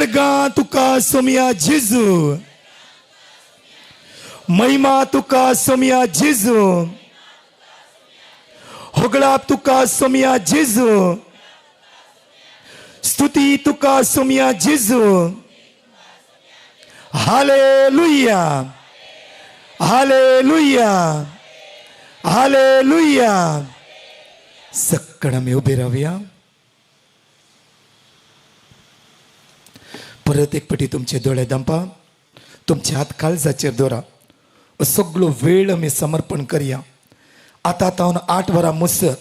अर्गां तुका सोमया जेजू, महिमा तुका सोमया जेजू, होगळाप तुका सोमया जेजू, स्तुती तुका सोमया जेजू. Hallelujah, hallelujah, hallelujah. सक्कड आमी उबे रावया. परत एक पटी तुमचे दोळे दांपा, तुमचे हात काळजाचेर दवरा. सगळो वेळ आमी समर्पण करया. आतां तावन 8 वरां मुसर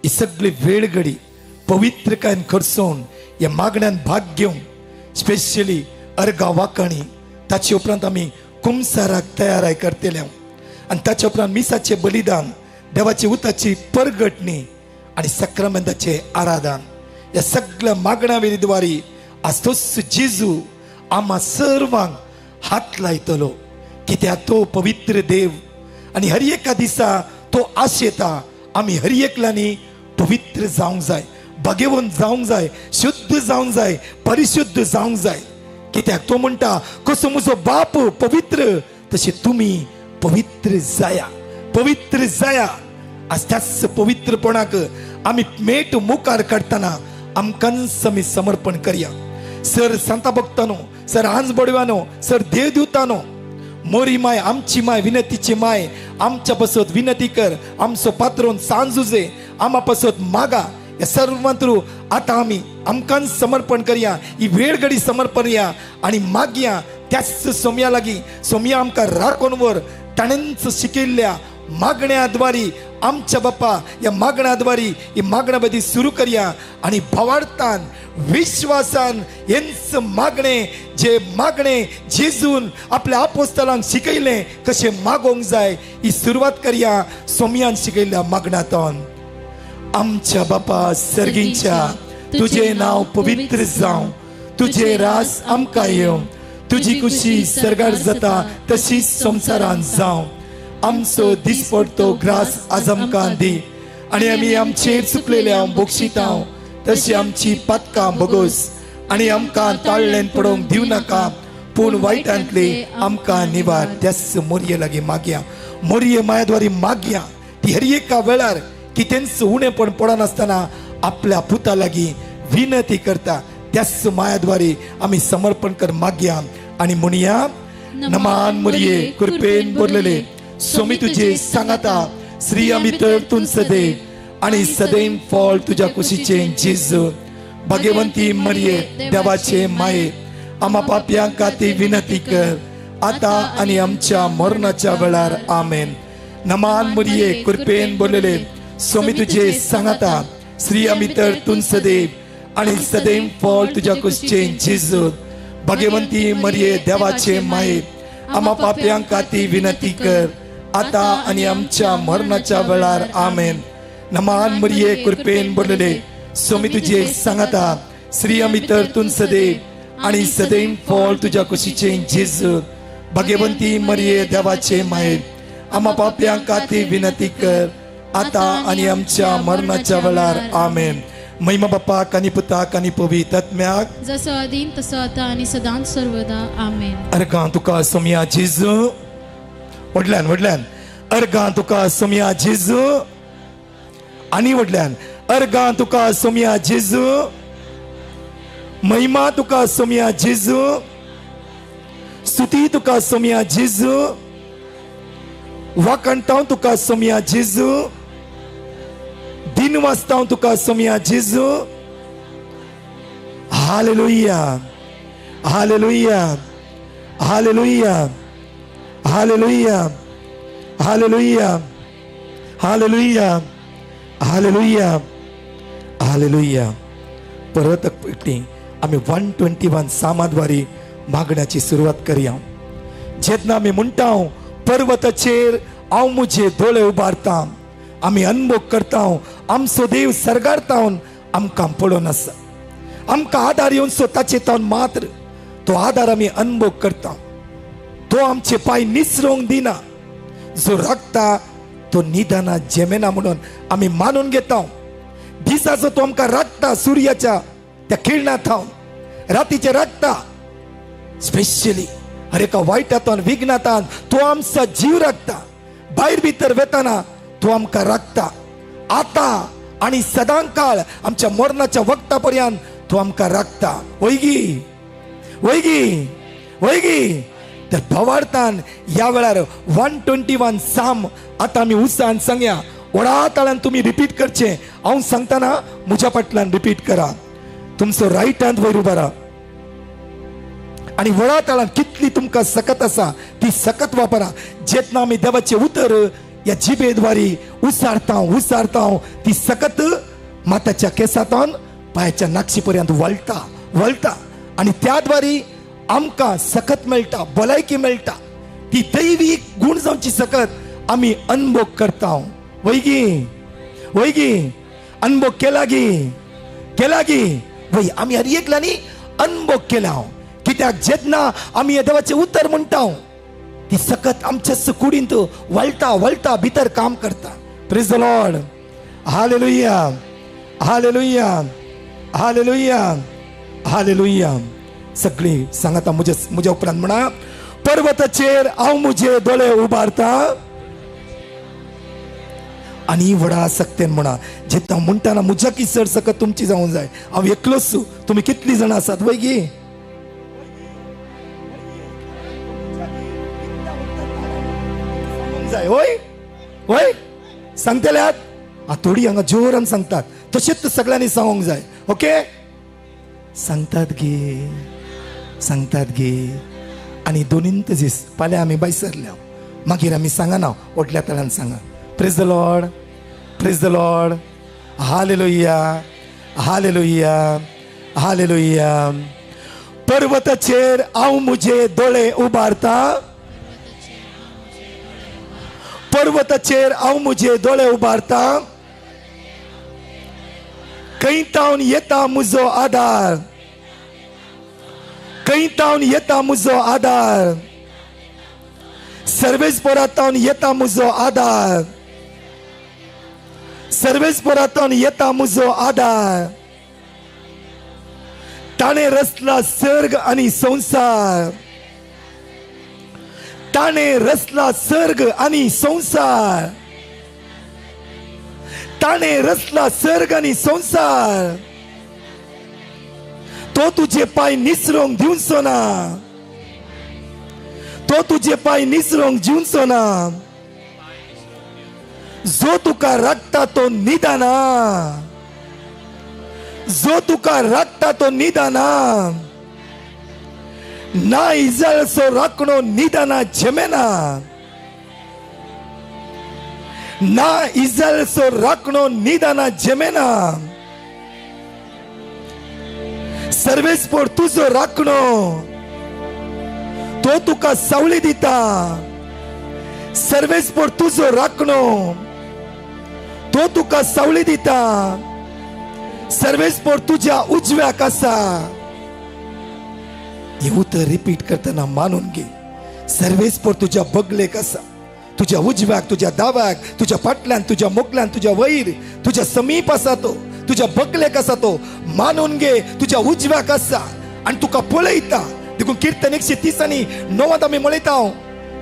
ही सगळी वेळ घडी पवित्रकायेन खर्चोवन ह्या मागण्यान भाग घेवन स्पेशली अर्गा वाकाणी, ताचे उपरांत आमी कुमसाराक तयाराय करतले आनी ताचे उपरांत मिसाचें बलिदान, देवाची उताची परगटणी आनी सक्रामेंताचें आराधन. ह्या सगळ्या मागण्या वेळी आज तोच जेजू आम्हा सर्वांक हात लायतलो, कित्याक तो पवित्र देव आनी हर एका दिसा तो आशेता आमी हर एकल्यांनी पवित्र जावंक जाय, भगेवन जावंक जाय, शुद्ध जावंक जाय, परिशुद्ध जावंक जाय. कित्याक तो म्हणटा कसो म्हजो बाप पवित्र तशें तुमी पवित्र जाया, पवित्र जाया. आज त्याच पवित्रपणाक आमी मेट मुखार काडटना आमकांच आमी समर्पण करया. सर सांता भक्तानो, सर आंज बडव्यानो, सर देवदूतानो, मोरी माय आमची माय, विनतीची माय, आमच्या पासत विनती कर, आमचो पात्रोन सांजुजे आमा पासत मागा. ह्या सर्वांतरू आतां आमी आमकांच समर्पण करया, ही वेळ घडी समर्पण या आनी मागया त्याच सोमया लागीं. सोमया आमकां राखून व्हर ताणेंच शिकयल्ल्या मागण्याद्वारी आमच्या बापा ह्या मागण्याद्वारी ही मागण्या बदी सुरू करया आनी भावार्थान विश्वासान हेंच मागणें जे मागणें जेजून आपल्या आपोस्तलांक शिकयलें कशें मागोवंक जाय ही सुरवात करया सोमयान शिकयल्ल्या मागण्यांतून. आमच्या बापा सर्गींच्या, तुजें नांव पवित्र जावं, तुजें रास आमकां येवं, तुजी खुशी सर्गार जाता तशीच संवसारांत जावं. आमचो दिसपडतो ग्रास आज आमकां दी आनी आमी आमचेर चुकलेल्या बक्षितां तशी आमची पातकां भोगोस आनी आमकां ताळ्ळेन पडोवंक दिवं नाका, पूण वायटांतली आमकां निवार. त्याच मोरये लागीं मागया, मोरये मायाद्वारी मागया. ती हर एका वेळार कितेंच उणेपण पडनासतना आपल्या पुता लागीं विनती करता. त्याच मायाद्वारी आमी समर्पण कर मागया आनी म्हणया, नमान मोरये कृपेन भरलेले, स्वामी तुझे सांगाता, स्त्रियां भितर तूं सदैव आनी सदैव फळ तुज्या कुशीचें जेजू. भाग्यवंती मरिये देवाचे माये, आमा पापयांक खातीर विनती कर आतां आनी आमच्या मरणाच्या वेळार. आमेन. नमान मरिये कृपेन भरलेले, स्वामी तुझे सांगाता, स्त्रियां भितर तूं सदैव आनी सदैव फळ तुज्या कुशीचें जेजू. भाग्यवंती मरिये देवाचे माये, आमा पापयांक खातीर विनती कर आतां आनी आमच्या मरणाच्या वेळार. आमेन. नमान मरिये कृपेन भरलेले, स्वामी तुझे सांगाता, स्त्रियां भितर तूं सदैव आनी सदैव फळ तुज्या कुशीचें जेजू. भाग्यवंती मरिये देवाचे माये, आमा पापयांक खातीर विनती कर आतां आनी आमच्या मरणाच्या वेळार. आमेन. महिमा बापाक आनी पुताक आनी पवित्र आत्म्याक, जसो आदीन तसो आतां आनी सदांच सर्वदा. आमेन. अर्गां तुका सोमया जेजू, व्हडल्यान व्हडल्यान, अर्गां तुका सोमया जेजू, आनी व्हडल्यान, अर्गां तुका सोमया जेजू, महिमा तुका सोमया जेजू, स्तुती तुका सोमया जेजू, वाखाणतांव तुका सोमया जेजू, दिन वाचतांव तुका सोमया Jezu. Hallelujah, hallelujah, hallelujah, hallelujah, hallelujah, hallelujah, hallelujah, hallelujah. परत एकटी आमी 121 सामाद्वारी मागण्याची सुरवात करया. जेन्ना आमी म्हणटा पर्वताचेर हांव म्हजे दोळे उबारता, आमी अनभोग करता, आमचो देव सर्गार आमकां पळोवन आसा, आमकां आदार येवचो ताचे तावन मात्र तो आदार आमी अनभोग करता. तो आमचे पांय निसरोंक दिना, जो राखता तो निदाना जेमेना म्हणून आमी मानून घेता. दिसाचो तो आमकां राखता सुर्याच्या त्या किरणां थावन, रातीचे राखता. स्पेशली हर एका वायटांतल्यान विघ्नातान तूं आमचो जीव राखता. भायर भितर वेताना तूं आमकां राखता. आतां आनी सदांकाळ आमच्या मरणाच्या वखता पर्यंत तूं आमकां राखता. वयगी वयगी वयगी. तर भावार्थान ह्या वेळार 121 साम आतां आमी उत्साहान सांगया. व्हडा ताळ्यान तुमी रिपीट करचें. हांव सांगतना म्हज्या फाटल्यान रिपीट करा. तुमचो रायट हँड वयर उबारा आनी व्हडा ताळ्यान कितली तुमकां सकत आसा ती सकत वापरा. जेन्ना आमी देवाचें उतर ह्या जिबेद्वारी उसारता उसारता ती सकत माथ्याच्या केसांतून पांयाच्या नाक्षी पर्यंत वळटा वळटा आनी त्या द्वारी आमकां सकत मेळटा, भलायकी मेळटा. ती दैवी गूण जावची सकत आमी अनभोग करता. वयगी वयगी अनभोग केला गी केला गी वय. आमी हर एकल्यांनी अनभोग केला. कित्याक जेन्ना आमी देवाचें उतर म्हणटा ती सकत आमच्या कुडींत वळटा वळटा भितर काम करता. Praise the Lord. Hallelujah hallelujah hallelujah hallelujah. सगळी सांगाता म्हज्या म्हज्या उपरांत म्हणा. पर्वताचेर हांव म्हजे दोळे उबारता आनी व्हडा सक्तेन म्हणा. जेन्ना म्हणटाना म्हज्या की चड सकत तुमची जावंक जाय. हांव एकलोच, तुमी कितली जाणां आसात वय गी? जाय वय वय सांगतल्यात. थोडी हांगा जोरान सांगतात तशेंच सगळ्यांनी सांगूंक जाय. ओके सांगतात गे सांगतात गे. आनी दोनींत दीस फाल्यां आमी भायर सरल्या मागीर आमी सांगना व्हडल्या ताळ्यान सांगा. Praise the Lord praise the Lord. Hallelujah hallelujah hallelujah. पर्वताचेर हांव म्हजे दोळे उबारता. पर्वताचेर हांव म्हजे दोळे उबारता. खंय तावन येता म्हजो आदार. खंय तावन येता म्हजो आदार. सर्वेस्परातावन येता म्हजो आदार. सर्वेस्परातावन येता म्हजो आदार. ताणें रचला सर्ग आनी संवसार. ताणें रचला सर्ग आनी संवसार. ताणें रचला सर्ग आनी संवसार. तो तुजे पांय निसरोंक दिवचो ना. तो तुजे पांय निसरोंक दिवचो ना. जो तुका राखता तो निदाना. जो तुका राखता तो निदाना. ना इजाळसो राखणो निदाना झेमेना. ना इजाळसो राखणो निदाना झेमेना. सर्वेस्पोर तुजो राखणो तो तुका सावळी दिता. सर्वेस्पोर तुजो राखणो तो तुका सावळी दिता. सर्वेस्पोर तुज्या उजव्याक आसा. हे उतर रिपीट करतना मानून घे. सर्वेस्पोर तुज्या बगलेक आसा. तुज्या उजव्याक, तुज्या दाव्याक, तुज्या फाटल्यान, तुज्या मोकल्यान, तुज्या वयर, तुज्या समीप आसा तो. तुज्या बगलेक आसा तो. मानून घे तुज्या उजव्याक आसा आनी तुका पळयता. देखून किर्तन 130 आनी 9 आमी पळयता.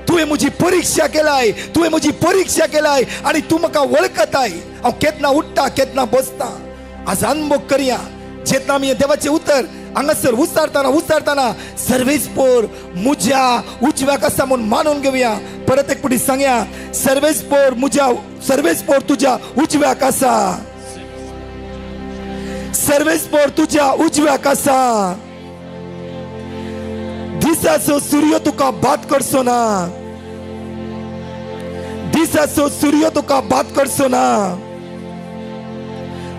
तुवें म्हजी परिक्षा केलाय, तुवें म्हजी परिक्षा केलाय आनी तूं म्हाका वळखताय. हांव केन्ना उठ्ठा केन्ना बसता. आज अनभोग करया. जेन्ना आमी देवाचें उतर हांगासर उचारतना उचारतना सर्वेस्पोर म्हज्या उजव्याक आसा म्हूण मानून घेवया. परत एक फावटी सांगया. सर्वेस्पोर म्हज्या, सर्वेस्पोर तुज्या उजव्याक आसा. सर्वेस्पोर तुज्या उजव्याक आसा. दिसाचो सूर्य तुका बात करचो ना. दिसाचो सूर्य तुका बात करचो ना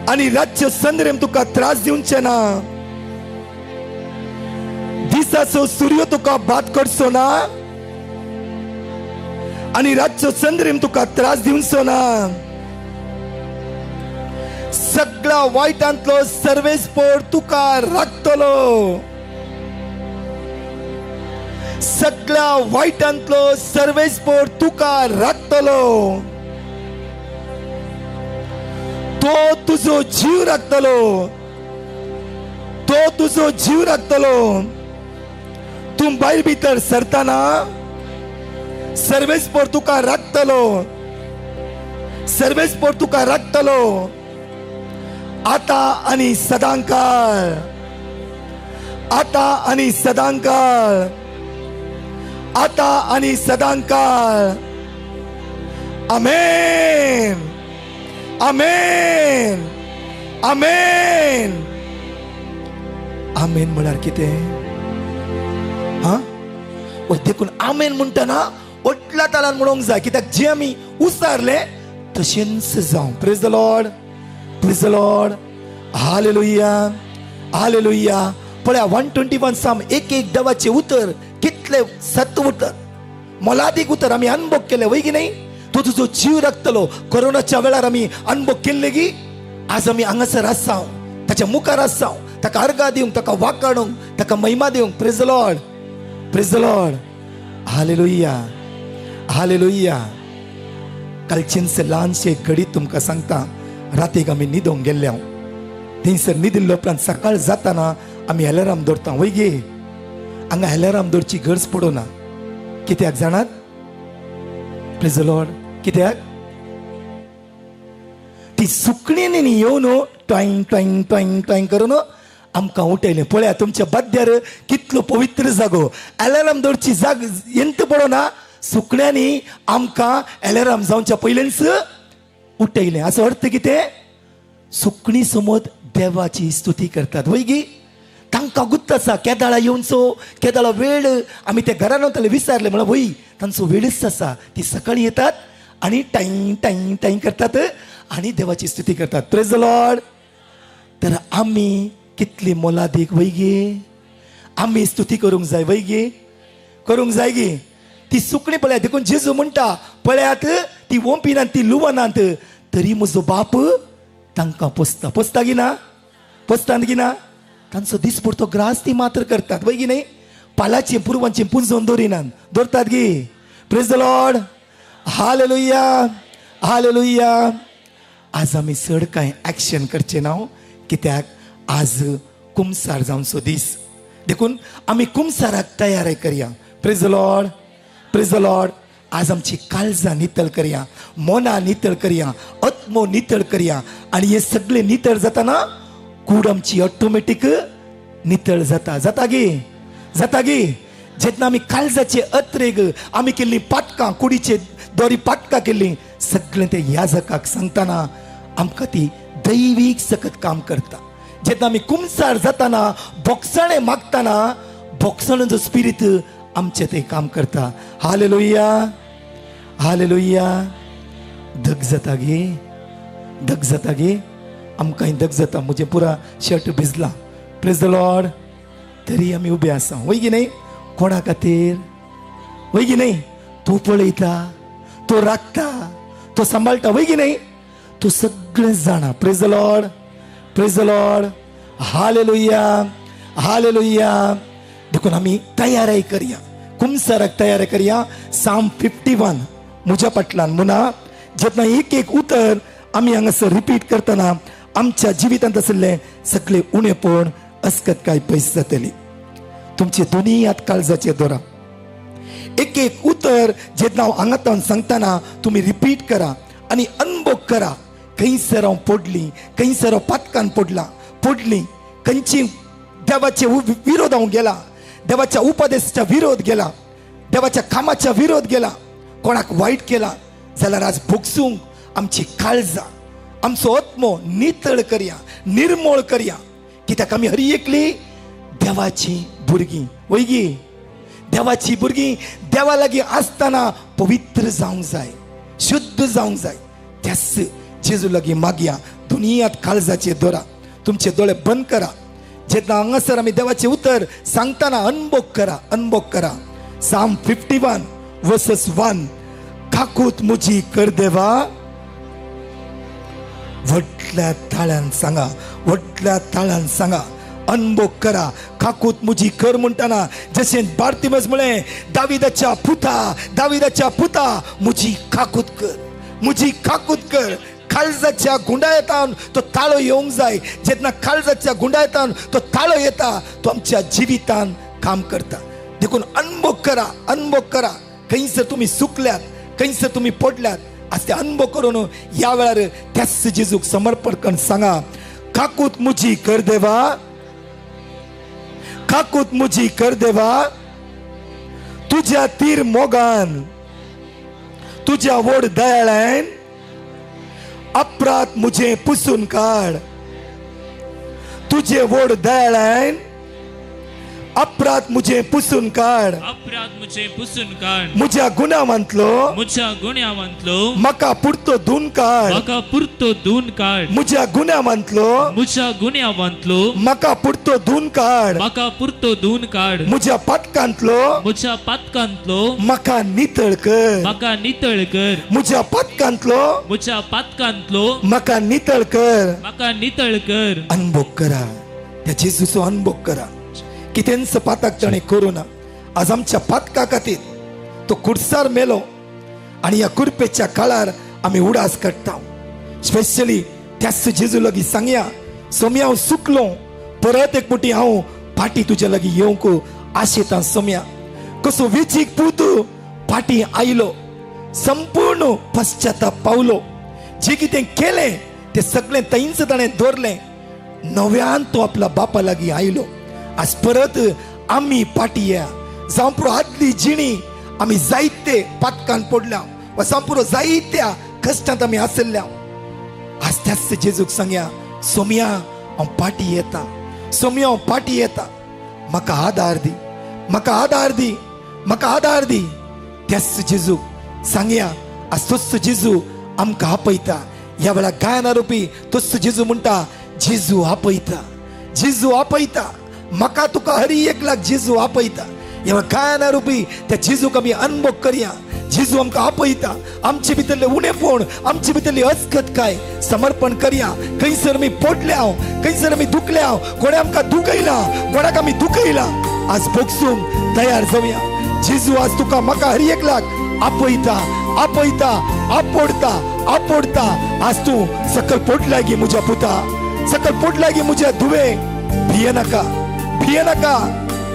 आनी रातचे संद्रेम तुका त्रास दिवचे ना. दिसाचो सूर्य तुका बात करचो ना आनी रातचो चंद्रीम तुका त्रास दिवचो ना. सगळ्या वायटांतलो सर्वेस्पोर तुका राखतलो. सगळ्या वायटांतलो सर्वेस्पोर तुका राखतलो. तो तुजो जीव राखतलो. तो तुजो जीव राखतलो. तूं भायर भितर सरतना सर्वेस्पर तुका राखतलो, सर्वेस्पर तुका राखतलो, आता आनी सदांकाळ, आता आनी सदांकाळ, आता आनी सदांकाळ. आमेन, आमेन, आमेन. आमेन म्हळ्यार कितें? हा, देखून आमेन म्हणटना व्हडल्या तालान म्हणूंक जाय, कित्याक जे आमी उसारले तशेंच जावं. Praise the Lord, praise the Lord, hallelujah, hallelujah. पळया 121 साम एक एक देवाचें उतर कितले सत उतर, मोलादीक उतर आमी अनुभव केले वय की न्ही? तो तुजो जीव राखतलो. कोरोनाच्या वेळार आमी अनुभव केल्ले की आज आमी हांगासर आसा, ताच्या मुखार आसा, ताका अर्गां दिवंक, ताका वाकाणूंक, ताका महिमा दिवंक. Praise the Lord, praise the Lord, hallelujah, hallelujah. कालचेंच ल्हानशें घडीत तुमकां सांगता, रातीक आमी न्हिदोंक गेल्ले हांव, थंयसर न्हिदिल्ले उपरांत सकाळ जाताना आमी अलाराम दवरता वय गे. हांगा अलाराम दवरची गरज पडना, कित्याक जाणात? प्रेज the Lord. कित्याक? ती सुकणींनी येवन ट्वांग ट्वांग ट्वांग ट्वांग करून आमकां उठयलें. पळया तुमच्या बाद्यार कितलो पवित्र जागो, अलाराम दवरची जाग यंत पडना, सुकण्यांनी आमकां अलाराम जावच्या पयलींच उठयलें. हाचो अर्थ कितें? सुकणी समज देवाची स्तुती करतात वय गी. तांकां गुत्त आसा केदाळा येवचो, केदाळा वेळ. आमी ते घरान वताले विचारले, म्हणल्यार वय तांचो वेळच आसा, ती सकाळीं येतात आनी टायं टायं टायं करतात आनी देवाची स्तुती करतात. Praise the Lord. तर आमी कितली मोलादीक वय गे, आमी स्तुती करूंक जाय वय गे, करूंक जाय गे. ती सुकणी पळयात, देखून जेजू म्हणटा पळयात ती ओंपिनात, ती लुवनात, तरी म्हजो बाप तांकां पोसता. पोसता की ना? पोसता की ना? तांचो दिसपडतो ग्रास ती मात्र करतात वय की न्ही? पालाची पुर्वांची पुंजोवन दवरिनात, दवरतात गी. Praise the Lord, hallelujah, hallelujah. आज आमी चड कांय एक्शन करचें ना, कित्याक आज कुमसार जावचो दीस, देखून आमी कुमसाराक तयारी करया. Praise the Lord, praise the Lord. आज आमची काळजां नितळ करया, मनां नितळ करया, आत्मो नितळ करया, आनी हे सगळे नितळ जाताना कूड आमची ऑटोमॅटीक नितळ जाता. जाता गी? जाता गी? जेन्ना आमी काळजाचे अत्रेग आमी केल्ली पातकां, कुडीचे दोरी पातकां केल्ली, सगळें ते याजकाक सांगतना आमकां ती दैवीक सकत काम करता. जेन्ना आमी कुमसार जाताना बोगसाणें मागतना बोगसाण्याचो स्पिरीत आमचें तें काम करता. Hallelujah, hallelujah. धग जाता गे, धग जाता गे, आमकांय धग जाता. म्हजें पुरा शर्ट भिजला. Praise the Lord. तरी आमी उबे आसा वय की न्ही? कोणा खातीर वय की न्ही? तूं पळयता, तो राखता, तो सांबाळटा वय की न्ही? तूं सगळें जाणा. Praise the Lord, praise the Lord, hallelujah, hallelujah. देखून आमी तयारी करया, कुमसाराक तयारी करया. साम 51 म्हज्या फाटल्यान मुना जेन्ना एक एक उतर आमी हांगासर रिपीट करतना आमच्या जिवितांत आशिल्लें सगळे उणेपण अस्कत काय पयस जातली. तुमचे दोनूय हात काळजाचेर दवरा. एक एक उतर जेन्ना हांव हांगांतल्यान सांगतना तुमी रिपीट करा आनी अनुभव करा. खंयसर हांव पडली, खंयसर हांव पातकान पडला, पडली, खंयची देवाचे विरोध हांव गेला, देवाच्या उपदेशाच्या विरोध गेला, देवाच्या कामाच्या विरोध गेला, कोणाक वायट केला जाल्यार आज भोगसूंक आमची काळजां, आमचो आत्मो नितळ करया, निर्मोळ करया. कित्याक आमी हरी एकली देवाची भुरगीं वय गी? देवाची भुरगीं देवा लागीं आसतना पवित्र जावंक जाय, शुद्ध जावंक जाय. त्याच जेजू लागीं मागया. दुनियात काळजाचेर दवरा, तुमचे दोळे बंद करा. जेन्ना हांगासर आमी देवाचें उतर सांगतना अनुभव करा, अनुभव करा. साम 51 वर्सस 1. काकूत मुजी कर देवा. व्हडल्या ताळ्यान सांगा, व्हडल्या ताळ्यान सांगा, अनुभव करा. काकूत मुजी कर म्हणटाना जशें बार्तिमस म्हळें, दाविदाच्या पुता, दाविदाच्या पुता, मुजी काकूत कर, मुजी काकूत कर. काळजाच्या गुंडायतान तो ताळो येवंक जाय. जेन्ना काळजाच्या गुंडायतान तो ताळो येता तो आमच्या जिवितान काम करता. देखून अनभोग करा, अनभोग करा. खंयसर तुमी सुकल्यात, खंयसर तुमी पडल्यात, आज ते अनभोग करून ह्या वेळार त्याच जेजूक समर्पण करून सांगा, काकूत मुजी कर देवा, काकूत मुजी कर देवा, तुझ्या तीर मोगान, तुझ्या व्हड दयाळान अपराध मुझे पुसून काड, तुझे व्हड दयाळान अपराध मुझे पुसून काड, अपराध मुझे पुसून काड, मुझ्या गुन्यांवांतलो, मुझ्या गुन्यांवांतलो म्हाका पुरतो धुवन काड, म्हाका पुरतो धुवन काड, मुझ्या गुन्यांवांतलो, मुझ्या गुन्यांवांतलो म्हाका पुरतो धुवन काड, म्हाका पुरतो धुवन काड, मुझ्या पातकांतलो, मुझ्या पातकांतलो म्हाका नितळ कर, म्हाका नितळ कर, मुझ्या पातकांतलो, मुझ्या पातकांतलो म्हाका नितळ कर, म्हाका नितळ कर. अनभोग करा, त्या जेजूचो अनभोग करा. कितेंच पातक ताणें करूं ना. आज आमच्या पातका खातीर तो कुर्सार मेलो आनी ह्या कुरपेच्या काळार आमी उडास काडटा. स्पेशली त्याच जेजू लागीं सांगया, सोम्या हांव सुकलो, परत एक फावटी हांव फाटीं तुज्या लागीं येवंक आशेतां. सोम्या कसो वेचीक पूत फाटीं आयलो, संपूर्ण पश्चाताप पावलो, जें कितें केलें तें सगळें थंयच ताणें दवरलें, नव्यान तो आपल्या बापा लागीं आयलो. आज परत आमी फाटीं या. जावं पुरो आदली जिणी आमी जायते पातकान पडल्या वा जावं पुरो जायत्या कश्टांत आमी आसल्या, आज त्याच जेजूक सांगया, सोम्या हांव फाटीं येता, सोम्या हांव फाटीं येता, म्हाका आदार दी, म्हाका आदार दी, म्हाका आदार दी. त्याच जेजूक सांगया. आज तोच जेजू आमकां आपयता. ह्या वेळार गायना रुपी तोच जेजू म्हणटा, जेजू आपयता, जेजू आपयता, म्हाका तुका हरी एक लाख जेजू आपयता. ह्या गायना रुपी त्या जेजूक आमी अनभोग करया. जेजू आमकां आपयता. आमचे भितरले उणेपण, आमचे भितरली अस्कतकाय समर्पण करया. खंयसर आमी पडल्या, खंयसर आमी दुखल्या, कोणें आमकां दुखयला, कोणाक आमी दुखयला, आज भोगसूंक तयार जावया. जेजू आज तुका म्हाका हरी एक लाख आपयता, आपयता, आपोडता, आपोडता. आज तूं सकल पडला गी म्हज्या पुता, सकल पडला गी म्हज्या धुवे, भिये नाका, भिये नाका.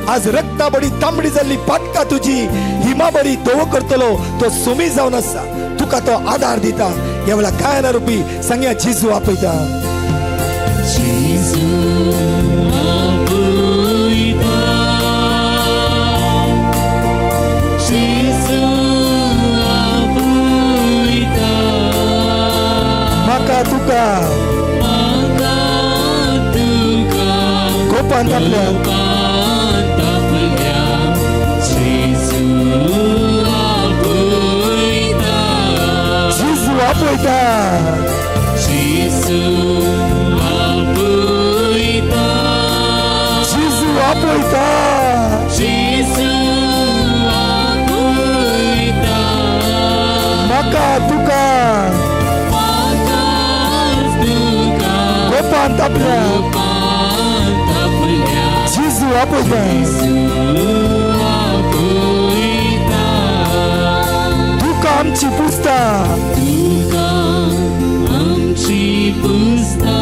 आज रक्ता बडी तांबडी जाल्ली पातका तुजी हिमा बडी धवो करतलो तो सोमी जावन आसा, तुका तो आदार दिता. ह्या वेळार गायना रुपी सांगया, जेजू आपयता, जेजू आपयता, जेजू आपयता, म्हाका तुका, म्हाका तुका, गोपान आपल्या, आपल्या, जेजू आपयता, जेजू आपयता, जेजू आपयता, जेजू आपयता, जेजू आपयता, म्हाका तुका, म्हाका तुका, गोपान आपल्या, आपल्या, जेजू आपयता, जेजू आपयता, तुका आमची पुसता, तुका आमची पुसता,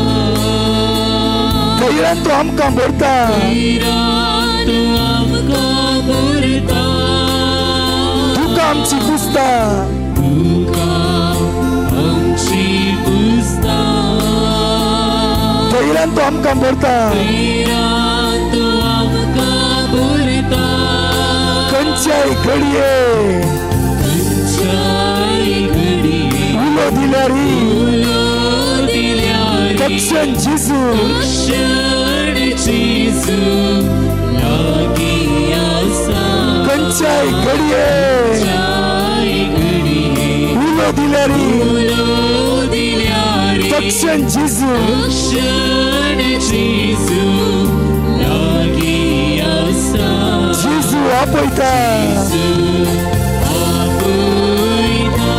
खैरान तो आमकां भरता, खैरान तूं आमकां भरता, तुका आमची पुसता, तुका आमची पुसता, खैरान तो आमकां भरता, खैरान तूं आमकां भरता, खंयच्याय घडये, खंयच्याय घडये, उलो दिल्यार, उलो दिल्यार, तक्षण जेजू, तक्षण जेजू लागीं आसा, खंयच्याय घडये, खंयच्याय घडये, उलो दिल्यार, उलो दिल्यार, तक्षण जेजू, तक्षण जेजू लागीं आसा, जेजू आपयता, जेजू आपयता,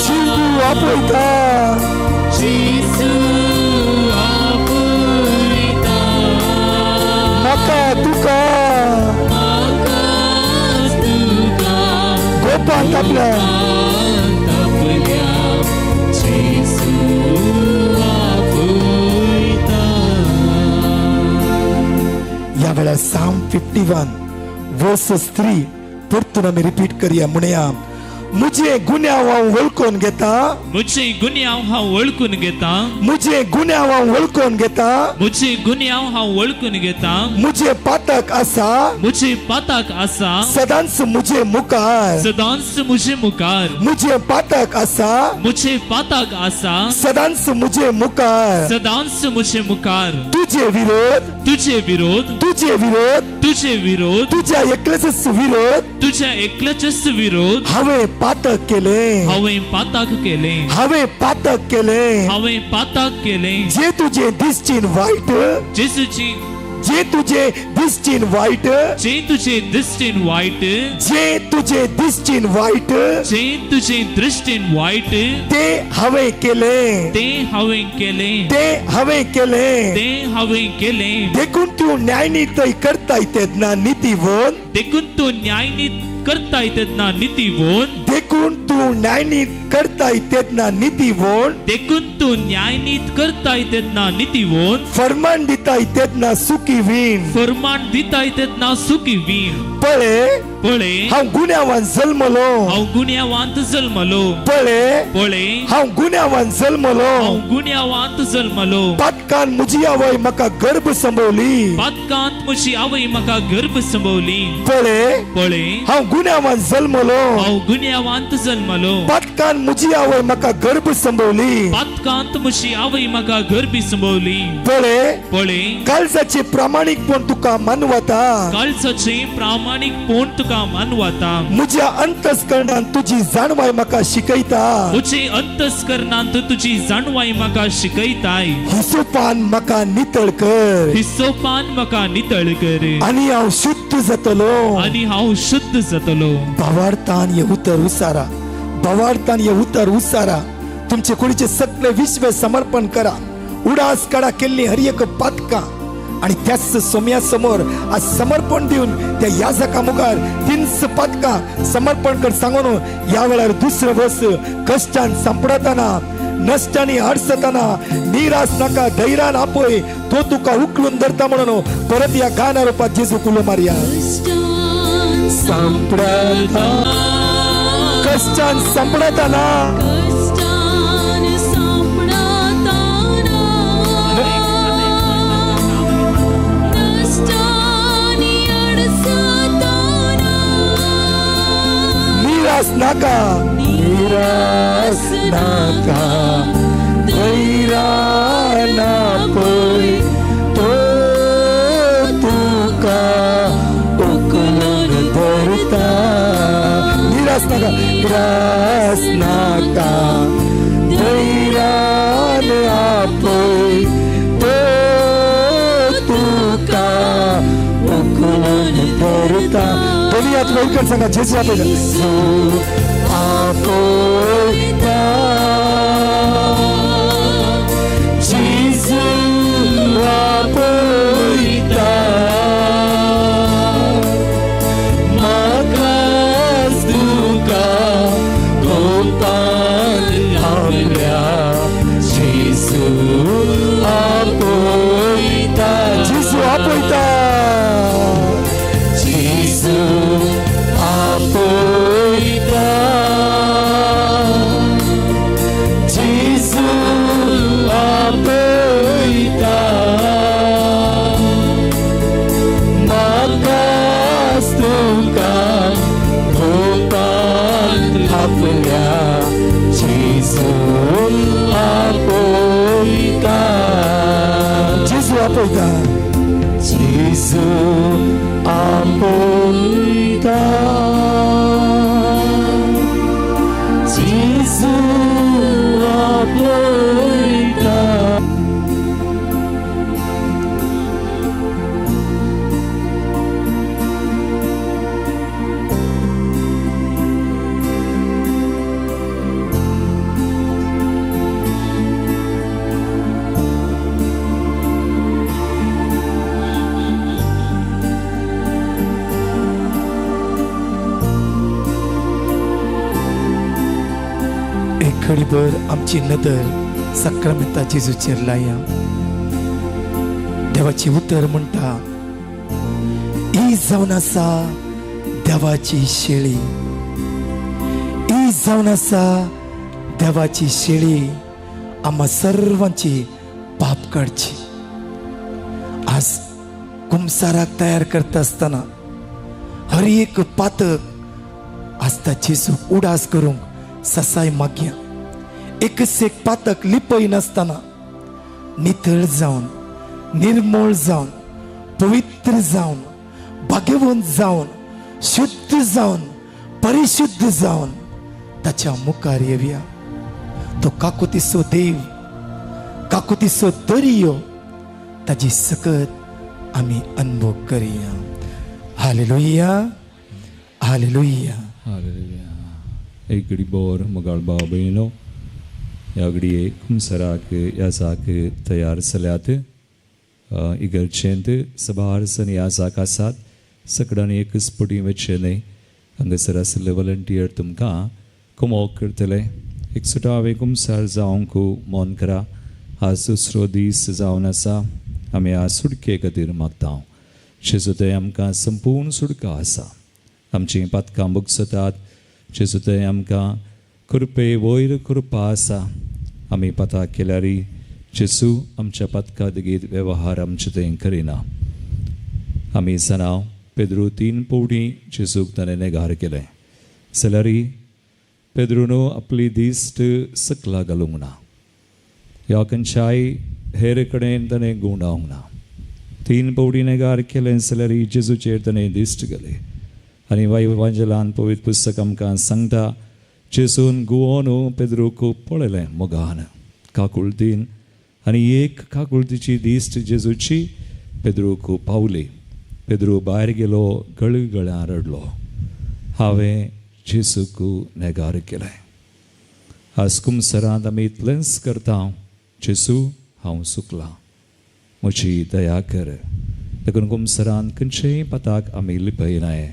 जेजू आपयता, जेजू आपयता, म्हाका तुका, म्हाका तुका, गोपान आपल्या, आपल्या, जेजू वेळार Psalm 51:3 परतून आमी रिपीट करया. म्हणया, मुझे गुन्यांव हांव वळखून घेता, मुझे गुन्यांव हांव वळखून घेता, मुझे गुन्यांव हांव वळखून घेता, मुझे गुन्यांव हांव वळखून घेता, मुझे पातक आसा, मुझे पातक आसा, सदांच मुझे मुखार, सदांच मुझे मुखार, मुझे पातक आसा, मुझे पातक आसा, सदांच मुझे मुखार, सदांच मुझे मुखार, तुझे विरोध, तुझे विरोध, तुझे विरोध, तुझे विरोध, तुझ्या एकल्याच विरोध, तुझ्या एकल्याचेच विरोध, हांवें पातक केले, हांवें पातक केले, हांवें पातक केले, हांवें पातक केले, जे तुझे दिश्टीन वायट, जेजूची, जे तुझे दिश्टीन वायट, जे तुझे दृष्टीन वायट, जे तुझे दिश्टीन वायट, जे तुझे दृष्टीन वायट, ते हांवें केले, ते हांवें केले, ते हांवें केले, ते हांवें केले, देखून तूं न्यायनीतय करताय तेन्ना नितीवन, देखून तूं न्यायनीत करताय तेन्ना नितीवन, देखून तूं न्यायनीत करताय तेन्ना नितीवन, देखून तूं न्यायनीत करताय तेन्ना नितीवन, फरमान दिताय तेन्ना सुकी वीण, फरमान दिताय तेन्ना सुकी वीण, पळे पळे हांव गुन्यांवान जल्मलो, हांव गुन्यांवांत जल्मलो, पळे पळे हांव गुन्यांवान जल्मलो, हांव गुन्यांवांत जल्मलो, पातकान म्हजी आवय म्हाका गर्भ संभवली, पातकांत म्हजी आवय म्हाका गर्भ संभवली, पळे पळे हांव गुन्यांवान जल्मलो, हांव गुन्यांवांत जल्मलो, पातकान म्हजी आवय म्हाका गर्भ संभवली, पातकांत म्हजी आवय म्हाका गर्भ संभवली, पळे पळे काळजाचे प्रामाणीकपण तुका मानवता, काळजाचे प्रामाणीकपण तुका मानवता, म्हज्या अंतस्करणान तुजी जाणवाय म्हाका शिकयता, म्हजे अंतस्करणांत तुजी जाणवाय म्हाका शिकयताय, हिसोपान म्हाका नितळ कर, हिसोपान म्हाका नितळ कर, आनी हांव शुद्ध जातलो, आनी हांव शुद्ध जातलो. भावार्थान हे उतर उसारा, भावार्थान हे उतर उसारा, तुमचे कुडीचे सगळे विश्व समर्पण करा, उडास काडा केल्ली हर एक पातकां आणि त्याच सोम्या समोर आज समर्पण दिवन त्या याजका मुखार 3 पातकां समर्पण कर सांगून या वेळार दुसरं वर्स कश्टान सांपडताना, नश्टांनी अडसताना निराश नाका, धैर्यान आपय, तो तुका उखलून धरता म्हणून परत या गाना रुपात जेजू कुलो मारया. सांपडता कश्टान सांपडताना, निराश नाका, निराश नाका, धैर्यान आपय, तो तुका उखलून धरता, निराश नाका, निराश नाका, धैर्यान आपय, तो तुका उखलून धरता. दोन्ही हात वयर कर सांगा, जेजू आपयता, आपयता, जेजू आपयता, म्हाकाच तुका गोपान आपल्या, जेजू आपयता, जेजू आपयता, जेजू आपयता, जेजू आपयता, म्हाकाच तुका गोपान आपल्या, जेजू आपयता, जेजू आपयता, जेजू आपयता, जेजू आपयता. घडीभर आमची नदर साक्रामेंता जेजूचेर लाया. देवाची उतर म्हणटा, जावन आसा देवाची शेळी, ही जावन आसा देवाची शेळी आम्हा सर्वांची पाप काडची. आज कुमसाराक तयार करता आसतना हर एक पातक आसता जेजू उडास करूंक ससाय मागया. एकच एक पातक लिपय नासतना नितळ जावन, निर्मोळ जावन, पवित्र जावन, भाग्यवंत जावन, शुद्ध जावन, परिशुद्ध जावन ताच्या मुखार येवया. तो काकुतीचो देव, काकुतीचो दर्यो, ताजी सकत आमी अनुभव करया. Hallelujah, hallelujah, hallelujah. एक घडी बोर मोगाळ भाव भयणो, ह्या घडये कुमसराक याजाक तयार जाल्यात. इगर्जेंत सबार जण याजाक आसात. सगळ्यांनी एकच पटी वचचें न्हय. हांगासर आशिल्ले वॉलंटियर तुमकां कुमोक करतले. एक सुटावे कुमसार जावंक मन करा. आज दुसरो दीस जावन आसा. आमी आज सुटके खातीर मागता. जेजू थंय आमकां संपूर्ण सुटका आसा. आमचीं पातकां भोगसतात. जेजू थंय आमकां कृपे वयर कृपा आसा. आमी पाताक केल्यार जेजू आमच्या पातका लेगीत वेव्हार आमचे थंय करिना. आमी जाणा पेद्रू 3 पवटी जेजूक ताणें नेगार केलें जाल्यार पेद्रून आपली दिश्ट सकला घालूंक ना, ह्या खंयच्याय हेर कडेन ताणें गुंडावंक ना. 3 पवटी नेगार केलें जाल्यार जेजूचेर ताणें दिश्ट गेले. आनी वांजेलान पवित्र पुस्तक आमकां सांगता, जेजून गुवोन पेद्रूक पळयलें मोगान काकुळतीन, आनी एक काकुळतीची दिश्ट जेजूची पेद्रूक पावली. पेद्रू भायर गेलो, गळगळ्यां रडलो, हांवें जेजूक नेगार केलें. आज कुमसरांत आमी इतलेंच करता, जेजू हांव चुकलां, म्हजी दया कर. देखून कुमसरांत खंयचेय पताक आमी लिपयनाय.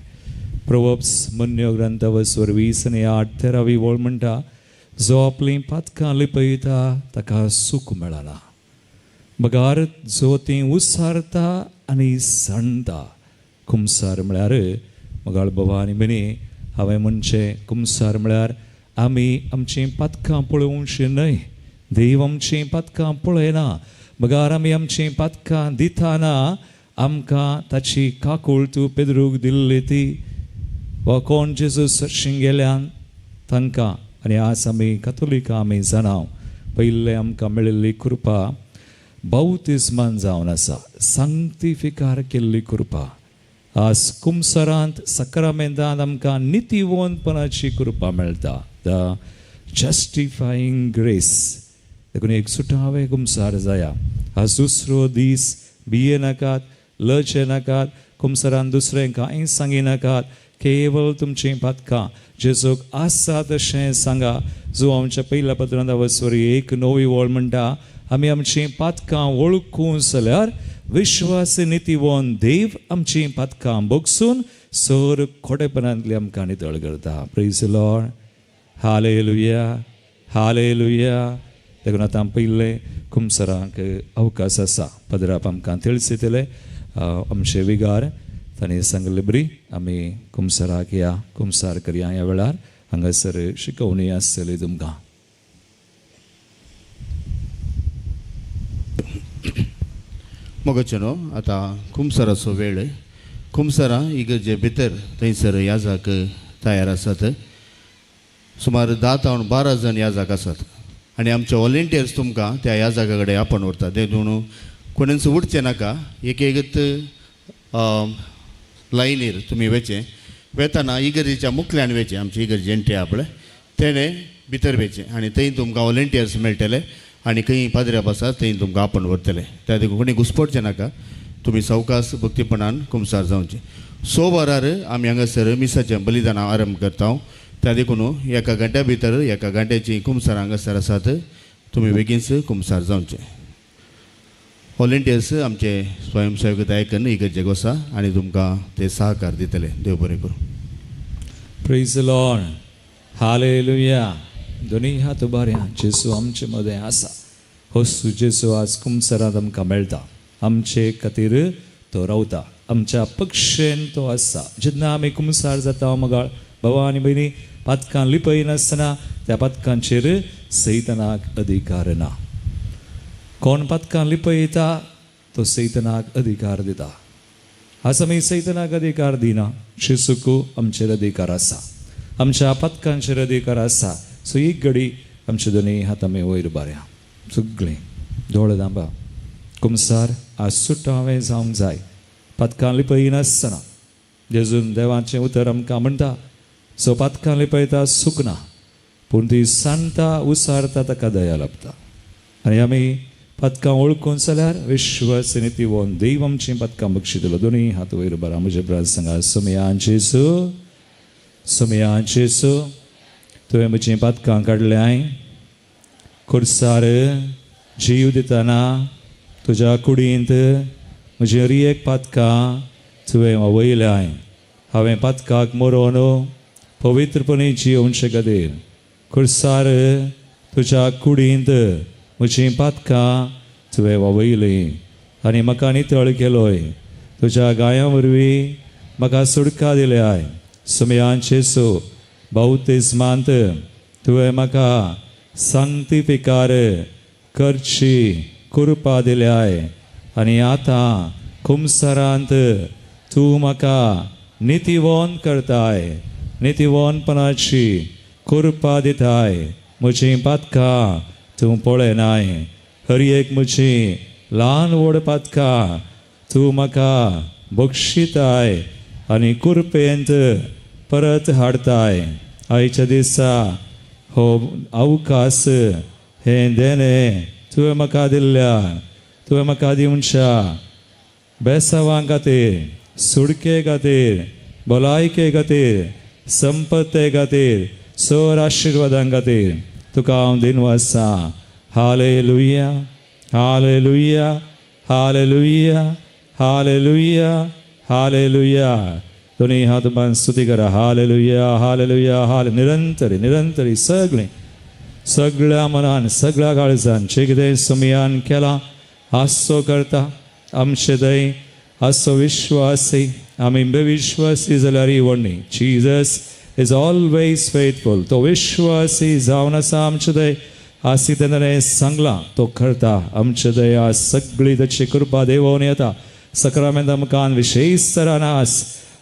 प्रोवर्ब्स मन्य ग्रंथ वसवर 20 आनी 8 13वी वळ म्हणटा, जो आपलीं पातकां लिपयता ताका सूख मेळना, बगार जो ती उसारता आनी सांडटा. कुमसार म्हळ्यार मोगाळ बाबा आनी भयणी, हांवें म्हणचें कुमसार म्हळ्यार आमी आमचीं पातकां पळोवचीं न्हय. देव आमचीं पातकां पळयना, बगार आमी आमचीं पातकां दिताना आमकां ताची काकूळ पेद्रूक दिल्ली ती वा कोण जेजू सरशीं गेल्यान तांकां. आनी आज आमी कातोलिकां आमी जाणा पयिल्लें आमकां मेळिल्ली कृपा बाउतिज्मान जावन आसा, सांक्तिफिकार केल्ली कृपा. आज कुमसरांत सक्रामेंतांत आमकां नितीवंतपणाची कृपा मेळटा, the justifying grace. देखून एक सुटावे कुमसार जाया. आज दुसरो दीस भिये नाकात, लजे नाकात, कुमसरान दुसरें कांय सांगिनाकात. केवळ तुमचीं पातकां जेजूक आसा तशें सांगा. जो आमच्या पयल्या पत्रांत वसवर 1 9वी वळ म्हणटा, आमी आमचीं पातकां वळखूं जाल्यार विश्वास नितीवंत देव आमचीं पातकां भोगसून सर खोटेपणांतली आमकां नितळ करता. प्रेज लॉर्ड, हालेलुया, हालेलुया. देखून आतां पयलें कुमसरांक अवकाश आसा. पदराप आमकां तेळसितले आमचे विगार तांणी सांगले बरी आमी कुमसराक या कुमसार करया. ह्या वेळार हांगासर शिकवणी आसतली तुमकां. मोगाचें न्हू आतां कुमसराचो वेळ. कुमसरां इगर्जे भितर थंयसर याजाक तयार आसात. सुमार 10 ते 12 जण याजाक आसात आनी आमचे वॉलंटियर्स तुमकां त्या याजाका कडेन आपोवन व्हरता. देखून कोणेंच उठचें नाका, एक एकच लायनीर तुमी वेचें. वेताना इगर्जेच्या मुखल्यान वेचें, आमची इगर्ज एंट्री आपले तेणें भितर वेचें आनी थंय तुमकां वॉलंटियर्स मेळटले आनी खंय पाद्र्याप आसा थंय तुमकां आपोवन व्हरतले. त्या देखून कोणी घुसपडचें नाका, तुमी सवकास भक्तीपणान कुमसार जावचें. 6 वरार आमी हांगासर मिसाचें बलिदान आरंभ करता. त्या देखून एका घंट्या भितर एका घंट्याची कुमसार हांगासर आसात, तुमी बेगीनच कुमसार जावचें. वॉलंटियर्स आमचे स्वयंसेवक आयकन इगर्जेक वसा आनी तुमकां ते सहकार दितले. देव बरें करूं. प्रेज the Lord, hallelujah. दोनूय हात उबारया. जेजू आमचे मदें आसा. हो जेजू आज कुमसरांत आमकां मेळटा, आमचे खातीर तो रावता. आमच्या पक्षेन तो आसा. जेन्ना आमी कुमसार जाता मगाळ बाबा आनी भयणी, पातकां लिपयनासतना त्या पातकांचेर सैतनाक अधिकार ना. कोण पातकां लिपयता तो सैतनाक अधिकार दिता. आज आमी सैतनाक अधिकार दिना, जेजूक आमचेर अधिकार आसा, आमच्या पातकांचेर अधिकार आसा. सो एक घडी आमचे दोनूय हात आमी वयर बारया, सगळीं दोळे दांबा. कुमसार आज सुटावें जावंक जाय, पातकां लिपयनासतना. जेजून देवाचें उतर आमकां म्हणटा, सो पातकां लिपयता सुकना, पूण ती सांडटा उसारता ताका दया लाभता. आनी आमी पातकां वळखून जाल्यार विश्वास आनी तिवोन देव आमचीं पातकां बक्षितलो. दोनूय हात वयर बारा म्हजे ब्रास सांगा, सोमयान जेजू, सोमयान जेजू, तुवें म्हजीं पातकां काडल्याय, खुर्सार जीव दितना तुज्या कुडींत म्हजी हर एक पातकां तुवें वयल्याय. हांवें पातकाक मरोन पवित्रपणी जियोवचे खातीर खुर्सार तुज्या कुडींत म्हजीं पातकां तुवें वयलीं आनी म्हाका नितळ केलोय. तुज्या गायां वरवीं म्हाका सुटका दिल्याय. सोमयान जेजू, बाउतिज्मांत तुवें म्हाका सांक्तिफिकार करची कृपा दिल्याय आनी आतां कुमसारांत तूं म्हाका नितीवोन करताय, नितीवोनपणाची कृपा दिताय. म्हजीं पातकां तूं पळयनाय, हर एक म्हजी ल्हान व्हड पातकां तूं म्हाका बक्षिताय आनी कृपेंत परत हाडताय. आयच्या दिसा हो अवकाश हें देणें तुवें म्हाका दिल्ल्या, तुवें म्हाका दिवच्या बेसावां खातीर, सुडके खातीर, भलायके खातीर, संपत्ते खातीर, सर आशिर्वादां खातीर तुका हांव दिनवासा. Hallelujah, hallelujah, hallelujah, hallelujah, hallelujah. दोनूय हात बांद स्तुती करा. हालेलुया, हालेलुया, हाले. निरंतरी निरंतरी सगळें सगळ्या मनान सगळ्या काळजान जे कितें सोमयान केलां आसचो करता आमचे दय आसचो विश्वासी. आमी बेविश्वासी जाल्यार व्हडली. Jesus is always faithful. तो विश्वासी जावन आसा आमचे दय. आसी तेन्ना सांगलां तो करता. आमचे दया सगळी ताची कृपा देवोन येता. सक्रामेंत आमकां विशेष तरान आस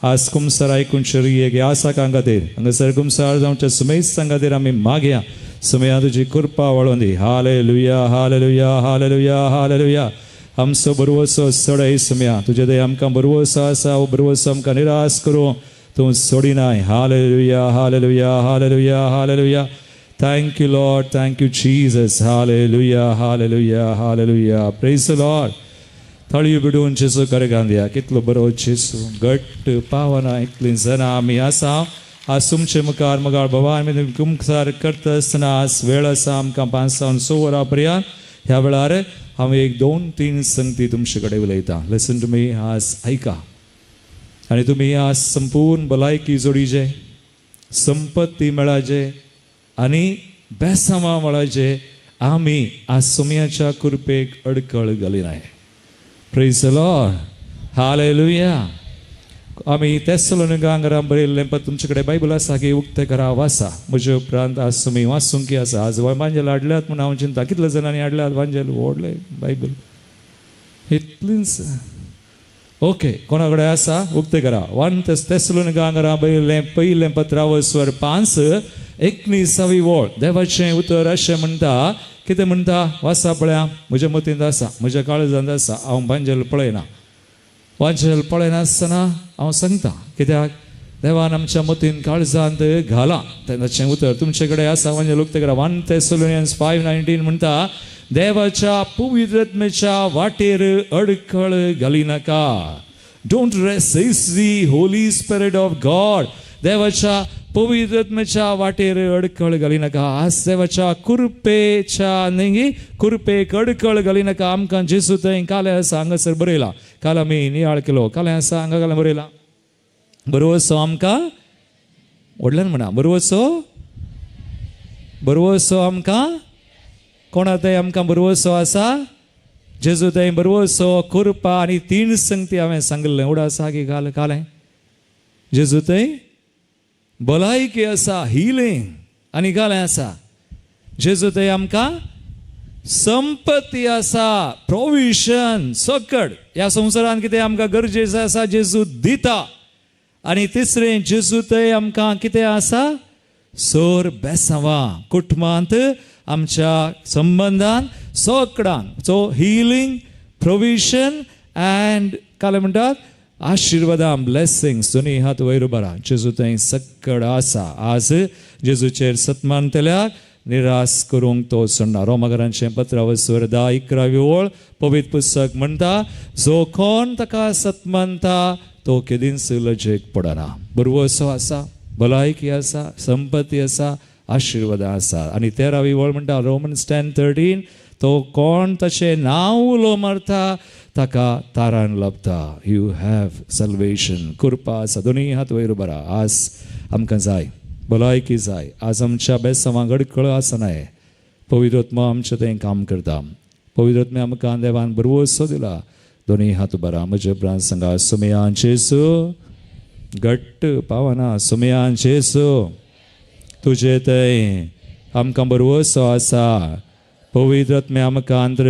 आज कुमसार आयकून एक ह्या आसाकां खातीर हांगासर कुमसार जावच्या सुमेस्तां खातीर आमी मागया. सुमया तुजी कृपा वळोवन दी. Hallelujah, hallelujah, hallelujah, hallelujah. आमचो बरवसो सडय सुमया, तुजे दय आमकां बरवसो आसा, हो बरवसो आमकां निराश करूं तूं सोडिनाय. Hallelujah, hallelujah, hallelujah, hallelujah. Thank you Lord, thank you Jesus. Hallelujah, hallelujah, hallelujah. Praise the Lord. थळी बिडून जेजू करगान दिया. कितलो बरो जेजू, घट्ट पावना. इतलीं जाणां आमी आसा आज तुमचे मुखार. मुखार बाबा आमी कुमसार करता आसतना आज वेळ आसा आमकां 5 सावन 6 वरां पर्यंत. ह्या वेळार हांव 1 2 3 संगती तुमचे कडेन उलयतां. लिसन तुमी आज आयका आनी तुमी आज संपूर्ण भलायकी जोडीचे, संपत्ती मेळाचे आनी बेसांवां मेळाचे. आमी आज सोमयाच्या कृपेक अडकळ घालिनाय. Praise the Lord, hallelujah. आमी तेसलोनिकांक बरयल्लें पत्र तुमचे कडेन बायबल आसा की उक्तें करा, वाचा. म्हजे उपरांत आज तुमी वाचूंक आसा. आज वांजेल हाडल्यात म्हूण हांव चिंता. कितल्या जाणांनी हाडल्यात वांजेल? व्हडलें बायबल इतलींच. ओके, कोणा कडेन आसा उक्तें करा. 1 तेसलोनिकांक बरयल्लें पयलें पत्रावस्वर 5:19 वळ. देवाचें उतर अशें म्हणटा. कितें म्हणटा वाचा पळया. म्हज्या मतींत आसा, म्हज्या काळजांत आसा. हांव वांजेल पळयना, वांजेल पळयनासतना हांव सांगता कित्याक देवान आमच्या मतीन काळजांत घालां तेन्नाचें उतर तुमचे कडेन आसा. वांजेल उक्तें करा. 1 Thessalonians 5:19 म्हणटा, देवाच्या पवित्रत्मेच्या वाटेर अडखळ घालिनाका. Don't resist the Holy Spirit of God. देवाच्या पवित्रत्मेच्या वाटेर अडखळ घालिनाका. आज देवाच्या कृपेच्या न्ही कृपेक अडखळ घालिनाका. आमकां जेजू थंय काल आसा हांगासर बरयला. काल आमी नियाळ केलो. काल आसा हांगा काल बरयला. बरवसो आमकां व्हडल्यान म्हणा, बरवसो बरवसो आमकां कोणा थंय आमकां बरवसो आसा? जेजू थंय बरवसो कृपा आनी तीन संगती हांवें सांगिल्लें उडासा की घाल कालें जेजू थंय भलायकी आसा हिलींग आनी घालें आसा जेजू थंय आमकां संपत्ती आसा प्रोविजन सकड ह्या संवसारांत कितें आमकां गरजेचें आसा जेजू दिता. आनी तिसरें जेजू थंय आमकां कितें आसा सोर बेसांवां कुटुंबांत आमच्या संबंदान सकडांक. सो हिलींग प्रोविजन अँड कालें म्हणटात आशिर्वादां ब्लेसिंग्स. दोनी हात वयर उबारा. जेजू थंय सकड आसा. आज जेजूचेर सतमानतल्याक निराश करूंक तो सोडना. रोमागरांचें पत्रावस्वर 10-11 ओळ पवित्र पुस्तक म्हणटा जो कोण ताका सतमानता तो केदींच लजेक पडना. बरवसो आसा, भलायकी आसा, संपत्ती आसा, आशिर्वादां आसा. आनी 13वी ओळ म्हणटा रोमन्स 10:13 तो कोण तशें नांव उलो मारता ताका तारान लभता. You have salvation. कृपा आसा. दोनूय हात वयर उबारा. आज आमकां जाय भलायकी जाय. आज आमच्या बेसांवांक अडखळ आसनाय. पवित्र आत्मा आमचें थंय काम करता. पवित्र आत्म्या आमकां देवान बरवसो दिला. दोनूय हात उबारा. म्हजे उपरांत सांगा सुमयान जेजू घट्ट पावना. सुमयान जेजू तुजे थंय आमकां बरवसो आसा. पवित्र आत्म्या आमकां आंत्र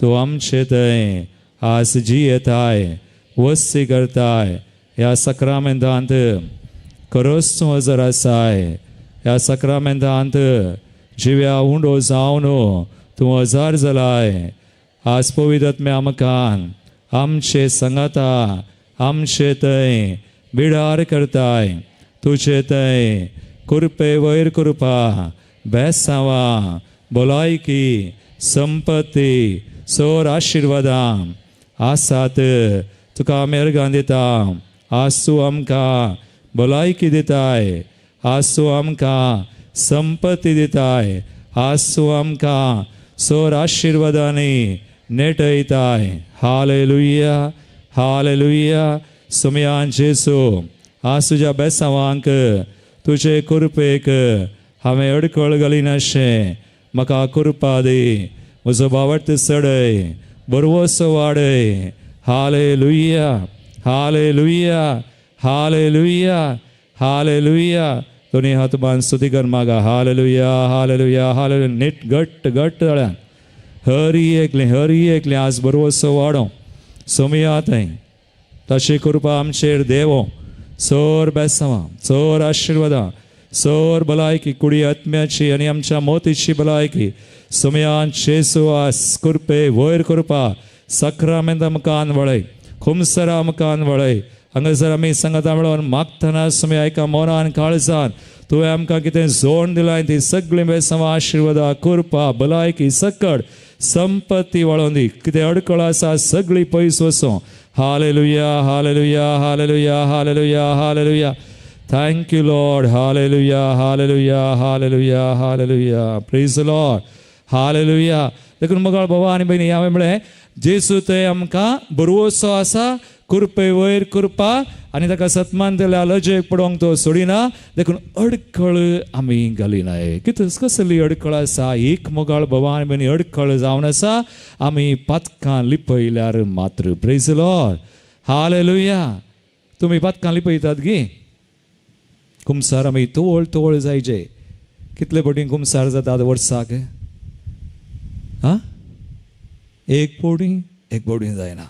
तूं आमचे थंय आज जियेताय वस्ती करताय. ह्या सक्रामेंतांत खरोच तूं हजर आसाय. ह्या सक्रामेंतांत जिव्या उंडो जावन तूं हजर जालाय. आज पवित्र आत्म्या आमकां आमचे सांगाता आमचे थंय बिडार करताय. तुजे थंय कृपे वयर कृपा बेसांवां भलायकी संपत्ती सोर आशिर्वादां आसात. तुका आमी अर्गां दिता. आज तूं आमकां भलायकी दिताय. आज तूं आमकां संपत्ती दिताय. आज तूं आमकां सोर आशिर्वादांनी नेटयताय. Hallelujah hallelujah. सुमयान जेजू आज तुज्या बेसांवांक तुजे कृपेक हांवें अडखळ घालिनाशें म्हाका कृपा दी. म्हजो बावट चडय बरवसो वाडय. Hallelujah hallelujah hallelujah hallelujah. दोनी हात बांद स्तुती कर मागा. Hallelujah hallelujah hallelujah. नीट घट्ट घट्ट जाल्यान हरी एकलें हरी एकलें आज बरवसो वाडो सोमया थंय ताची कृपा आमचेर देवो. सोर बेसांवां सोर आशिर्वादां सोर भलायकी कुडी आत्म्याची आनी आमच्या मोतीची भलायकी सुमयान जेजू आज कृपे वयर कृपा सक्रामेंत आमकां वळय खुमसरा आमकां वळय. हांगासर आमी सांगाता मेळोन मागतना सुमया एका मोनान काळजान तुवें आमकां कितें जोड दिलाय ती सगळीं बेसांवां आशिर्वादां कृपा भलायकी सकड संपत्ती वाळोवन दी. कितें अडखळ आसा सगळी पयस वचों. Hallelujah hallelujah hallelujah hallelujah hallelujah. Thank you Lord. Hallelujah hallelujah hallelujah hallelujah. Praise the Lord. Hallelujah. देखून मगाळ बाबा आनी भयणी हांवें म्हळें जेजू थंय आमकां बरवसो आसा. कृपे वयर कृपा आनी ताका सतमान दिल्या लजेक पडोवंक तो सोडिना. देखून अडखळ आमी घालिनाय. कितें कसली अडखळ आसा? एक मोगाळ बाबा आनी भयणी अडखळ जावन आसा आमी पातकां लिपयल्यार मात्र. Praise the Lord. हालेलुया. तुमी पातकां लिपयतात गी? कुमसार आमी तवळ तवळ जायचे. कितले पटी कुमसार जातात वर्साक? आं, एक पवटी एक पवटी जायना.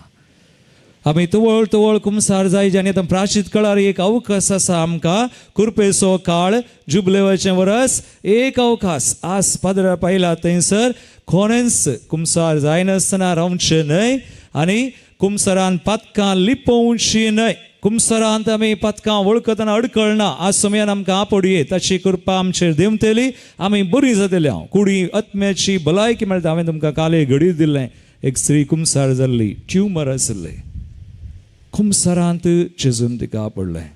आमी तवळ तवळ कुमसार जायचे. आनी आतां प्राचीत काळार एक अवकाश आसा आमकां. कृपेचो काळ जुबलेवाचें वरस एक अवकाश. आज पाद्रा पायला थंयसर कोणेंच कुमसार जायनासतना रावचें न्हय आनी कुमसारान पातकां लिपोवचीं न्हय. कुमसरांत आमी पातकां वळखतना अडकळना. आज समयान आमकां आपोडये ताची कृपा आमचेर देंवतली. आमी बरी जातली. हांव कुडी आत्म्याची भलायकी मेळटा. हांवें तुमकां काल एक घडी दिल्लें. एक स्त्री कुमसार जाल्ली, ट्युमर आशिल्लें. कुमसरांत जेजून तिका पडलें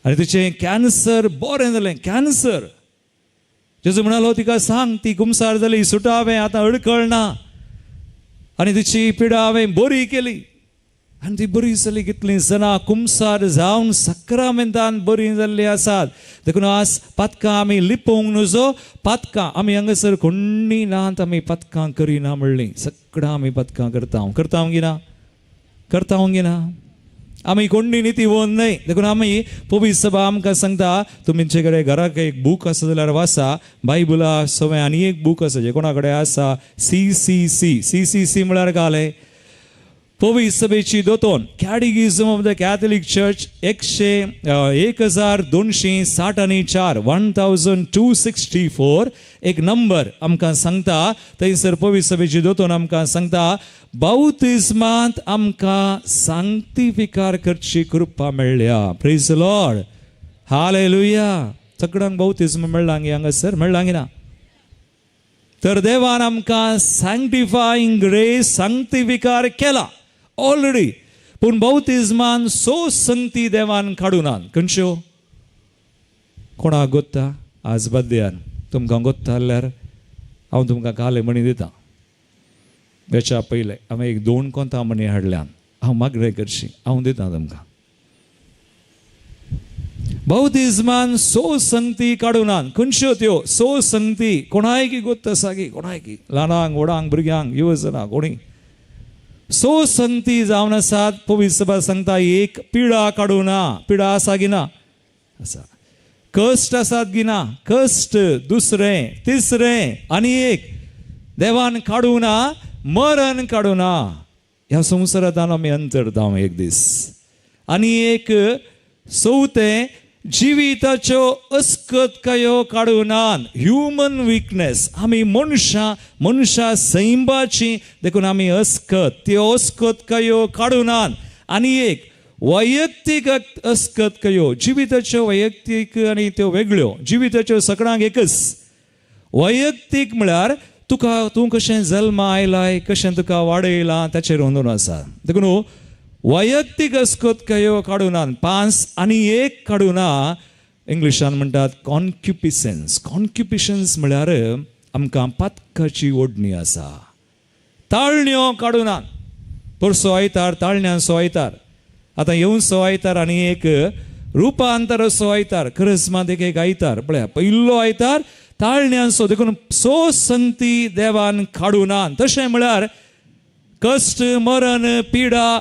आनी तिचें कॅन्सर बरें जालें. कॅन्सर जेजू म्हणालो तिका सांग ती कुमसार जाली सुटावें आतां अडकळना आनी तिची पिडा हांवें बरी केली. आनी ती बरी जाली. कितलीं जाणां कुमसार जावन सक्रामेंतान बरीं जाल्लीं आसात. देखून आज पातकां आमी लिपोवंक नजो. पातकां आमी हांगासर कोण्णी नात, आमी पातकां करिना म्हणलीं. सगळां आमी पातकां करता. करता गी ना? करता गी ना? आमी कोण्णी नितीवंत न्हय. देखून आमी पवित्र सभा आमकां सांगता, तुमचे कडेन घराक एक बूक आसा जाल्यार वाचा. बायबला सगळें आनी एक बूक आसा जे कोणा कडेन आसा, C C C. C C C म्हळ्यार कालें पवित्र सभेची दोतोन, catechism of the Catholic church, 1264, 1264 एक नंबर आमकां सांगता. थंयसर पवित्र सभेची दोतोन आमकां सांगता, बाउतिज्मांत आमकां सांक्तिफिकार करची कृपा मेळ्ळ्या. Praise the Lord, hallelujah. सगळ्यांक बाउतिज्म मेळ्ळा हांगासर? मेळ्ळा ना? तर देवान आमकां सँक्टिफाईंग ग्रेस, सांक्तिफिकार केला ऑलरेडी. पूण बाउतिज्मान सो संगती देवान काडूना. खंयच्यो? कोणाक गोत्ता? आज बद्यान तुमकां गोत्ता जाल्यार हांव तुमकां काले म्हणी दितां. वेच्या पयलें हांवें एक 2 कोंतां म्हणी हाडल्यान, हांव मागणें करशी, हांव दितां तुमकां. बाउतिज्मान सो संगती काडूना. खंयच्यो त्यो सो संगती? कोणायकी गोत्त आसा की? कोणायकी? ल्हानांक, व्हडांक, भुरग्यांक, युवजनां, कोणी सो संगती जावन आसात. पवित्र सभा सांगता, एक पिडा काडूना. पिडा आसा की ना? आसा. कश्ट आसात की ना? कश्ट. दुसरें, तिसरें, आनी एक देवान काडूना, मरण काडूना. ह्या संवसारांत आमी अंतरता एक दीस. आनी एक चवथें, जिविताच्यो अस्कतकायो काडूना, ह्युमन विकनेस. आमी मनशां, मनशां सैंबाची, देखून आमी अस्कत, त्यो अस्कतकायो काडूना. आनी एक वैयक्तीक अस्कतकायो, जिविताच्यो वैयक्तीक आनी त्यो वेगळ्यो. जिविताच्यो सगळ्यांक एकच. वैयक्तीक म्हळ्यार तुका, तूं कशें जल्मा आयलाय, कशें तुका वाडयलां ताचेर अंदून आसा. देखून वैयक्तीक अस्कतकायो काडूना 5 आनी 1 काडूना. इंग्लिशान म्हणटात कॉन्क्युपिसन्स. कॉन्क्युपिसन्स म्हळ्यार आमकां पातकाची ओडणी आसा. ताळण्यो काडूना. परसो आयतार ताळण्यांचो आयतार, आतां येवचो आयतार आनी एक रुपांतराचो आयतार, खरस मात एक आयतार पळया, पयलो आयतार ताळण्यांचो. देखून सो संगती देवान काडूना. तशें म्हळ्यार कश्ट, मरण, पिडा,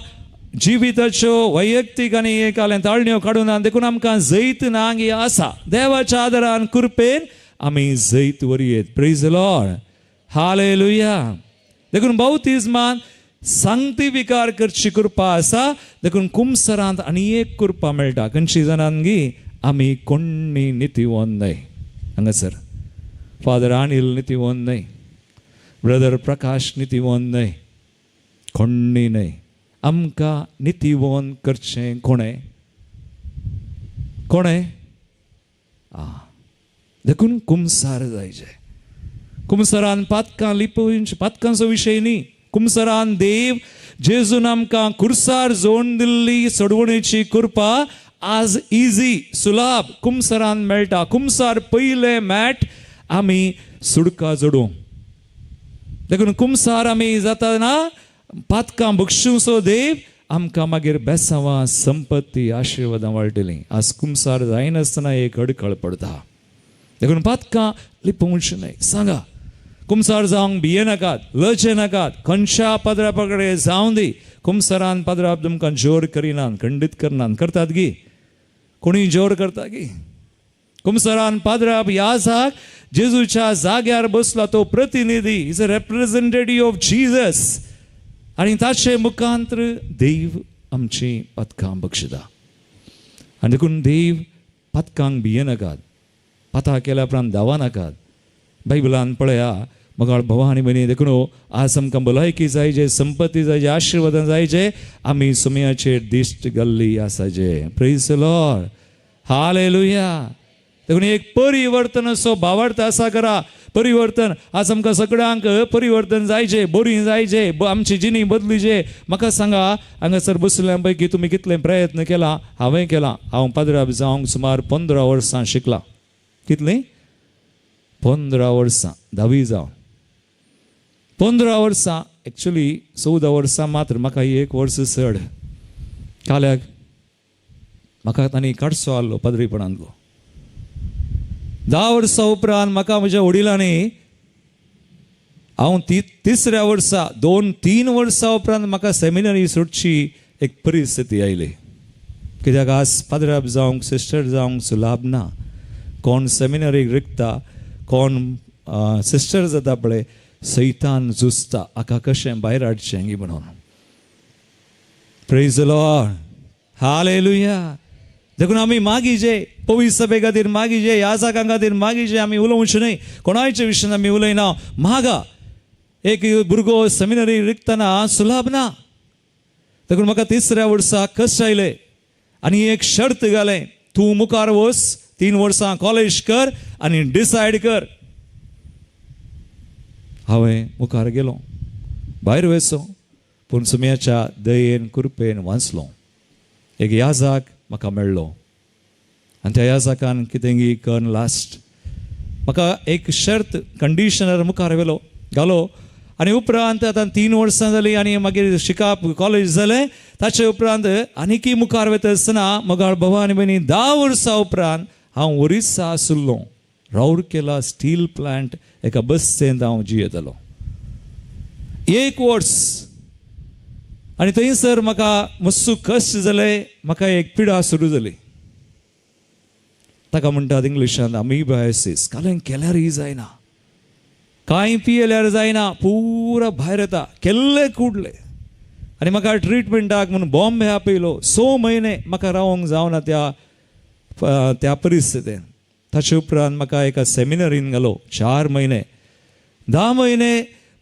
जिविताच्यो वैयक्तीक आनी एक आलें ताळण्यो काडूना. देखून आमकां जैत नांगी आसा. देवाच्या आदारान, कृपेन आमी जैत वरयेत. Praise the Lord, hallelujah. देखून बाउतिज्मान सांक्तिफिकार करची कृपा आसा. देखून कुमसरांत आनी एक कृपा मेळटा. खंयची जाणांगी आमी कोण्णी नितीवंत न्हय. हांगासर फादर अनिल नितीवंत न्हय, ब्रदर प्रकाश नितीवंत न्हय, कोण्णी न्हय. आमकां नितीवंत करचें कोणें? कोणें? देखून कुमसार जायचें. कुमसरान पातकां लिपोवची, पातकांचो विशय न्ही. कुमसरान देव जेजून आमकां कुर्सार जोडून दिल्ली सोडवणेची कृपा आज इजी, सुलाभ कुमसरान मेळटा. कुमसार पयलें मॅट आमी सुडका जोडूं. देखून कुमसार आमी जाता ना पातकां बक्षुसो देव आमकां मागीर बेसांवां, संपत्ती, आशिर्वादां वाडटलीं. आज कुमसार जायनासतना एक अडखळ पडटा. देखून पातकां लिपोवचीं न्हय. सांगा, कुमसार जावंक भिये नाकात, लजे नाकात. खंयच्या पाद्रा कडेन जावं दी, कुमसारान पाद्राप तुमकां जोर करिनात, खंडीत करनात. करतात गी? कोणी जोर करता गी? कुमसारान पाद्राप ह्या जेजूच्या जाग्यार बसला तो प्रतिनिधी, is a representative of Jesus. आनी ताचे मुखांत्र देव आमची पातकां बक्षिता. आनी देखून देव पातकांक भिये नाकात, पातां केल्या उपरांत धांवा नाकात. बायबलान पळया मगाळ भावा आनी भयणी, देखून आज आमकां भलायकी जाय जे, संपत्ती जाय जे, आशिर्वादां जाय जे, आमी सुमयाचेर दिश्ट घाल्ली आसा जे. Praise the Lord, hallelujah. देखून एक परिवर्तन असो भावार्थ आसा करा. परिवर्तन आज आमकां सगळ्यांक परिवर्तन जायचे, बरी जायचे, आमची जिणी बदलीचे. म्हाका सांगा, हांगासर बसल्या पैकी तुमी कितले प्रयत्न केला? हांवें केला. हांव पाद्राब जावंक सुमार 15 वर्सां शिकलां. कितलीं? 15 वर्सां. धावी जावन 15 वर्सां, एक्चुली 14 वर्सां मात्र, म्हाका एक वर्स चड. काल्याक म्हाका तांणी काडसो आहलो पाद्रीपणांतलो. 10 वर्सां उपरांत म्हाका म्हज्या वडिलांनी हांव ती तिसऱ्या वर्सा 2-3 वर्सां उपरांत म्हाका सेमिनरी सोडची एक परिस्थिती आयली. कित्याक आज पाद्राब जावंक सिस्टर जावंक सुलाभ ना. कोण सेमिनरीक रिगता, कोण सिस्टर जाता पळय, सैतान झुजता हाका कशें भायर हाडचें गी म्हणून. Praise the Lord, hallelujah. देखून आमी मागीजे, पवित्र सभे खातीर मागीजे, याजकां खातीर मागीजे. आमी उलोवचें न्हय, कोणायचे विशयान आमी उलयना. मागा एक भुरगो सेमिनरी रिगतना सुलाभ ना. देखून म्हाका तिसऱ्या वर्सा कश्ट आयले आनी एक शर्त घालें, तूं मुखार वच, 3 वर्सां कॉलेज कर आनी डिसायड कर. हांवें मुखार गेलो, भायर वचो, पूण सुम्याच्या दयेन कृपेन वांचलो. एक याजाक म्हाका मेळ्ळो आनी त्या याजाकान कितेंगी करून लास्ट म्हाका एक शर्त कंडिशनर मुखार व्हेलो घालो. आनी उपरांत आतां 3 वर्सां जालीं आनी मागीर शिकप कॉलेज जालें. ताचे उपरांत आनीकी मुखार वता आसतना मोगाळ भावा आनी भयणी 10 वर्सां उपरांत हांव ओरिस्सा आशिल्लो. राउरकेला स्टील प्लांट एका बस्तेंत हांव जियेतालो 1 वर्स. आनी थंयसर म्हाका मातसो कश्ट जाले, म्हाका एक पिडा सुरू जाली. ताका म्हणटात इंग्लिशांत अमिबायसीस. कालें केल्यारय जायना, कांय पियेल्यार जायना, पुरा भायर येता, केल्ले कुडले. आनी म्हाका ट्रिटमेंटाक म्हणून बॉम्बे आपयलो. 6 म्हयने म्हाका रावंक जावना त्या त्या परिस्थितीन. ताचे उपरांत म्हाका एका सेमिनरीन घालो 4 म्हयने. 10 म्हयने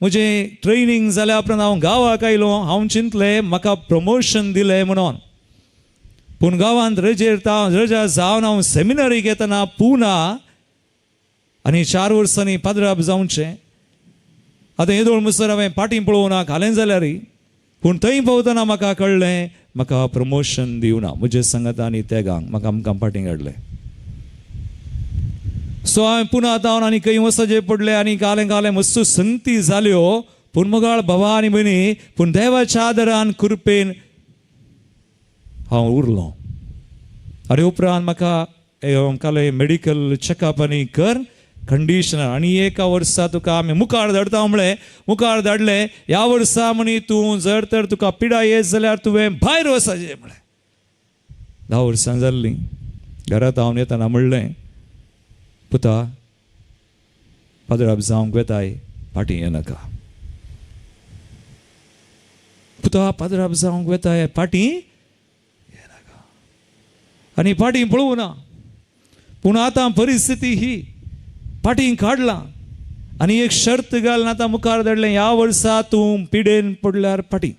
म्हजें ट्रेनींग जाल्या उपरांत हांव गांवाक आयलो. हांव चिंतलें म्हाका प्रमोशन दिलें म्हणून, पूण गांवांत रजेर रजा जावन हांव सेमिनरीक येतना पुना आनी 4 वर्सांनी पाद्राब जावचें. आतां येदोळ मुसर हांवें पाटी पळोवना घालें जाल्यार, पूण थंय पावतना म्हाका कळ्ळें म्हाका प्रमोशन दिवना. म्हजे सांगाता आनी तेगांक म्हाका आमकां पाटी काडलें. सो हांवें पुना जावन आनी खंय वचचें पडलें आनी घालें घालें मस्तू संगती जाल्यो. पूण मोगाळ भावा आनी भयणी, पूण देवाच्या आदरान कृपेन हांव उरलो. आनी उपरांत म्हाका कालें मेडिकल चॅकअप आनी कर कंडिशनर आनी 1 वर्सा तुका आमी मुखार धाडटा म्हणलें. मुखार धाडलें, ह्या वर्सा म्हणी तूं जर तर तुका पिडा येत जाल्यार तुवें भायर वचपाचें म्हणलें. 10 वर्सां जाल्लीं. घरांत हांव येतना म्हणलें, पुता पाद्राब जावंक वेताय, फाटीं येनाका. पुता पाद्राब जावंक वेताय, फाटीं येनाका. आनी फाटीं पळोवना. पूण आतां परिस्थिती ही फाटीं काडलां आनी एक शर्त घालून आतां मुखार धाडलें, ह्या वर्सा तूं पिडेन पडल्यार फाटीं.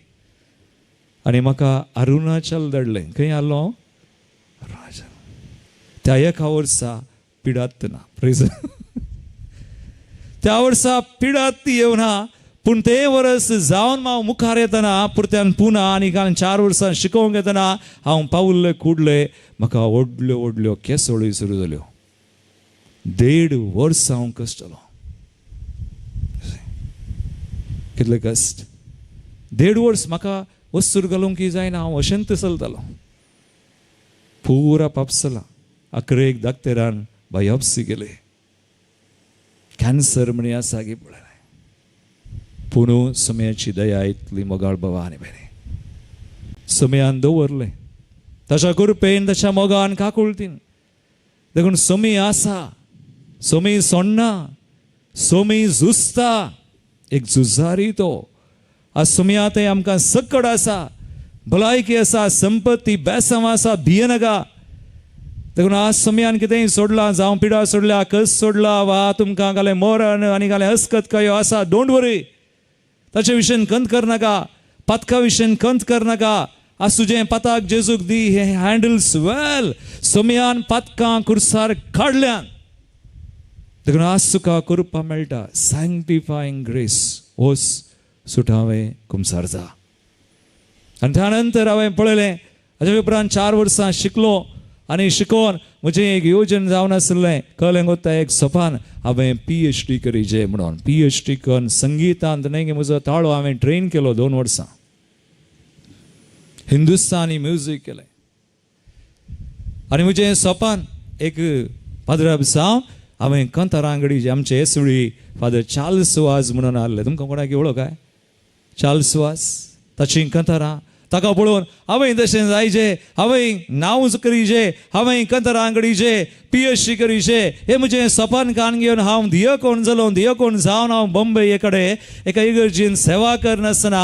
आनी म्हाका अरुणाचल धाडलें. खंय आसलो? अरुणाचल. त्या 1 वर्सा पिडात ना. प्रेज त्या वर्सा पिडात येवना, पूण ते वर्स जावन हांव मुखार येतना पुरत्यान पुना आनी कारण 4 वर्सां शिकोवंक येतना हांव पावल्ले कुडले, म्हाका व्हडल्यो व्हडल्यो केसोळी सुरू जाल्यो. 1.5 वर्स हांव कश्टलो. कितले कश्ट. 1.5 वर्स म्हाका वस्तूर घालूंक जायना, हांव अशेंत चलतालो. पुरा पापसला. अकरेक दाक्तेरान बायोप्सी केली. कॅन्सर म्हणी आसा की पळयलें. पूण सुम्याची दया इतली मोगाळ बाबा आनी भयणी, सुम्यान दवरलें ताच्या कृपेन, ताच्या मोगान काकुळतीन. देखून सोमी आसा, सोमी सोडना, सोमी झुजता, एक झुजारी तो. आज सोमया थंय आमकां सकड आसा, भलायकी आसा, संपत्ती बेसांव आसा, भियेनाका. देखून आज सोमयान कितेंय सोडलां, जावं पिडा सोडल्या, कस सोडला, वा तुमकां घालें मरण आनी घालें हसकत kayo आसा, don't worry. ताचे विशयन कंत करनाका, पातका विशयन कंत करनाका. आज तुजें पाताक जेजूक दी, हे हँडल्स वेल. सोमयान पातकां कुर्सार काडल्यान. देखून आज तुका करपा मेळटा सँक्टिफाईंग ग्रेस. वच सुटावें कुमसार जा. आनी त्या नंतर हांवें पळयलें, हाज्या उपरांत 4 वर्सां शिकलो आनी शिकोवन म्हजें एक योजन जावन आशिल्लें. कळ्ळें गोता एक सपान हांवें PhD करीजे म्हणून. PhD करून संगितांत न्हय म्हजो ताळो हांवें ट्रेन केलो 2 वर्सां. हिंदुस्तानी म्युजीक केलें. आनी म्हजें सोपान एक पाद्राब जावन हांवें कंतारांगडी जे आमचे येसुळी फादर चार्ल्स वाज म्हणून आहले, तुमकां कोणाक वळख काय चार्ल्स वाज, ताची कंतारां ताका पळोवन हांवें तशें जायचे, हांवें नांव करीचे, हांवें कंतारां कडीचे, PhD करीचे, हें म्हजें सपन कान घेवन हांव दियकोण जालो. दियकोण जावन हांव बॉम्बे कडेन एका इगर्जीन सेवा करनासतना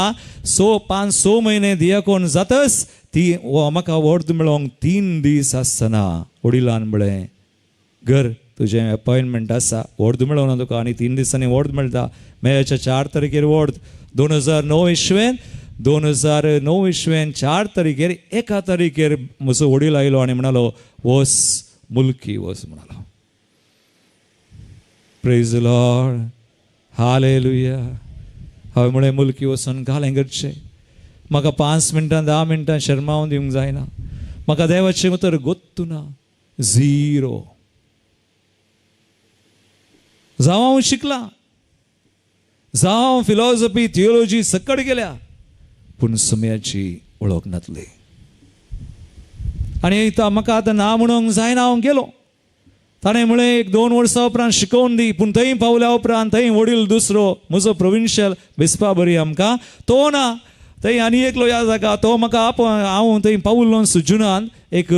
5-6 म्हयने दियकोण जातच ती म्हाका वर्द मेळोंक 3 दीस आसतना वडिलान म्हळें, घर तुजें अपॉयंटमेंट आसा, वर्द मेळोना तुका आनी 3 दिसांनी वर्द मेळटा. मेच्या 4 तारखेर वर्द, 2009 इस्वेन, 2009 इस्वेन 4 तारखेर 1 तारखेर म्हजो वडील आयलो आनी म्हणालो वस मुल्की वस म्हणालो. Praise Lord, hallelujah. हांवें म्हळें मुल्की वचून घालें करचें, म्हाका 5 मिनटां 10 मिनटां शर्मावन दिवंक जायना, म्हाका देवाचें उतर गोत्तू ना, झिरो. जावं हांव शिकलां, जावं फिलॉसॉफी थियोलॉजी सकट गेल्या, पूण समयाची वळख नातली. आनी म्हाका आतां ना म्हणूंक जायना, हांव गेलो. ताणें म्हळें 1-2 वर्सां उपरांत शिकोवन दी. पूण थंय पावल्या उपरांत थंय वडील दुसरो म्हजो प्रोविन्शियल बेसपा बरी आमकां तो ना, थंय आनी एकलो याद जाता तो म्हाका आप हांव थंय पावल्लो जुनान, एक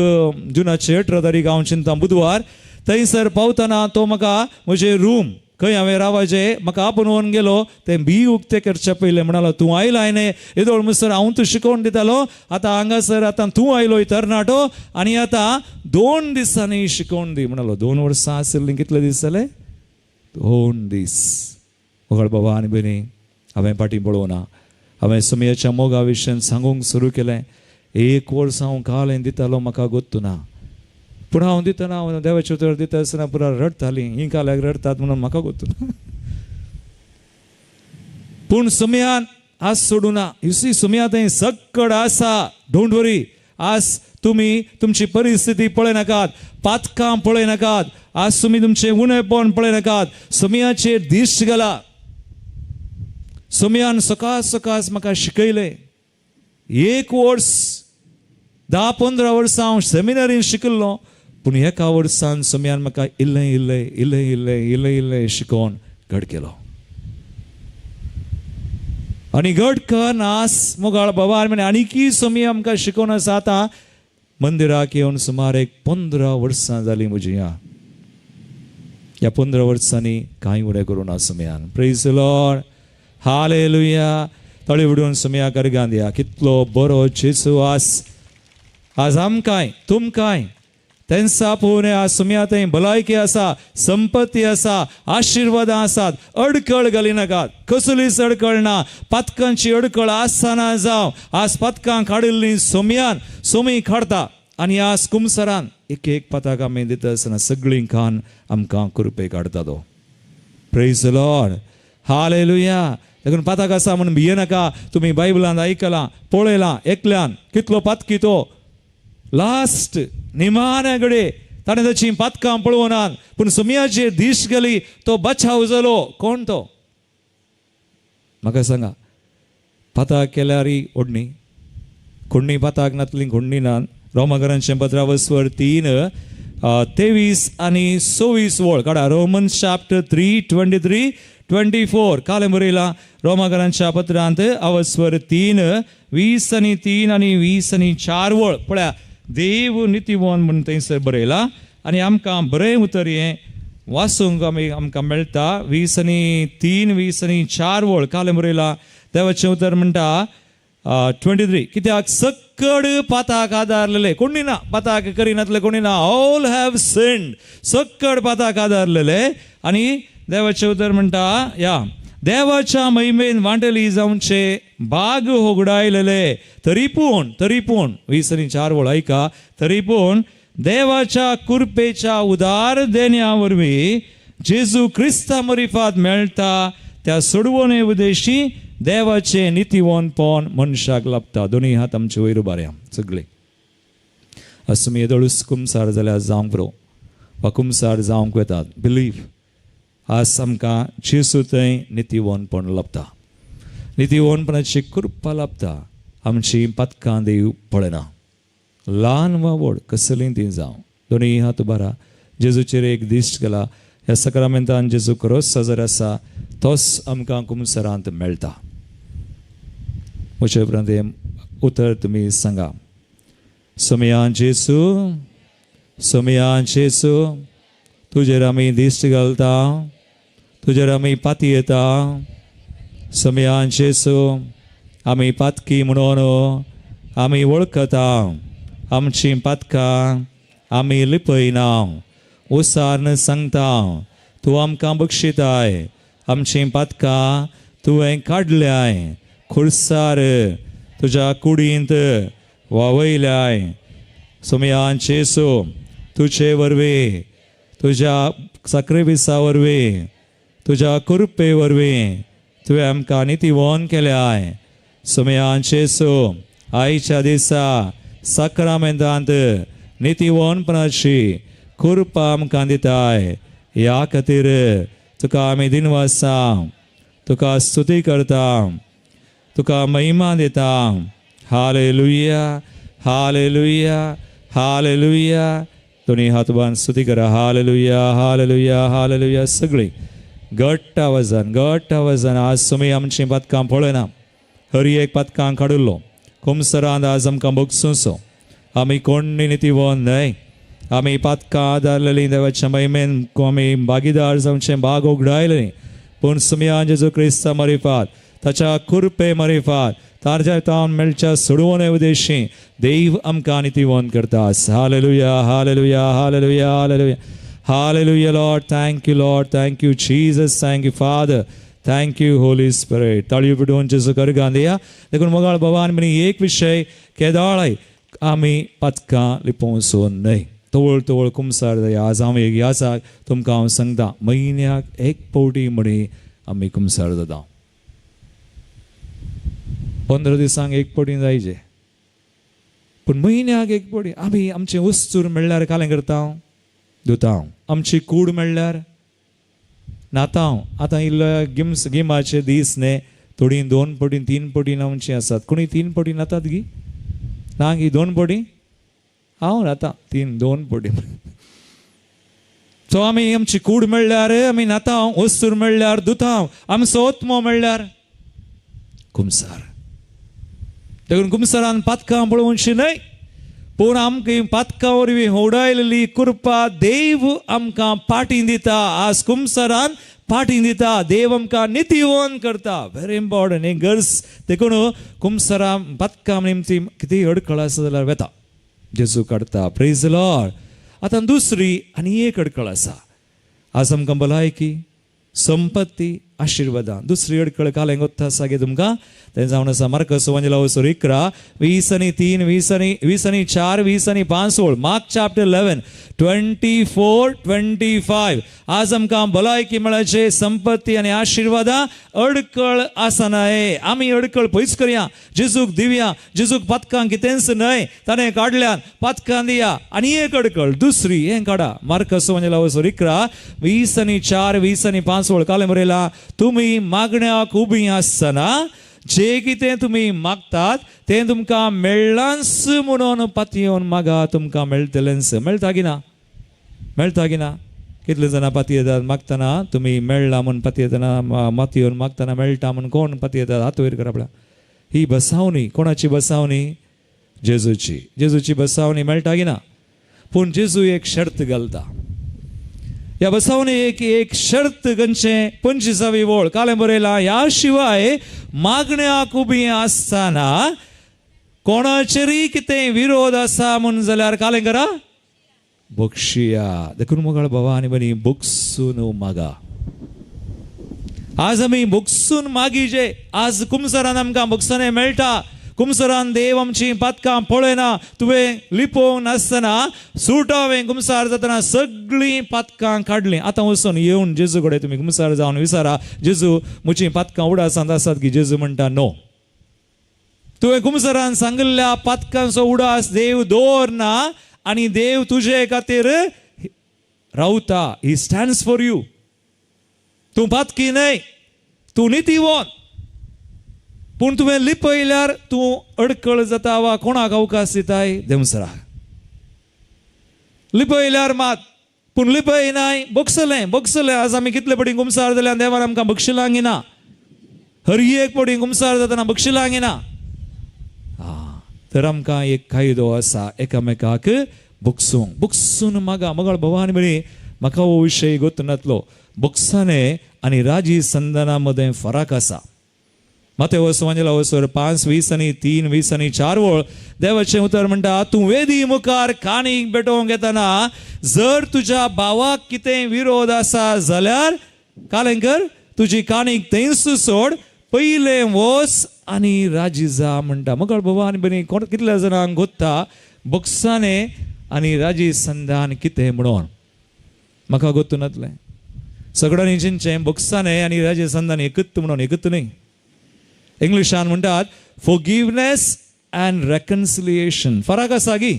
जुनाचे 18 तारीख हांव चिंता बुधवार, थंयसर पावतना तो म्हाका म्हजें रूम खंय हांवें रावाचें म्हाका आपोवन व्हरून गेलो. तें बी उक्तें करचे पयलें म्हणालो तूं आयलो हांवें येदोळ म्हणसर हांव तूं शिकोवन दितालो, आतां हांगासर आतां तूं आयलो तरणाटो आनी आतां 2 दिसांनी शिकोवन दी म्हणालो. 2 वर्सां आशिल्लीं, कितले दीस जाले? 2 दीस. मोगाळ बाबा आनी भयणी, हांवें फाटीं पळोवना, हांवें समयाच्या मोगा विशयान सांगूंक सुरू केलें. 1 वर्स हांव कालें दितालो, म्हाका गोत्तू ना, पूण हांव दितना हांव देवाचें उतर दिता आसतना पुरा रडटालीं, हीं काल्याक रडटात म्हणून म्हाका गोत्तू ना. पूण समयान आज सोडूं ना. You see, समया थंय सकड आसा, don't वरी. आज तुमी तुमची परिस्थिती पळयनाकात, पातकां पळयनाकात, आज तुमी तुमचें उणेपण पळयनाकात, समयाचेर दीस घाला. समयान सकाळ सकाळ म्हाका शिकयलें. 1 वर्स 10-15 वर्सां हांव सेमिनारीन शिकिल्लो, पूण 1 वर्सान समयान म्हाका इल्लें इल्लें इल्लें इल्लें इल्लें इल्लें शिकोवन घड केलो. आनी घड करून आज मोगाळ बाबा आनी आनीकय समय आमकां शिकोवन आसा. आतां मंदिराक येवन सुमार 15 वर्सां जालीं म्हजी. ह्या 15 वर्सांनी कांय उणें करूं ना समयान. प्रेज लॉर्ड, हालेलुया. तळी उडोवन समया करगान दिया. कितलो बरो जेजू आस आज आमकांय तुमकांय तेंसा पोवणे आज सुमया थंय भलायकी आसा, संपत्ती आसा, आशिर्वादां आसात. अडकळ घालिनाकात, कसलीच अडकळ ना, पातकांची अडकळ आसना जावं. आज पातकां काडिल्लीं सोमयान सोमी काडटा आनी आज कुमसरान एक एक पाताक आमी दिता आसतना सगळीं खान आमकां कृपे काडटा तो. प्रेज लॉर्ड, हालेलुया. देखून पाताक आसा म्हणून भियेनाका. तुमी बायबलान आयकलां, पळयलां, एकल्यान कितलो पातकी तो लास्ट निमाण्या कडेन ताणें ताची पातकां पळोवनात, पूण सुमयाचेर दीस गेली तो बचाव जालो. कोण तो म्हाका सांगा? पाताक केल्यार ओडणी कोडणी पाताक नातली कोडणी ना. रोमाकरांचें पत्रावस्वर 3:23 आनी 26 वळ काडा. रोमन चॅप्टर 3, 23, 24 कालें बरयलां रोमाकरांच्या पत्रांत अवस्वर 3, 20 आनी 3 आनी 20 आनी 4 वळ पळया. देव नितीवन म्हूण थंयसर बरयलां आनी आमकां बरें उतर हें वाचूंक आमी आमकां मेळटा. 20 आनी 3, 20 आनी 4 वळ कालें बरयलां. देवाचें उतर म्हणटा 23, कित्याक सकड पाताक आदारलेले कोणी ना, पाताक करिनातले कोणी ना, ऑल have सिन्ड, सकड पाताक आदारलेले. आनी देवाचें उतर म्हणटा या देवाच्या महिमेन वांटेली जावचे भाग होगडायलेले, तरी पूण, तरी पूण 20 आनी 4 वळ आयका, तरी पूण देवाच्या कृपेच्या उदार देण्या वरवीं जेजू क्रिस्ता मरिफात मेळटा त्या सोडवणे उदेशी देवाचें नितीवनपण मनशाक लाभता. दोनूय हात आमचे वयर उबारया सगळे. आज तुमी येदोळूच कुमसार जाल्यार जावंक बरो वा कुमसार जावंक वेतात, बिलीव आज आमकां जेजू थंय नितीवनपण लाभता, नितीवनपणाची कृपा लाभता. आमची पातकां देव पळयना, ल्हान वा व्हड कसलीं ती जावं. दोनूय हात उबारा, जेजूचेर एक दिश्ट घाला. ह्या सक्रामेंतान जेजू खरोच हजर आसा, तोच आमकां कुमसरांत मेळटा. म्हजे उपरांत हें उतर तुमी सांगा. सोमया जेजू, सोमया जेजू, तुजेर आमी दिश्ट घालता, तुजेर आमी पाती येता. सोमया जेजू, आमी पातकी म्हणून आमी वळखता, आमची पातकां आमी लिपयना, उसार्न सांगता, तूं आमकां बक्षिताय, आमची पातकां तुवें काडल्याय, खुर्सार तुज्या कुडींत वावयल्याय. सोमया जेजू, तुजे वरवीं, तुज्या साक्रिफिसा वरवीं, तुज्या कृपे वरवीं तुवें आमकां नितीवोन केल्याय. सोमया जेजू, आयच्या दिसा साक्रामेंतांत नितीवोनपणाची कृपा आमकां दिताय. ह्या खातीर तुका आमी दिनवासा, तुका स्तुती करता, तुका महिमा दिता. Hallelujah, hallelujah, hallelujah. दोन्ही हात बांद स्तुती करा. Hallelujah, hallelujah, hallelujah. सगळी घट्ट आवाजान, घट्ट आवाजान. आज तुमी आमचीं पातकां पळयना, हर एक पातकां काडिल्लो कुमसरांत आज आमकां बगसुसो. आमी कोण्णी नितीवोन न्हय, आमी पातकां आदारलेलीं देवाच्या महिमेन आमी भागीदार जावचें भाग उगडायलें. पूण सुमया जेजू क्रिस्ता मारिफात, ताच्या कृपे मारिफात, ताच्या तावन मेळच्या सोडवणे उद्देशी देव आमकां नितीवोन करता. Hallelujah, hallelujah, hallelujah, hallelujah, hallelujah. Lord, thank you Lord, thank you Jesus, thank you Father, thank you Holy Spirit. ताळयो पिटोवन जेजू करगान दिया. देखून मोगाळ भवान म्हणी एक विशय केदाळाय आमी पातकां लिपोवचो न्हय. तवळ तवळ कुमसार जाय. आज हांव एक यासाक तुमकां हांव सांगता, म्हयन्याक एक पावटी म्हणी आमी कुमसार जाता. 15 दिसांक एक पावटी जायचे, पूण म्हयन्याक एक पावटी आमी आमचें वस्तूर मेळ्ळ्यार कालें करता, धुता. आमची कूड मेळ्ळ्यार न्हाता. आतां इल्लो गिम्स गिमाचे दीस न्ही, थोडीं 2 पावटी 3 पावटी न्हावचीं आसात. कोणी 3 पावटी न्हातात गी? ना गी 2 पावटी? हांव न्हाता 3 2 पावटी. सो आमी आमची कूड मेळ्ळ्यार आमी न्हाता, वस्तूर मेळ्ळ्यार धुता, आमचो आत्मो मेळ्ळ्यार कुमसार. देखून कुमसारान पातकां पळोवची न्हय, पूण आमकां पातकां वरवीं होडायलेली कृपा देव आमकां पाटी दिता. आज कुमसारान पाटी दिता, देव आमकां नितीवोन करता. व्हेरी इम्पॉर्टंट हें गरज. देखून कुमसारां पातकां निमती कितेंय अडखळ आसा जाल्यार वेता, जेजू काडटा. Praise Lord. आतां दुसरी आनी एक अडखळ आसा. आज आमकां भलायकी, संपत्ती, आशिर्वादां. दुसरी अडखळ कालें गोत्ता आसा गे तुमकां, तें जावन आसा मार्कस वंजला 11 20 आनी 3 20 आनी 4 20 आनी 5 16. Mark chapter 11 24 25. आज आमकां भलायकी मेळचे, संपत्ती आनी आशिर्वादां अडखळ आसना. आमी अडखळ पयस करया, जेजूक दिवया. जेजूक पातकां कितेंच न्हय, ताणें काडल्यान पातकां दिया. आनी एक अडखळ दुसरी हें काडा. मार्कस वंजला 11 20 आनी 4 20 आनी 5 16. कालें बरयलां, तुमी मागण्याक उबी आसतना जे कितें तुमी मागतात तें तुमकां मेळ्ळांच म्हणून पातयेवन मागा, तुमकां मेळटलेंच. मेळटा की ना? मेळटा की ना? कितले जाणां पातयेतात मागतना तुमी मेळ्ळा म्हूण पातयेतना, मातयेवन मागतना मेळटा म्हूण कोण पातयेतात? हात वयर करा. ही बसावणी कोणाची बसावणी? जेजूची. जेजूची बसावणी मेळटा की ना? पूण जेजू एक शर्त घालता. ह्या बसावणी एक एक शर्त गंचे 25वी वळ कालें बरयलां, ह्या शिवाय मागण्याक उबी आसतना कोणाचेरय कितें विरोध आसा म्हूण जाल्यार कालें करा, बक्षिया. देखून मोगाळ बाबा आनी बनी बक्षून मागा. आज आमी बक्षून मागीजे. आज कुमसरान आमकां बक्षाने मेळटा. कुमसरान देव आमची पातकां पळयना. तुवें लिपोवंक नासतना सुटावें कुमसार जातना सगळीं पातकां काडलीं. आतां वचून येवन जेजू कडेन तुमी कुमसार जावन विचारा, जेजू म्हजीं पातकां उडासांत आसात की? जेजू म्हणटा नो. तुवें कुमसरान सांगिल्ल्या पातकांचो उडास देव दवरना आनी देव तुजे खातीर रावता. He stands for you. तूं पातकी न्हय, तूं नितीवंत. पूण तुवें लिपयल्यार तूं अडकळ जाता वा कोणाक अवकाश दिताय देंवसराक. लिपयल्यार मात, पूण लिपय नाय बगसलें बगसलें. आज आमी कितले पटी कुमसार जाल्यार देवान आमकां बक्षिलांगी ना, हर एक पटी कुमसार जातना बक्षिलांगी ना. तर आमकां एक कायदो आसा एकामेकाक बगसूंक. बगसून मागा मगळ भवान बरी म्हाका हो विशय गोत नातलो. बगसाने आनी राजी संदना मदें फरक आसा. मातेवस वांजेला वसर 5:20 आनी 3:20 आनी 4 वळ देवाचें उतर म्हणटा, तूं वेदी मुखार काणीक भेटोवंक येतना जर तुज्या भावाक कितें विरोध आसा जाल्यार कालेंकर तुजी काणीक थंयच सोड, पयलें वच आनी राजी जा म्हणटा. मगळ बाबा आनी बरी कोण कितल्या जाणांक गोत्ता बगसाने आनी राजी संदान कितें म्हणून म्हाका गोत्तू नातलें. सगळ्यांनी चिंचें बगसाने आनी राजी संदान एकत म्हणून, एकत न्ही. इंग्लिशान म्हणटात फॉरगिवनेस अँड रेकन्सिलिएशन. फरक आसा गी.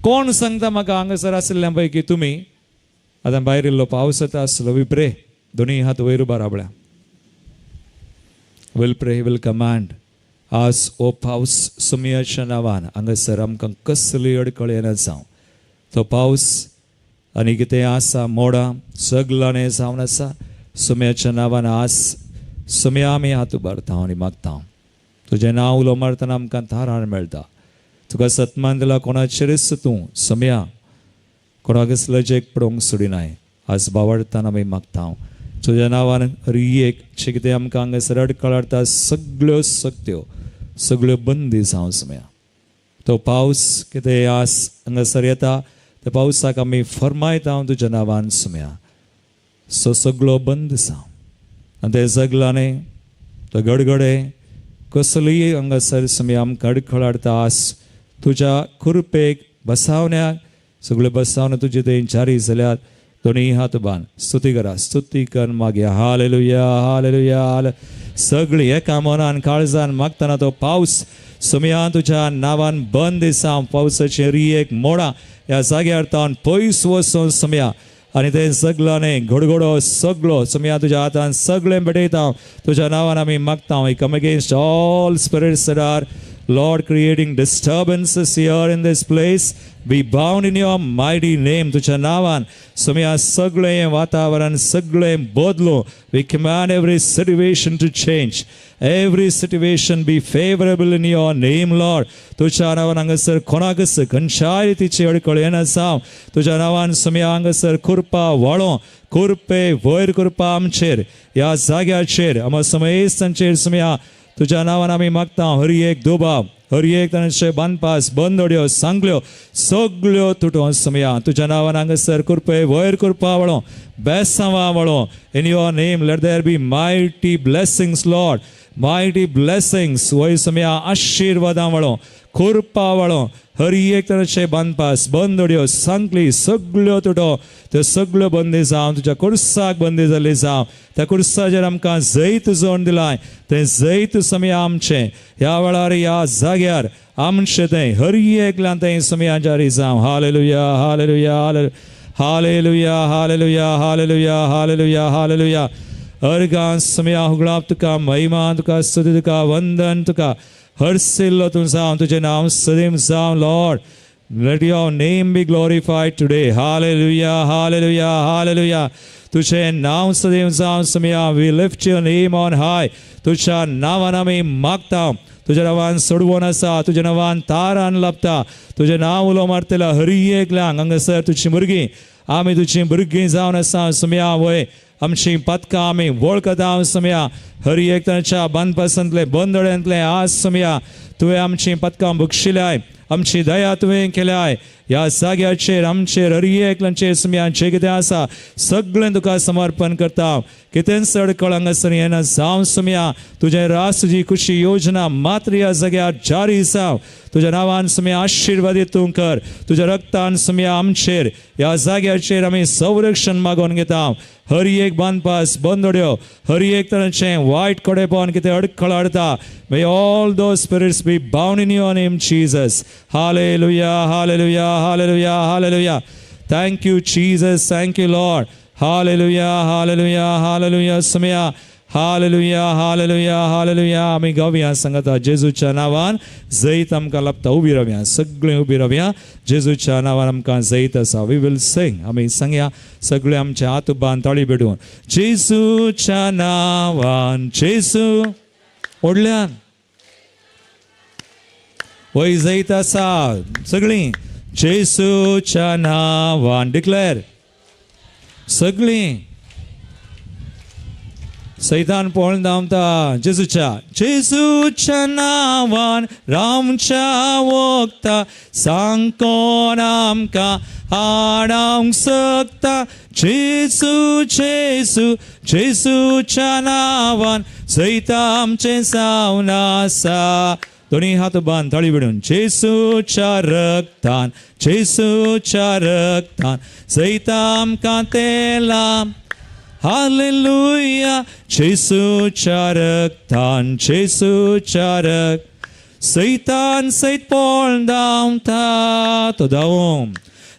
कोण सांगता म्हाका हांगासर आशिल्ल्या पैकी तुमी आतां भायर इल्लो पावस येता आसलो, we pray दोनूय हात वयर उबार will pray, will command. आज हो पावस सुमयाच्या नांवान हांगासर आमकां कसली अडकळ येना जावं. तो पावस आनी कितें आसा मोडां सगळ्यांनी जावन आसा सुमयाच्या नांवान आज सुमया आमी हात उबारता आनी मागता. तुजें नांव उलो मारतना आमकां थारान मेळटा. तुका सत्मान दिला कोणाचेरच तूं सुमया कोणाकच लजेक पडोवंक सोडिनाय. आज बावडताना आमी मागता तुज्या नांवान हर एक जे कितें आमकां हांगासर अडकळ हाडटा सगळ्यो सक्त्यो सगळ्यो बंदी जावं सुमया. तो पावस कितें आज हांगासर येता त्या पावसाक आमी फरमायता तुज्या नांवान सुमया. सो सगळो बंद जावं आनी ते सगळ्यांनी तो गडगडे कसलीय हांगासर सुमया आमकां अडखळ हाडटा आज तुज्या कृपेक बसावण्याक सगळ्यो बसावण्यो तुजे थंय जारी जाल्यात. दोनूय हात बांद स्तुती करा, स्तुती कर मागया. Hallelujah hallelujah. सगळी एका मनान काळजान मागतना तो पावस सुमया तुज्या नांवान बंद दिसा. पावसाचे रियेक मोडां ह्या जाग्यार तावन पयस वचून सुमया आनी ते सगळ्यांनी घडघडो सगळो सुमया तुज्या हातान सगळें भेटयता. तुज्या नांवान आमी मागता. We come against all spirits that are Lord creating disturbances here in this place. Be bound in your mighty name. तुझ्या नांवान सुमया सगळें वातावरण सगळें बदलू. We command every situation to change. Every situation be favorable in your name, Lord. तुझ्या नांवान हांगासर कोणाकच खंयच्याय रितीची अडकळ येना जावं. तुझ्या नांवान सुमया हांगासर कृपा वाळो, कृपे वयर कृपा आमचेर ह्या जाग्याचेर आमच्या समयेस्तांचेर सुमया तुझ्या नांवान आमी मागता. हर एक दुबाव हर एक तांचे बांदपास बंदोड्यो सांगल्यो सगळ्यो तुटोन सुमया तुझ्या नांवान हांगासर कृपे वयर कृपा वळो, बेसांवा वळो. In your name let there be mighty blessings Lord, mighty blessings. वय सुमया आशिर्वादां वळो, कृपा वळो. हर एक तरेचे बांदपास बंदोड्यो सांगली सगळ्यो तुटो त्यो सगळ्यो बंदी जावं. तुज्या कुर्साक बंदी जाल्ली जावं. त्या कुर्साचेर आमकां जैत जोड दिलाय तें जैत सुमया आमचें ह्या वेळार ह्या जाग्यार आमचें तें हर एकल्यान तें सुमया जारी जावं. Hallelujah hallelujah hallelujah hallelujah hallelujah hallelujah hallelujah. अर्गां Somaiya हुगळाप तुका महिमा तुका स्तुती तुका वंदन तुका हर्सिल्लो तूं जावं. तुजें नांव सदीम जावं Lord. Let your name be glorified today. Hallelujah hallelujah hallelujah. तुझें नांव सदीम जावं Somaiya. We lift your name on high. तुज्या नांवान आमी मागता. तुज्या नांवान सोडवून आसा, तुज्या नांवान तारान लाबता. तुजें नांव उलो मारतल्या हर एकल्यांक हांगासर तुजी भुरगीं आमी तुजी भुरगीं जावन आसा सुमया. वय आमची पातकां आमी वळखता सुमया. हर एक तांच्या बांदपासांतले बंदोड्यांतले आज सुमया तुवें आमची पातकां बक्षिल्याय, आमची दया तुवें केल्याय. ह्या जाग्याचेर आमचेर हर एकल्याचेर सुमया जें कितें आसा सगळें तुका समर्पण करता. कितेंच अडकळ हांगासर येना जावं सुमया. तुजें रास तुजी खुशी योजना मात्र ह्या जाग्यार जारी जावं. तुज्या नांवान सुमया आशिर्वादीत तूं कर. तुज्या रक्तान सुमया आमचेर ह्या जाग्याचेर आमी संरक्षण मागोवन घेता. हर एक बांदपास बंदोड्यो हर एक तरेचें वायट कडेपण कितें अडखळ हाडटा. May all those spirits be bound in your name Jesus. Hallelujah hallelujah hallelujah hallelujah. Thank you Jesus, thank you Lord. Hallelujah hallelujah hallelujah. Somaiya hallelujah hallelujah hallelujah. आमी गावया सांगता जेजूच्या नांवान जैत आमकां लाभता. उबी रावया, सगळीं उबी रावया. जेजूच्या नांवान आमकां जैत आसा. We will sing. आमी सांगया सगळे आमचे हात उबान ताळी भेटून जेजूच्या नांवान. जेजू ओडल्यान वय जैत आसा. सगळीं जेजूच्या नांवान डिक्लेअर. सगळीं सैतान पळोवन धांवता. जेजूच्या जेजूच्या नांवान रामच्या वखता सांगकोन आमकां हाडावंक शकता. जेजू जेजू जेजूच्या नांवान जैत आमचें जावन आसा. दोनी हात बांद ताळी बिडून जेजूच्या रक्तान जेजूच्या रक्तान जैत आमकां तेला. हालेलुया जेजूच्या रक्तान जेजूच्या रक्त सैतान सैत पळोवन धांवता. तो धांवूं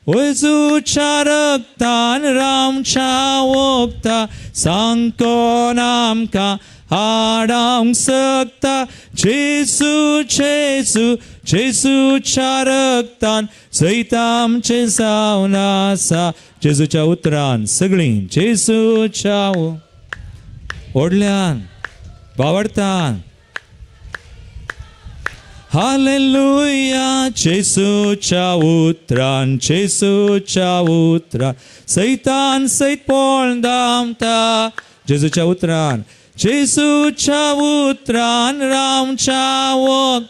जेजूच्या रक्तान रामच्या वखता सांगकोन आमकां हाडावंक शकता. जेजू जेजू जेजूच्या रक्तान जैत आमचें जावन आसा. जेजूच्या उतरान सगळीं जेजूच्या ओडल्यान बावडतान. हालेलुया जेजूच्या उतरान जेजूच्या उतरान सैतान सैत पळोवन धांवता. जेजूच्या उतरान जेजूच्या उतरान रामच्या वख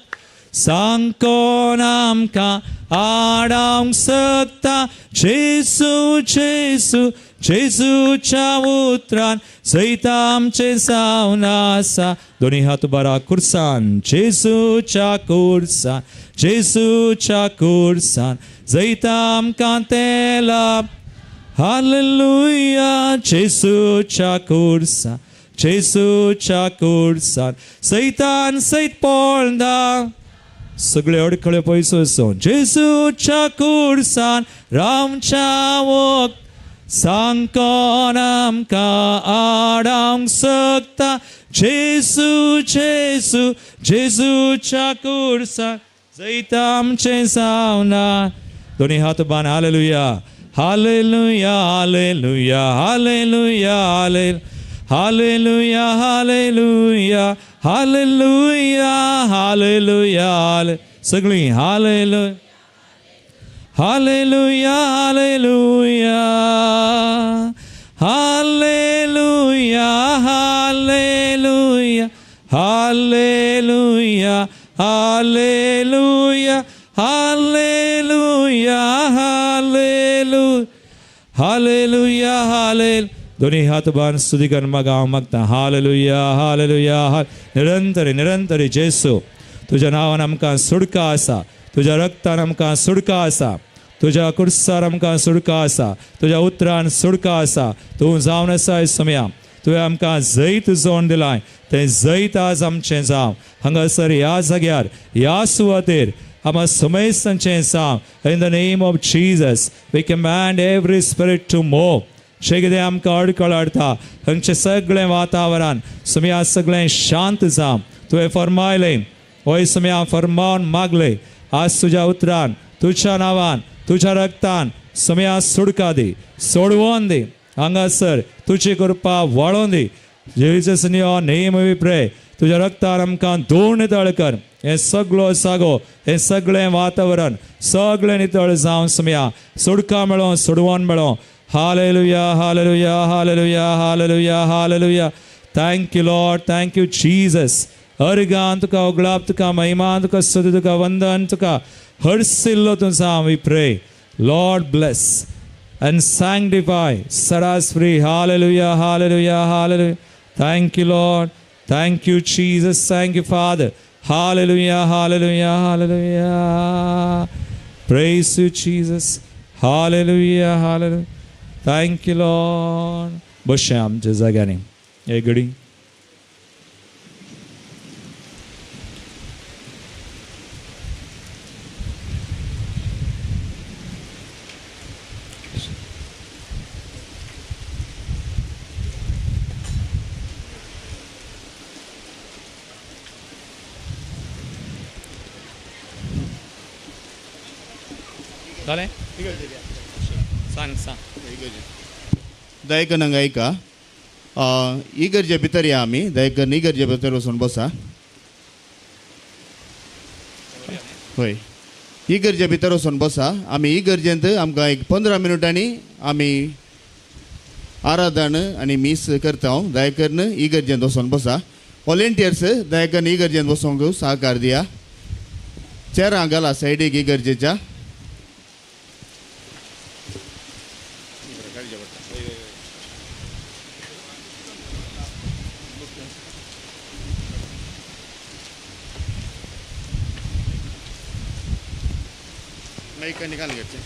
सांगकोन आमकां हाडावंक शकता. जेजू जेजू जेजूच्या उतरान जैत आमचें जावन आसा. दोनी हात उबारा कुर्सान जेजूच्या कुर्सान जेजूच्या कुर्सान जैत आमकां तेला. हालेलुया जेजूच्या कुर्सान जेजूच्या कुर्सान सैतान सैत पळोवन धांव. सगळे अडखळे पयस वचून जेजूच्या कुर्सान रामच्या वख सांगकोन आमकां हाडावंक शकता. जेजू जेजू जेजूच्या कुर्सान जैत आमचें जावन. दोनी हात बांद. Hallelujah hallelujah hallelujah hallelujah hallelujah hallelujah hallelujah hallelujah. सगळीं hallelujah hallelujah hallelujah hallelujah hallelujah hallelujah hallelujah hallelujah hallelujah hallelujah hallelujah. दोन्ही हात बांद स्तुती कर मागा हांव मागता. Hallelujah hallelujah. निरंतर निरंतर जेसू तुज्या नांवान आमकां सुडका आसा. तुज्या रक्तान आमकां सुडका आसा. तुज्या कुर्सार आमकां सुडका आसा. तुज्या उतरान सुडका आसा. तूं जावन आसा समया तुवें आमकां जैत जोवन दिलाय. तें जैत आज आमचें जावं. हांगासर ह्या जाग्यार ह्या सुवातेर आमकां समेस्तांचें जावं. In the name of Jesus we command every spirit to move. जे कितें आमकां अडकळ हाडटा हांगचें सगळें वातावरण समया सगळें शांत जावं. तुवें फरमायलें वय समया फरमावन मागलें आज तुज्या उतरान तुज्या नांवान तुज्या रक्तान समया सुडका दी सोडवोन दी. हांगासर तुजी कृपा वाळोवन दी. Jesus in your name we pray. तुज्या रक्तान आमकां धुवन नितळ कर. हें सगळो जागो हें सगळें वातावरण सगळें नितळ जावन समया सुडका मेळों सोडवोन मेळों. Hallelujah hallelujah hallelujah hallelujah hallelujah. Thank you Lord, thank you Jesus. Organ तुका उगळाप तुका महिमा तुका स्तुती तुका वंदन तुका हर्सिल्लो तूं जावं. We pray Lord bless and sanctify, set us free. Hallelujah hallelujah hallelujah. Thank you Lord, thank you Jesus, thank you Father. Hallelujah hallelujah hallelujah. Praise you Jesus. Hallelujah hallelujah. Thank you Lord. बसया आमच्या जाग्यांनी एक घडी. जालें? सांग सांग. दयेकन हांगा आयका, इगर्जे भितर या आमी, दयेकन इगर्जे भितर वचून बसा. हय, इगर्जे भितर वचून बसा. आमी इगर्जेंत आमकां एक 15 मिनटांनी आमी आराधन आनी मीस करता. दयेकन इगर्जेंत वचून बसा. वॉलेंटियर्स दयेकन इगर्जेंत वचोंक सहकार दिया. चेरां घाला सायडीक इगर्जेच्या. निकाल घ्यायचे.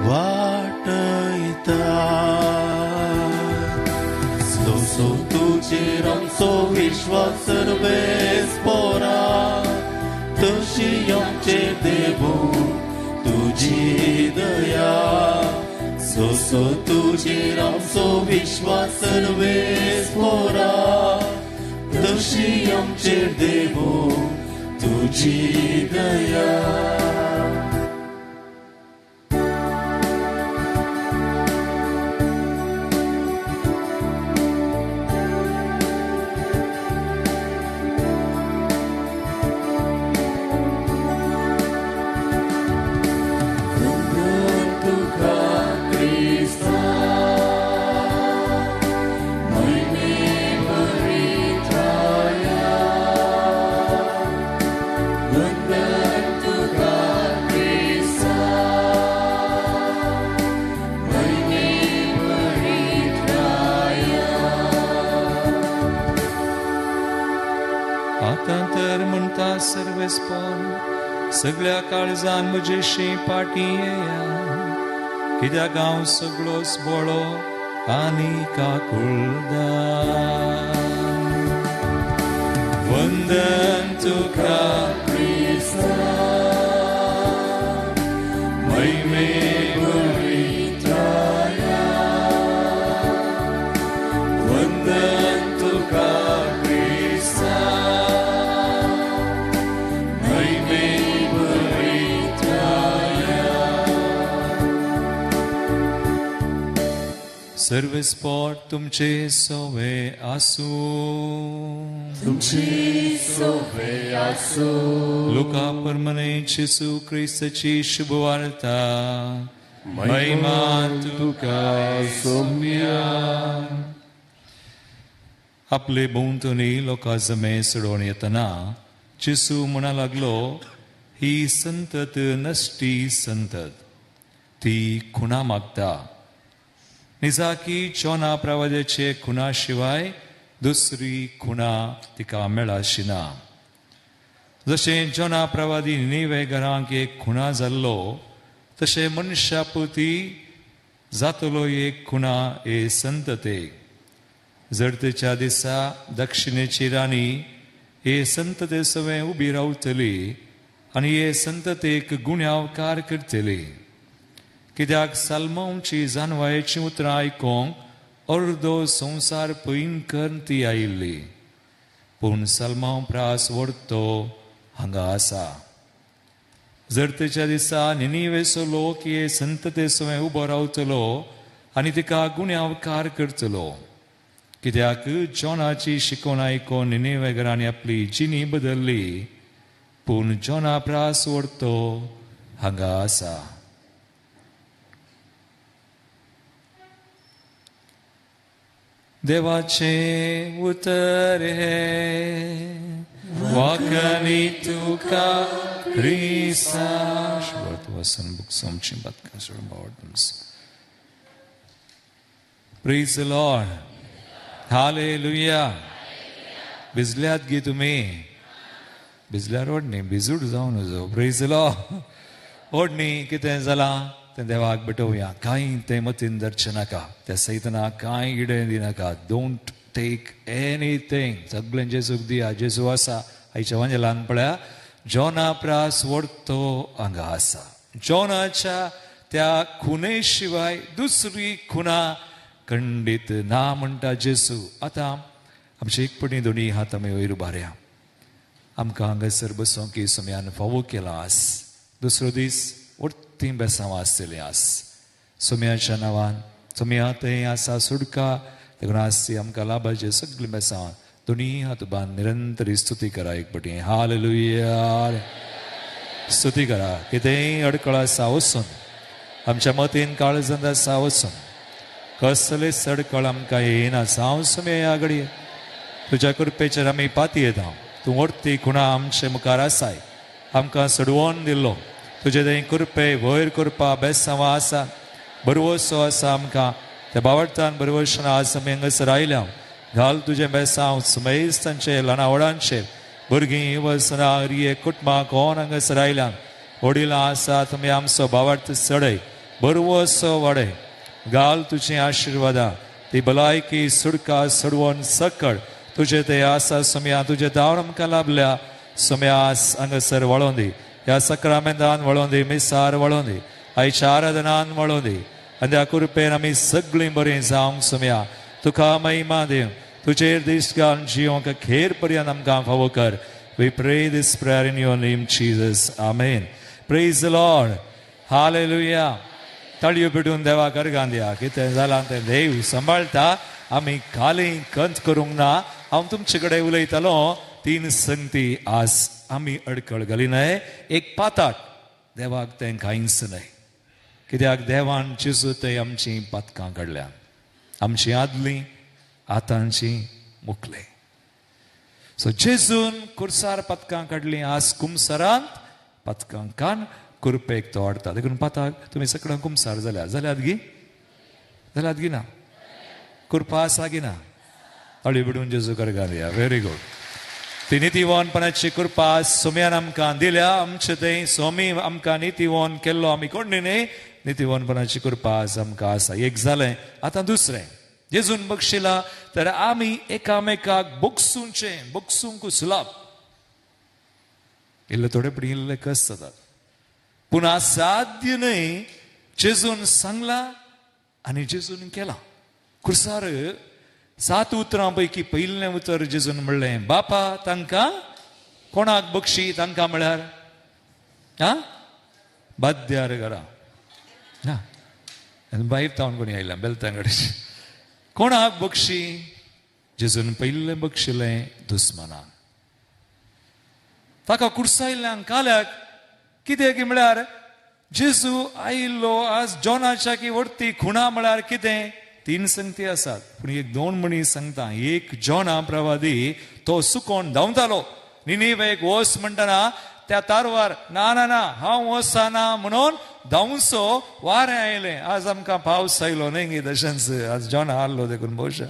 वाटयता. जसो तुजेर आमचो विश्वास सर्वेस पोरा तशी आमचेर देवू तुजी दया. जसो तुजेर आमचो विश्वास सर्वेस पोरा तशी आमचेर देवू तुजी दया. सगळ्या काळजान म्हजेशी पाटी येया, कित्याक हांव सगळोच बोळो आनी काकुळदार. वंदन तुका क्रिस्ता महिमे भरिताया, वंदन तुका क्रिस्ता महिमे भरिताया. सर्वेस्पोर तुमचे सोवे आसूं, तुमचे सोवे आसूं. लुका परमने जेसू क्रिस्ताची शुभवार्ता. महिमा तुका सोम्या. आपले भोंवतणी लोकां जमे सोडोवन येतना जेसू म्हणा लागलो, ही संतत नश्टी संतत, ती खुणा मागता. निजाकी चोना प्रवाद्याचे खुणा शिवाय दुसरी खुणा तिका मेळाशी ना. जशें जोना प्रवादी निवे घरांक एक खुणा जाल्लो तशें मनशापुती जातलो एक खुणा ए संततेक. जडतेच्या दिसा दक्षिणेची राणी हे संतते सवें उबी रावतली आनी हे संततेक गुन्यांवकार करतली. कित्याक साल्मांवची जानवायेची उतरां आयकोंक अर्दो संवसार पयन करून ती आयिल्ली, पूण साल्मांव प्रास व्हडतो हांगा आसा. जरतेच्या दिसा निनिवेचो लोक हे संतते सवें उबो रावतलो आनी तिका गुन्यांवकार करतलो. कित्याक जॉनाची शिकवण आयकोन निनिवे घरांनी आपली जिणी बदल्ली, पूण जॉना प्रास व्हडतो हांगा आसा. देवाचें उतर हें वाकनी तुका क्रिस्ता. Praise the Lord. Hallelujah. भिजल्यात गे तुमी? भिजल्यार ओडणी भिजूड जावन नजो. Praise the Lord. ओडणी कितें जालां तें देवाक भेटोवया. कांय तें मतीन धरचें नाका, त्या सैतना कांय इडें दिनाका. Don't take anything. सगळें जेजूक दिया. जेजू आसा. आयच्या वांजेलान पळया जॉना प्रास व्हडतो हांगा आसा. जॉनाच्या त्या खुने शिवाय दुसरी खुणा खंडीत ना म्हणटा जेजू. आतां आमचे एकपटी दोनी हात आमी वयर उबारया. आमकां हांगासर बसोंक सम्यान फावो केला आस. दुसरो दीस वट्टी बेसांव आसतलीं आस. सोम्याच्या नांवान सोम्या थंय आसा सुडका देखून आस आमकां लाभाचें सगळीं बेसांव. दोनी हात बांद निरंतर स्तुती करा एक पटी. हालेलुया. स्तुती करा. कितेंय अडकळ आसा वचून, आमच्या मतीन काळजांत आसा वचून, कसलेच अडकळ आमकां येना. हांव सोम्या ह्या घडये तुज्या कृपेचेर आमी पाती येता. तूं व्हडती खुणा आमचे मुखार आसाय, आमकां सोडवोन दिल्लो तुजे थंय कृपे वयर करपा बेसांव आसा, बरवसो आसा आमकां. त्या बावडतान बरवशन आज आमी हांगासर आयल्या. घाल तुजें बेसांव सुमेस्तांचेर, ल्हाना व्हडांचेर, भुरगीं वसना रिये कुटुंबां कोण हांगासर आयल्या. वडिलां आसा तुमी आमचो बावडत चडय बरवसो वाडय घाल तुजी आशिर्वादां ती भलायकी सुडका सोडवण सकळ तुजे ते आसा सोम्या तुजे दावन आमकां लाभल्या सोम्यास हांगासर वळोवन दी ह्या सक्रामेंतान वळोवन दी मिसार वळोवन दी आयच्या आराधनान वळोवन दी आनी त्या कृपेन आमी सगळीं बरीं जावंक सोम्या तुका महिमा दिव तुजेर दीस घालून जिवंक खेर पर्यंत आमकां फावो कर. We pray this prayer in your name, Jesus. Amen. Praise the Lord. Hallelujah. ताळयो पेटून देवा करगान दिया कितें जालां तें देव सांबाळटा. आमी खाली कंत करूंक ना. हांव तुमचे कडेन उलयतालो तीन संगती आज आमी अडकळ घाली न्हय. एक पाताक देवाक तें कांयच न्हय कित्याक देवान जेजू ते आमची पातकां काडल्या आमची आदली आतांची मुकले. सो जेजून कुर्सार पातकां काडली आज कुमसरांत पातकां कान कुरपेक तो हाडटा. देखून पाताक तुमी सगळ्यां कुमसार जाल्या जाल्यात गी जाल्यात गी ना कुरपा आसा गी ना ताळी बिडून जेजू करगान या. Very good. ती नितीवनपणाची कृपा सोम्यान आमकां दिल्या. आमचे ते स्वामी आमकां नितीवन केल्लो आमी कोण न्ही नितीवनपणाची कृपा आज आमकां आसा. एक जालें आतां दुसरें जेजून बक्षिला तर आमी एकामेकाक बोगसूंचें बोगसूंक सुलाप इल्ले थोडे पडी इल्ले कस जातात पूण असाध्य न्हय. जेजून सांगला आनी जेजून केला. कुर्सार 7 उतरां पैकी पयलें उतर जेजून म्हणलें बापा तांकां कोणाक बक्षी तांकां म्हळ्यार आं बाद्यार घरा ना भायर तावन कोणी आयला बेलतांगडे कोणाक बक्षी जेजून पयलें बक्षिलें दुस्मानाक ताका कुर्सायल्ल्यान काल्याक कितें की म्हळ्यार जेजू आयिल्लो आज जॉनाच्या की वरती खुणा म्हळ्यार कितें 3 संगती आसात पूण एक 2 मनीस सांगता. एक जॉना प्रवादी तो सुकोन धांवतालो निनिवेक वस म्हणटना त्या तारवार ना ना ना हांव वचना म्हणून धांवसो वारें आयलें. आज आमकां पावस आयलो न्हय गे तशेंच आज जॉना आहलो देखून भोवशा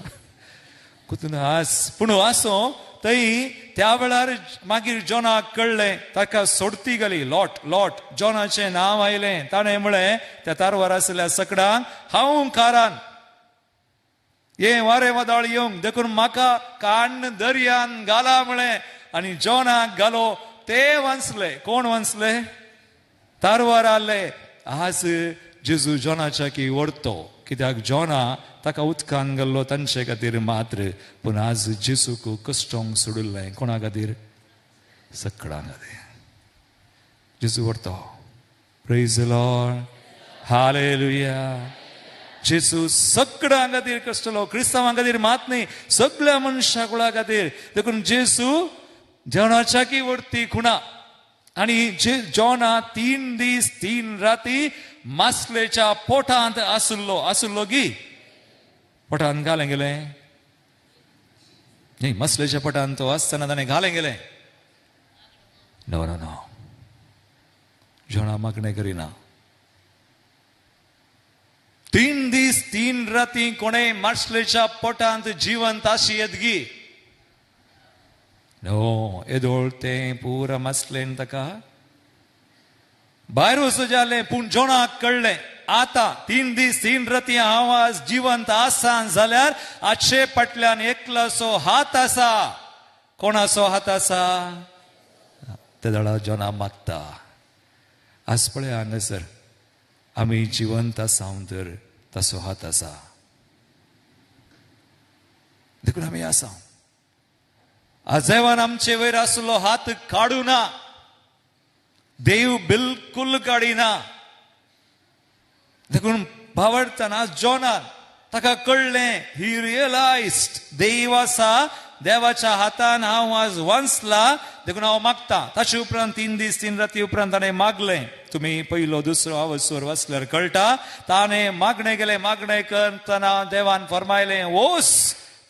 कुतून आज पूण आसो थंय त्या वेळार मागीर जॉनाक कळ्ळें ताका सोडती घाली लॉट लॉट जॉनाचें नांव आयलें. ताणें म्हळें त्या तारवार आशिल्ल्या सकडांक हांव कारान हे वारें वादळ येवंक देखून म्हाका काण्ण दर्यान घाला म्हळें आनी जॉनाक घालो. ते वांचले. कोण वांचले? तारवार आहले. आज जेजू जॉनाच्या की व्हरतो कित्याक जॉना ताका उदकान घाल्लो तांचे खातीर मात्र पूण आज जेजूक कश्टोंक सोडिल्लें कोणा खातीर? सगळ्यां खातीर जेजू व्हरतो. Praise the Lord. Hallelujah. जेजू सगळ्यां खातीर कश्टलो क्रिस्तांवां खातीर मात न्हय सगळ्या मनशा कुळा खातीर. देखून जेजू जॉनाच्या की वरती खुणा आनी जॉना 3 दीस 3 राती मासलेच्या पोटांत आसलो. आसलो गी पोटांत घालें गेलें न्ही मासलेच्या पोटांत तो आसतना ताणें घालें गेलें. नो नो नो जॉना मागणें करिना. 3 दीस 3 राती कोणे मासलेच्या पोटांत जिवंत आशी येत गी? नो येदोळ तें पुरा मासलेन ताका भायर वचूं जालें. पूण जॉनाक कळ्ळें आतां 3 दीस 3 राती हांव आज जिवंत आसा जाल्यार आजचे फाटल्यान एकलोसो हात आसा. कोणाचो हात आसा? ते दळा जॉना मागता. आज पळय हांगासर आमी जिवंत आसा तर ताचो हात आसा देखून आमी आसा. आजेवान आमचे वयर आसलो हात काडू ना देव बिलकुल काडिना. देखून भावार्थान जॉनान ताका कळ्ळें ही रियलायज्ड देव आसा देवाच्या हातान हांव आज वांचला देखून हांव मागता. ताचे उपरांत 3 दीस 3 राती उपरांत ताणें मागलें. तुमी पयलो दुसरो आवसर वाचल्यार कळटा ताणें मागणें केलें. मागणें करतना देवान फरमायलें वोस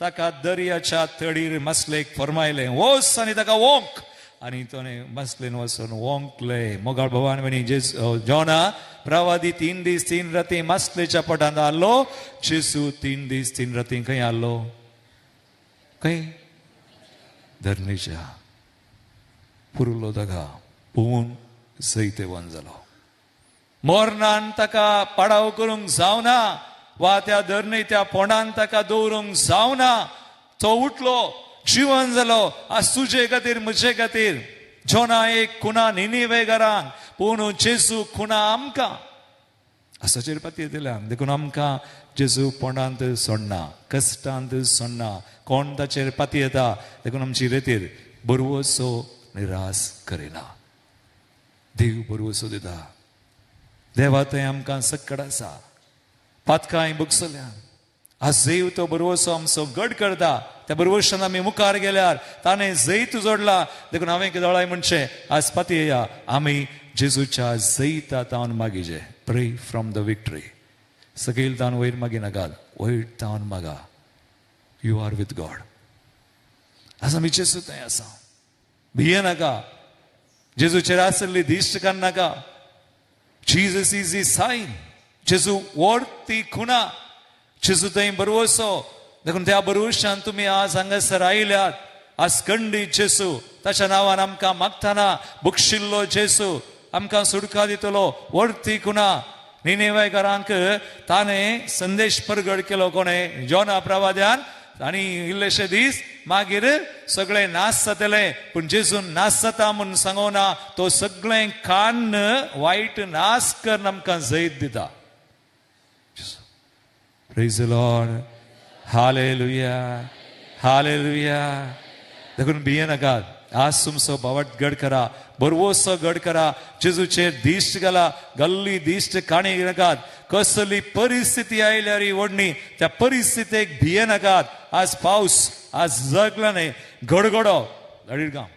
ताका दर्याच्या तडीर मासलेक फरमायलें वोस आनी ताका वोंक आनी ताणें मासलेन वचून वोंकलें. मोगाळ भवान म्हणी जॉना प्रवादी 3 दीस 3 राती मासलेच्या पोटांत आहलो. जेजू 3 दीस 3 राती खंय आहलो? खंय? धरणीच्या पुरलो ताका पूण जैतेवन जालो. मोरनान ताका पाडाव करूंक जावना वा त्या धरणे त्या पोंडान ताका दवरूंक जावना. तो उठलो, जिवन जालो. आज तुजे खातीर म्हजे खातीर जोना एक खुणा निनिवे घरांक, पूण जेजू खुणा आमकां आसाचेर पाती दिल्या. देखून आमकां जेजू पोंडांत सोडना, कश्टांत सोडना. कोण ताचेर पाती येता देखून आमची रेतीर बरवसो निरास करिना. देव बरवसो दिता. देवा थंय आमकां सक्कड आसा, पातकांय भोगसल्या. आज देव तो बरवसो आमचो गड करता. त्या बरवशान आमी मुखार गेल्यार ताणें जैत जोडला. देखून हांवें दोळाय म्हणचें आज पाती येया आमी जेजूच्या जैता तावन मागीजे. Pray from the victory. सकयल तावन वयर मागी नाकात, वयर तावन मागा. You are with God. आज आमी जेजू थंय आसा, भिये नाका. जेजूचेर आसली दिश्ट करनाका. Jesus is a sign. जेजू वरती खुणा, जेजू थंय बरवसो. देखून त्या बरवशान तुमी आज हांगासर आयल्यात. आज कंडी जेजू ताच्या नांवान आमकां मागतना बक्षिल्लो जेजू आमकां सुटका दितलो. वरती खुणा. निनेवेकारांक ताणें संदेश परगट केलो. कोणें? जोना प्रवाद्यान. आनी इल्लेशे दीस मागीर सगळें नाश जातलें, पूण जेजून नाश जाता म्हूण सांगोना. तो सगळें कान्न वायट नाश करून आमकां जैत दिता. Praise the Lord. Hallelujah, hallelujah. देखून भिये नाकात. आज तुमचो बावट गड करा, बरवसो गड करा. जेजूचेर दिश्ट घाला, गल्ली दिश्ट काणी नाकात. कसली परिस्थिती आयल्यार ओडणी त्या परिस्थितीक भिये नाकात. आज पावस, आज जगला न्हय गडगडो गांव,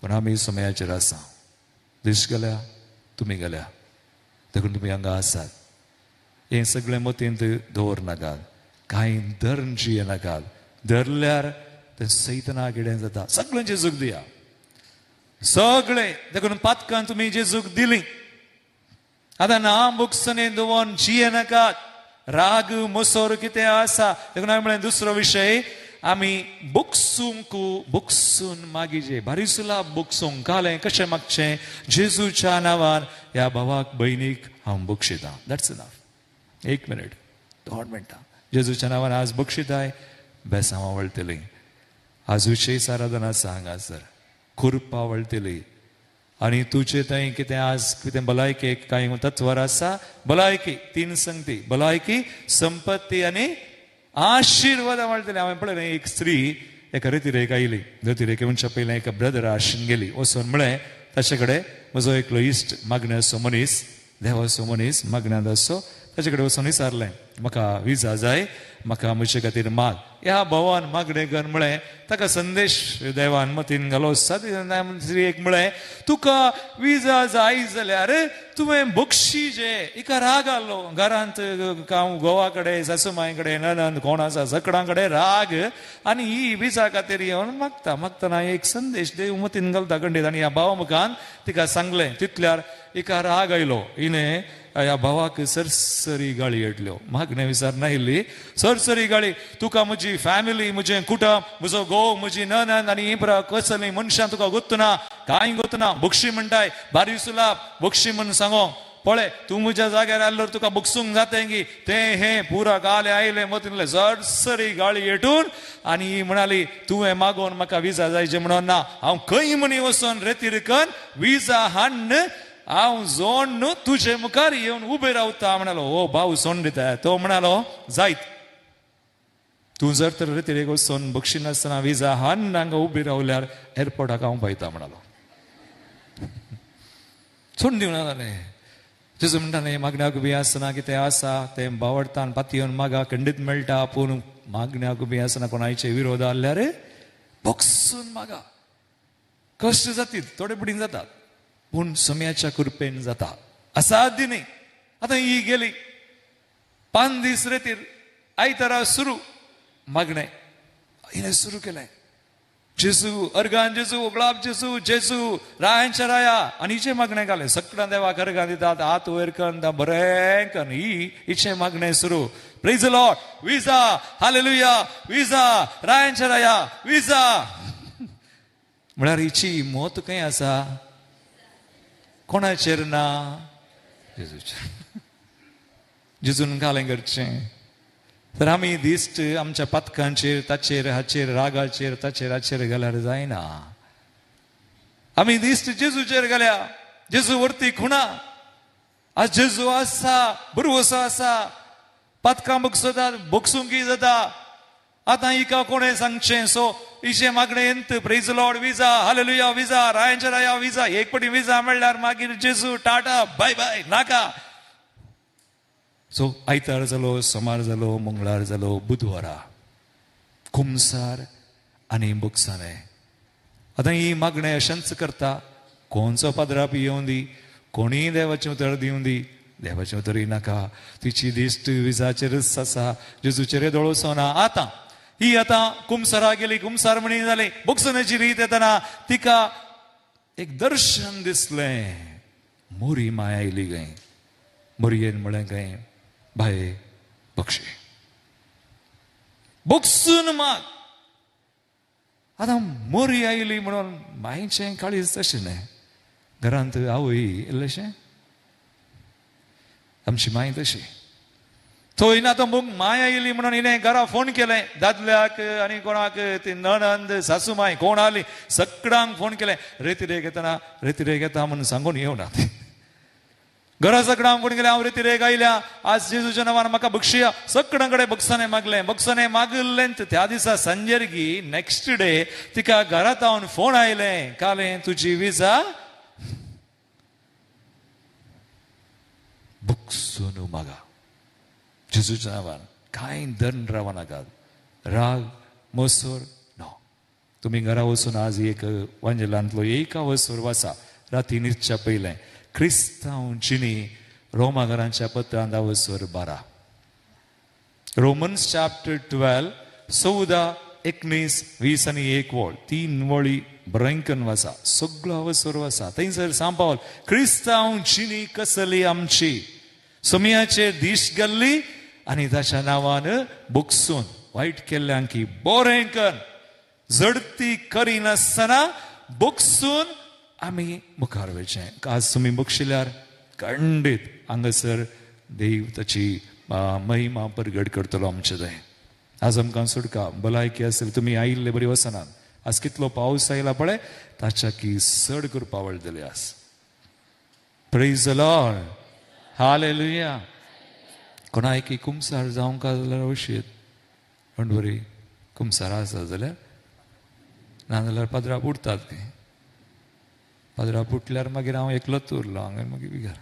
पूण आमी समयाचेर आसा. दिश्ट गेल्या, तुमी गेल्या, देखून तुमी हांगा आसात. हें सगळें मतींत दवर नाकात. कांय धरून जिये नाकात. धरल्यार तें सैतना कितें जाता. सगळें जेजूक दिया, सगळें. देखून पातकान तुमी जेजूक दिली. आतां ना बुकसने दवरून जिये नाकात. राग मोसोर कितें आसा. देखून हांवें म्हळें दुसरो विशय आमी बुकसूंक बुकसून मागीजे. बारीसुला बुकसूंक कालें कशें मागचें? जेजूच्या नांवान ह्या भावाक भयणीक हांव बक्षितां. That's enough. एक मिनीट, 2 मिनटां. जेजूच्या नांवान आज बक्षिताय, बेसांवां वळटलीं. आज विशेष आराधना आसा हांगासर, कुरपा वळटली. आनी तुजे थंय कितें आज कितें भलायकेक कांय तत्वर आसा. भलायकी 3 संगती, भलायकी, संपत्ती आनी आशिर्वादां वळटली. हांवें पळयलें एक स्त्री एका रतिरेक आयली. रतिरेके म्हणच्या पयलें एका ब्रदरा आशिन गेली. वचून म्हळें ताचे कडेन म्हजो एकलो इश्ट मागण्याचो मनीस, देवाचो मनीस, मागण्यांत आसचो, ताचे कडेन वचून विचारलें म्हाका विजा जाय, म्हाका म्हजे खातीर माग. ह्या भावान मागणें कर म्हळें. ताका संदेश देवान मतीन घालो. स्त्रियेक म्हळें तुका विजा जाय जाल्यार तुवें बक्षी जे. हिका राग आसलो घरांत, घोवा कडेन, सासू माय कडेन, ननंद कोण आसा सगळ्यां कडेन राग. आनी ही विजा खातीर येवन मागता मागतना एक संदेश देव मतीन घालता खंडीत. आनी ह्या भावा मुखान तिका सांगलें. तितल्यार हिका राग आयलो. हिणें ह्या भावाक सरसरी गाळी येटल्यो. मागणें विचार नायिल्ली, सरसरी गाळी. तुका म्हजी फॅमिली, म्हजें कुटुंब, म्हजो घोव, म्हजी ननंद आनी ही कसली मनशां तुका गोत्तना, कांय गोतना. बक्षी म्हणटाय बारी सुलाप बक्षी म्हूण सांगो. पळय तूं म्हज्या जाग्यार आयलो तुका बक्षूंक जातें की तें हें पुरा गाले आयलें मतीनलें. सरसरी गाळी येटून आनी ही म्हणाली तुवें मागोवन म्हाका विजा जायचे म्हणून ना, हांव खंय म्हणी वचोन रेतीर कन विजा हाण्ण हांव जोड तुजे मुखार येवन उबे रावता म्हणालो. हो भाव सोंड दिता. तो म्हणालो जायत तूं जर तर रेतीरेक वचोन बक्षिनासतना विजा हाण्ण हांगा उबी रावल्यार एअरपोर्टाक हांव पायता म्हणालो. सोडून दिवना जालें. जेजू म्हणटा न्ही मागण्याक बी आसना कितें आसा तें बावडतान पातयेवन मागा खंडीत मेळटा. पूण मागण्याक बी आसना कोणायचे विरोध आसल्यार बक्षून मागा. कश्ट जातीत, थोडे पुडीन जातात, पूण समयाच्या कृपेन जाता. असाध्य न्ही. आतां ही गेली 5 दीस रेतीर आयतारा सुरू मागणें हिणें सुरू केलें. जेजू अर्गान जेजू, ओगळाप जेजू, जेजू रायांच्या राया. आनी हिचें मागणें घालें. सगळ्यां देवाक अर्गान दितात, हात वयर करून बरें करून ही हिचें मागणें सुरू. Praise the Lord, visa, hallelujah, visa, रायांच्या Raya, visa. म्हळ्यार हिची मत खंय आसा? कोणाचेर ना? जेजूचेर. जेजून घालें करचें. तर आमी दिश्ट आमच्या पातकांचेर, ताचेर हाचेर, रागाचेर, ताचेर हाचेर घाल्यार जायना. आमी दिश्ट जेजूचेर घाल्या. जेजू वरती खुणा. आज जेजू आसा, बरवसो आसा, पातकां बगसतात, बगसूंक जाता. आतां हिका कोणें सांगचें? सो हिचें मागणें एंत प्रेज लॉर्ड विजा, हालेलुया विजा, रायांच्या राया विजा. एक पटी विजा म्हणल्यार मागीर जेजू टाटा बाय बाय नाका. सो आयतार जालो, सोमार जालो, मंगळार जालो, बुधवारा कुमसार आनी बोगसाणें. आतां ही मागणें अशेंच करता. कोणचो पाद्राप येवं दी, कोणीय देवाचें उतर दिवं दी, देवाचें उतरूय नाका. तिची दिश्ट विजाचेरच आसा, जेजूचेर दोळोसो ना. आतां ही आतां कुमसारा गेली, कुमसार म्हणी जाली, बोगसण्याची रीत येतना तिका एक दर्शन दिसलें. मोरी माया आयली गय. मोरयेन म्हळें गय, बाये बक्षी बोगसून माग. आतां मोरी आयली म्हणून मायचें काळीज तशें न्हय. घरांत आवय इल्लेशें आमची माय तशी. थंय ना तो माय आयली म्हणून हिणें घरा फोन केलें, दादल्याक आनी कोणाक, ती नणंद सासू माय कोण आली सगळ्यांक फोन केलें. रेतिरेक येतना रेतिरेक येता म्हणून सांगून येवना. घरा सगळ्यांक फोन केलें, हांव रेतिरेक आयल्या, आज जेजूच्या नांवान म्हाका बक्षिया. सगळ्यां कडेन बक्षाने मागलें. बक्षाने मागिल्लें त्या दिसा सांजेरगी नेक्स्ट डे तिका घरांत हांव फोन आयलें, कालें तुजी विजा बक्षून मागा जेजूच्या नांवान. कांय दंड राव नाकात, राग मोसोर नो. तुमी घरा वचून आज एक वांजेलांतलो एक अवसर वाचा. राती न्हिदच्या पयलें क्रिस्तांव जिणी रोमाघरांच्या पत्रांत अवसर 12, रोमन्स चॅप्टर 12, 14, 19, 20 आनी 1 वळ, 3 वळी भयंकर वाचा. सगळो अवसर वाचा. थंयसर सांपावल क्रिस्तांव जिणी कसली आमची, सोमयाचेर दीश गेल्ली आनी ताच्या नांवान बोगसून वायट केल्ल्यांकी बरें कर, जडती करिनासतना बोगसून आमी मुखार वयचें. आज तुमी बक्षिल्यार खंडीत हांगासर देव ताची महिमा परगट करतलो आमचे थंय. आज आमकां सुटका भलायकी आसली, तुमी आयिल्ले बरी वचनात. आज कितलो पावस आयला पळय, ताच्या की चड करपा वळटली आज. Praise the Lord, hallelujah. कोणाक कुमसार जावंक जाल्यार अवशीत don't वरी, कुमसार आसा जाल्यार, नाजाल्यार पाद्रा बुडटात ती. पाद्रा बुडल्यार मागीर हांव एकलोच उरलो हांगा, मागीर बिगार.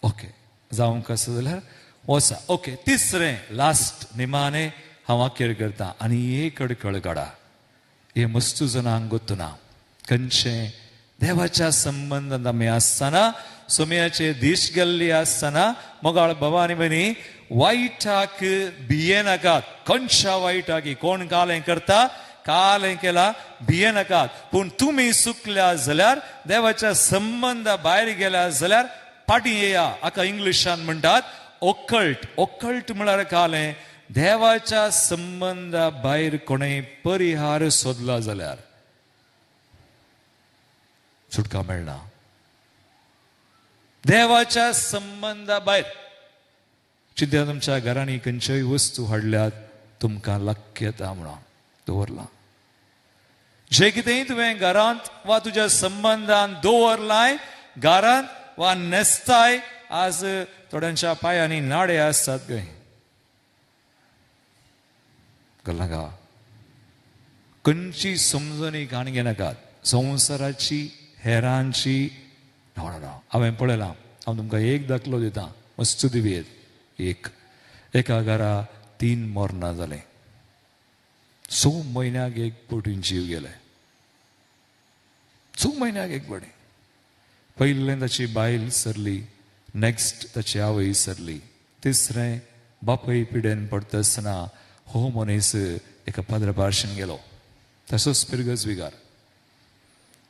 ओके, जावंक आसा जाल्यार वचा. ओके, तिसरें लास्ट निमाणे हांव अखेर करता आनी एक अडकळ काडा. हे मस्तू जणांक गोत्तना खंयचें देवाच्या संबंदांत आमी आसतना, सोमयाचे दीश गेल्ली आसतना, मोगाळ भवानी भयणी वायटाक भियेनाकात. खंयच्या वायटाक कोण कालें करता, कालें केला, भियेनाकात. पूण तुमी चुकल्या जाल्यार, देवाच्या संबंदा भायर गेल्या जाल्यार फाटीं येया. हाका इंग्लिशान म्हणटात ओकल्ट. ओकल्ट म्हळ्यार कालें देवाच्या संबंदा भायर कोणें परिहार सोदला जाल्यार सुटका मेळना. देवाच्या संबंदा भायर चिंता तुमच्या घरांनी खंयच्योय वस्तू हाडल्यात तुमकां लक्यता म्हणून दवरलां. जे कितेंय तुवें घरांत वा तुज्या संबंदान दवरलाय घरांत वा न्हेसताय, आज थोड्यांच्या पांयांनी नाडे आसतात गय कळना. खंयची समजणी घाण घेनाकात, संवसाराची हेरांची. नो नो नो, हांवें पळयलां. हांव तुमकां एक दाखलो दितां, मस्तू दिवयेत. एक एका घरा 3 मरणां जालें. 6 म्हयन्याक एक पटीन जीव गेले. 6 म्हयन्याक एक पटी. पयलें ताची बायल सरली, नेक्स्ट ताची आवय सरली, तिसरें बापूय पिडेन पडटा आसतना हो मनीस एका पाद्रा पार्शेन गेलो. तसोच पिरगज विगार.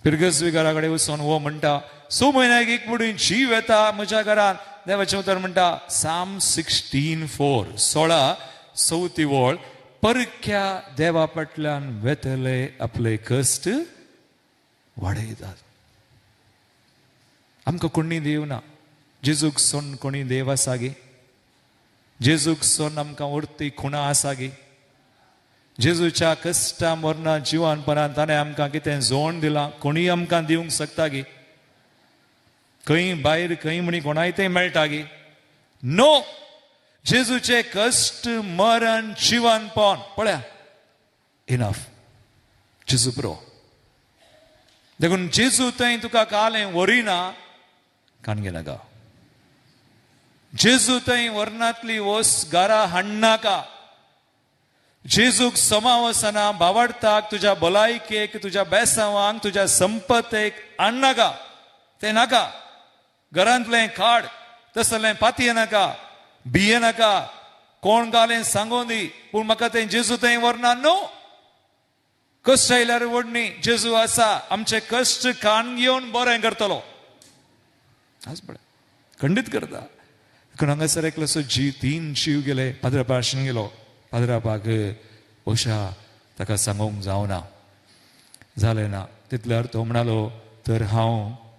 पिरगज विगारा कडेन वचून हो म्हणटा, 6 म्हयन्याक एक पटी जीव येता म्हज्या घरान. देवाचें उतर म्हणटा साम 16:4, 16 चवथी वळ, परक्या देवा फाटल्यान वेतले आपले कश्ट वाडयतात. आमकां कोणी देव ना. जेजूक सोन कोणी देव आसा गे? जेजूक सोन आमकां उरती खुणा आसा गे? जेजूच्या कश्टा मरना जिवानपणान ताणें आमकां कितें जोण दिलां कोणीय आमकां दिवंक शकता गे? खंय भायर खंय म्हणी कोणाय तें मेळटा गे? नो. जेजूचे कश्ट मरण जिवानपण पळया इनफ. जेजू प्रो. देखून जेजू थंय तुका कालें व्हरिना कान घेनाका. जेजू थंय व्हरनातली वस घरा हाडनाका. जेजूक समा वसना भावार्थाक तुज्या भलायकेक तुज्या बेसांवांक तुज्या संपत्तेक हाडनाका. तें नाका. घरांतलें काड तसलें पातये नाका बिये नाका. कोण घालें सांगों दी पूण म्हाका तें जेजू थंय व्हरना. न्हू. कश्ट आयल्यार व्हडनी जेजू आसा आमचे कश्ट कान घेवन बरें करतलो. आज पळय खंडीत करता. देखून हांगासर एकलोसो जी 3 जीव गेले. पाद्रापाशीन गेलो. पाद्रापाक ओशा ताका सांगूंक जावना जालें ना. तितल्यार तो म्हणालो तर हांव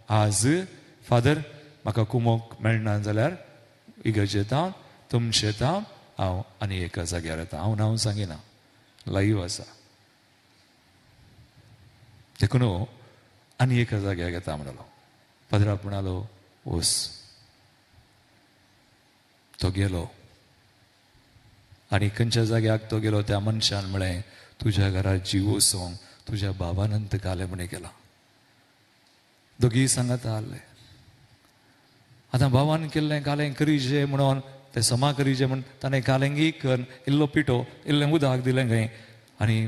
आज फादर म्हाका कुमोक मेळना जाल्यार इगर्जेत हांव तुमचे हांव हांव आनी एका जाग्यार येता. हांव नांव सांगिना, लायव्ह आसा. देखून आनी एका जाग्यार येता म्हणालो. पाद्राप म्हणालो वस. तो गेलो आनी खंयच्या जाग्याक तो गेलो त्या मनशान म्हळें तुज्या घरा जीव वचोंक तुज्या बाबानंत कालें म्हणे केला. दोगीय सांगात आहले. आतां बाबान केल्लें कालें करीजे म्हणून तें समा करीजे म्हण ताणें कालेंगी कर इल्लो पिठो इल्लें उदक दिलें खंय आनी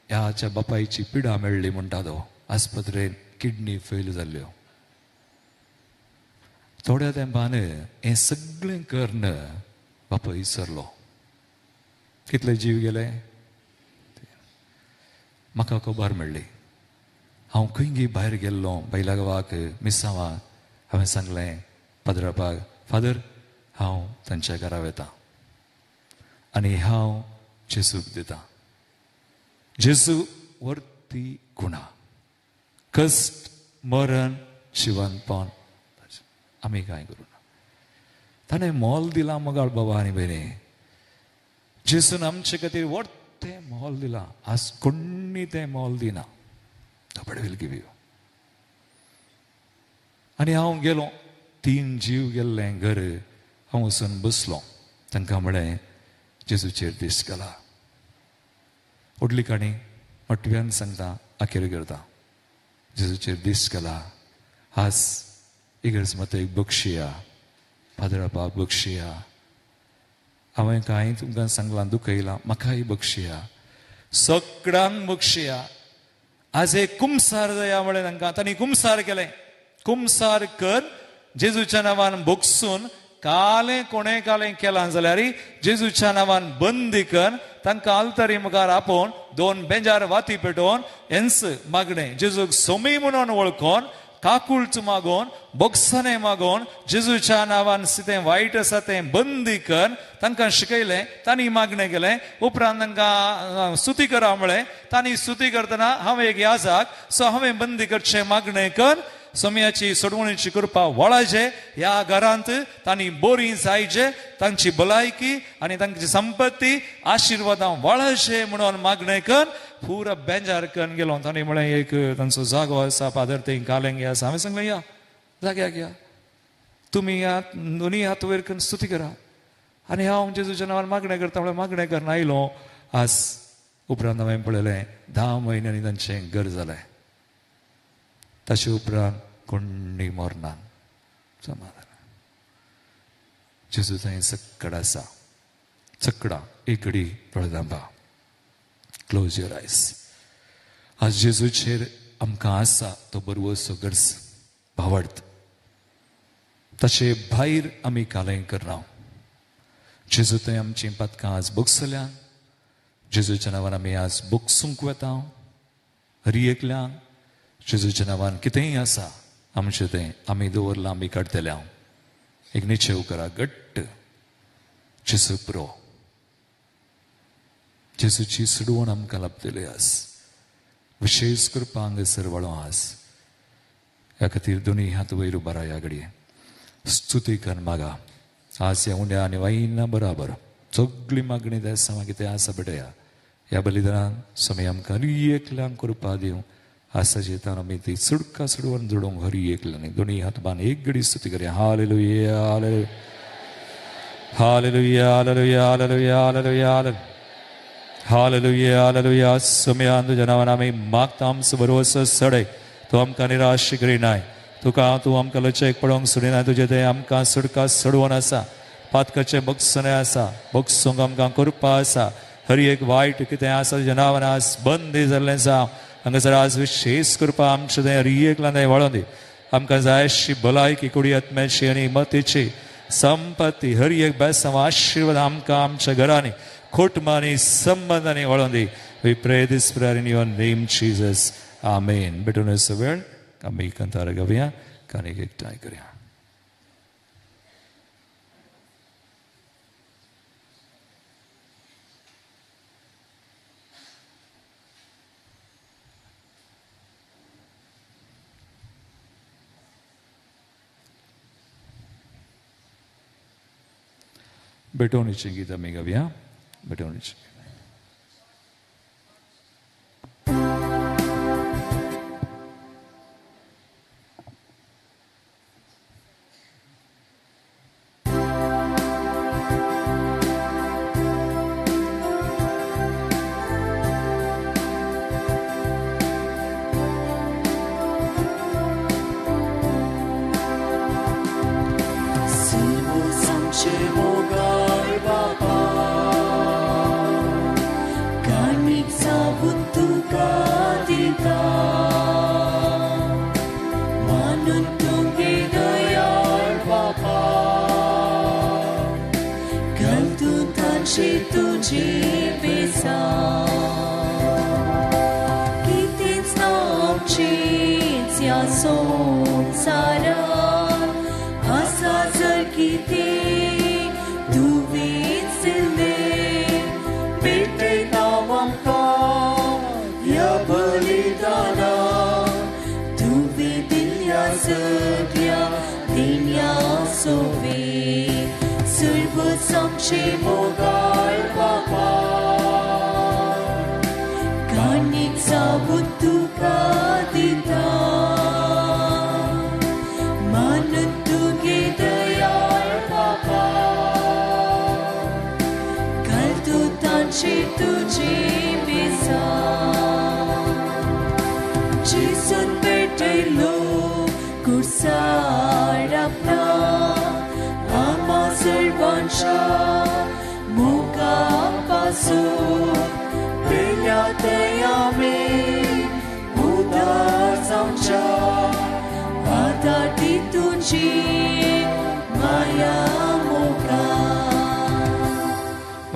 ह्याच्या बापायची पिडा मेळ्ळी म्हणटा तो. आस्पत्रेन किडनी फेल जाल्ल्यो. थोड्या तेंपान हें सगळें करून बापाय सरलो. कितले जीव गेले म्हाका खबर मेळ्ळी. हांव खंय भायर गेल्लो बैला गांवाक मिसांवाक. हांवें सांगलें पाद्रापाक फादर हांव तांच्या घरा वता आनी हांव जेजूक दिता. जेजू वर्ती गुणा कश्ट मरण जिवनपण आमी कांय करूं ना. ताणें मोल दिलां मोगाळ बाबा आनी भयणी. जेजून आमचे खातीर व्हडतें मोल दिलां. आज कोणी तें मोल दिना. Nobody will give you. आनी हांव गेलो. 3 जीव गेल्लें घर. हांव वचून बसलो. तांकां म्हळें जेजूचेर दीस घाला. व्हडली काणी मटव्यान सांगता अखेर करता. जेजूचेर दीस घाला. आज इगर्ज मातेक बक्षिया पाद्रापा बक्षिया. हांवें कांय तुमकां सांगलां दुखयलां म्हाकाय बक्षिया सगळ्यांक बक्षिया. आज एक कुमसार जाया म्हळें तांकां. तांणी कुमसार केलें. कुमसार कर जेजूच्या नांवान भोगसून कालें कोणें कालें केलां जाल्यार जेजूच्या नांवान बंदी कर तांकां आल्तारी मुखार आपोवन 2 बेंजार वाती पेटोवन हेंच मागणें जेजूक सोमी म्हणून वळखोन काकुळच मागोवन बोगसणे मागोवन जेजूच्या नांवान कितें वायट आसा तें बंदी कर तांकां शिकयलें. तांणी मागणें केलें. उपरांत तांकां स्तुती करा म्हळें. तांणी स्तुती करतना हांव एक याजाक सो हांवें बंदी करचें मागणें कर सोम्याची सोडवणीची कृपा वळाचे ह्या घरांत तांणी बोरी जायचे तांची भलायकी आनी तांची संपत्ती आशिर्वादां वळाचे म्हणून मागणें कर पुरा बेंजार करून गेलो. तांणी म्हळें एक तांचो जागो आसा फादर थंय कालेंगे आसा. हांवें सांगलें या जाग्याक या तुमी ह्या दोनी हात वयर करून स्तुती करा आनी हांव जेजूच्या नांवान मागणें करता म्हळ्यार मागणें करून आयलो. आज उपरांत हांवें पळयलें 10 म्हयन्यांनी तांचें घर जालें. ताचे उपरांत कोणी मरना. समाधान. जेजू थंय सकड आसा. सकडां एक घडी दोळे. Close your eyes. आज जेजूचेर आमकां आसा तो बरवसो गरज भावार्थ ताचे भायर आमी कालें करना. जेजू थंय आमचीं पातकां आज भोगसल्या. जेजूच्या नांवान आमी आज भोगसूंक वता. हरी एकल्यान जेजूच्या नांवान कितेंय आसा आमचें तें आमी दवरलां आमी काडटले. हांव एक निश्चेव करा घट्ट. जेजू प्रो. जेजूची सुडवण आमकां लाभतली आज. विशेश कृपा हांगासर वाळो आज ह्या खातीर दोनूय हात वयर उबारा ह्या घडये स्तुती कर मागा. आज ह्या उण्या आनी वायना बराबर सगळी मागणी देसा मागीर तें आसा बेटया. ह्या बलिदानान स्वामी आमकां हरी एकल्यांक कृपा दिवं. आसा जेतान आमी ती सुडका सुडवून जोडूंक हरी एकल्यानी दोनूय हात बांद एक घडी स्तुती करया. Hallelujah hallelujah hallelujah hallelujah hallelujah hallelujah hallelujah hallelujah. स्वामी तुज्या नांवान आमी मागता आमचो भरवसो सडय. तूं आमकां निराश करिनाय. तुका तूं आमकां लचेक पडोवंक सोडिनाय. तुजें तें आमकां सुडका सोडवून आसा. पातकाचें बगसणें आसा, बगसूंक आमकां कृपा आसा. हर एक वायट कितें आसा तुज्या नांवान आज बंदी जाल्लें आसा. हांगासर आज विशेश कृपा आमचें तें हर एकल्यान तें वळोवन दी. आमकां जाय अशी भलायकी कुडी आत्म्याची आनी मतीची संपत्ती हर एक बेसांव आशिर्वाद आमकां आमच्या घरांनी कुटुंबांनी संबंधांनी वळोवन दी. We pray this prayer in your name Jesus. Amen. भेटून वेळ आमी कंतार गावया कानीक एकठांय करया. भेटवणीचें गीत आमी गावया. भेटवणीचें.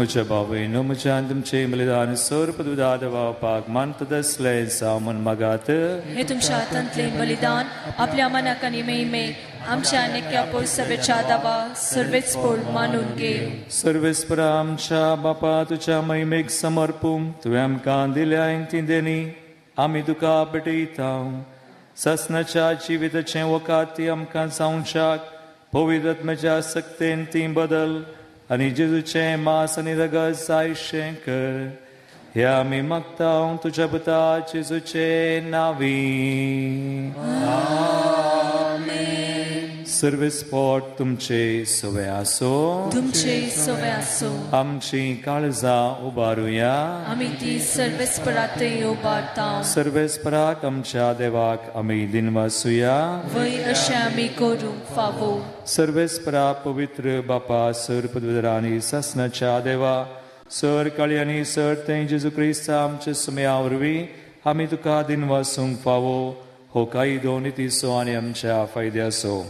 म्हज्या बाबयनो म्हज्या आनी तुमचें बलिदान सर पदविदाद वावपाक मानता आसलें जावं म्हूण मागात. हे तुमच्या हातांतलें बलिदान आपल्या मनाक आनी महिमे आमच्या आनी पोरसभेच्या दावा सर्वेच पोर मानून घे. सर्वेस्परा आमच्या बापा तुज्या महिमेक समर्पूंक तुवें आमकां दिल्या ती देणी आमी तुका भेटयता. सासणाच्या जिविताचें वखात ती आमकां जावच्याक पवित्र आत्म्याच्या सक्तेन ती बदल आनी जेजूचें मास आनी रगत जायशें कर. हे आमी मागता तुज्या पुता जेजूचे नांवी. सर्वेस्पोट तुमचे सवे आसो. तुमचे सवे आसो. आमची काळजां उबारुया. आमी ती सर्वेस्परातय उबारता. सर्वेस्पराक आमच्या देवाक आमी दिनवासुया. वय अशें आमी करूंक फावो. सर्वेस्परा पवित्र बापा सर पदवीधर आनी सासणाच्या देवा सर काळी आनी सर थंय जेजू क्रिस्त आमच्या सुम्या वरवीं आमी तुका दिनवासूंक फावो. हो कायदो नितीचो आनी आमच्या फायद्याचो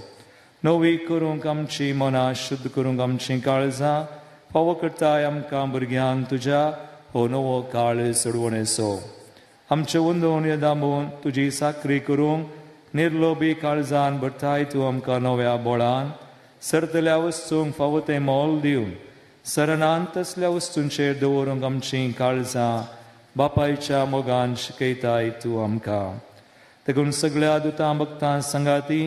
नवी करूंक आमची मनां शुद्ध करूंक आमचीं काळजां फावो करताय आमकां भुरग्यांक तुज्या हो नवो काळ सोडवणेचो. आमचें वंदोवन दामून तुजी साकरी करूंक निर्लोभी काळजान भरताय तूं आमकां नव्या बोळान. सरतल्या वस्तूंक फावो तें मोल दिवन सरणान तसल्या वस्तूंचेर दवरूंक आमचीं काळजां बापायच्या मोगान शिकयताय तूं आमकां. देखून सगळ्या दुतां भक्तां सांगाती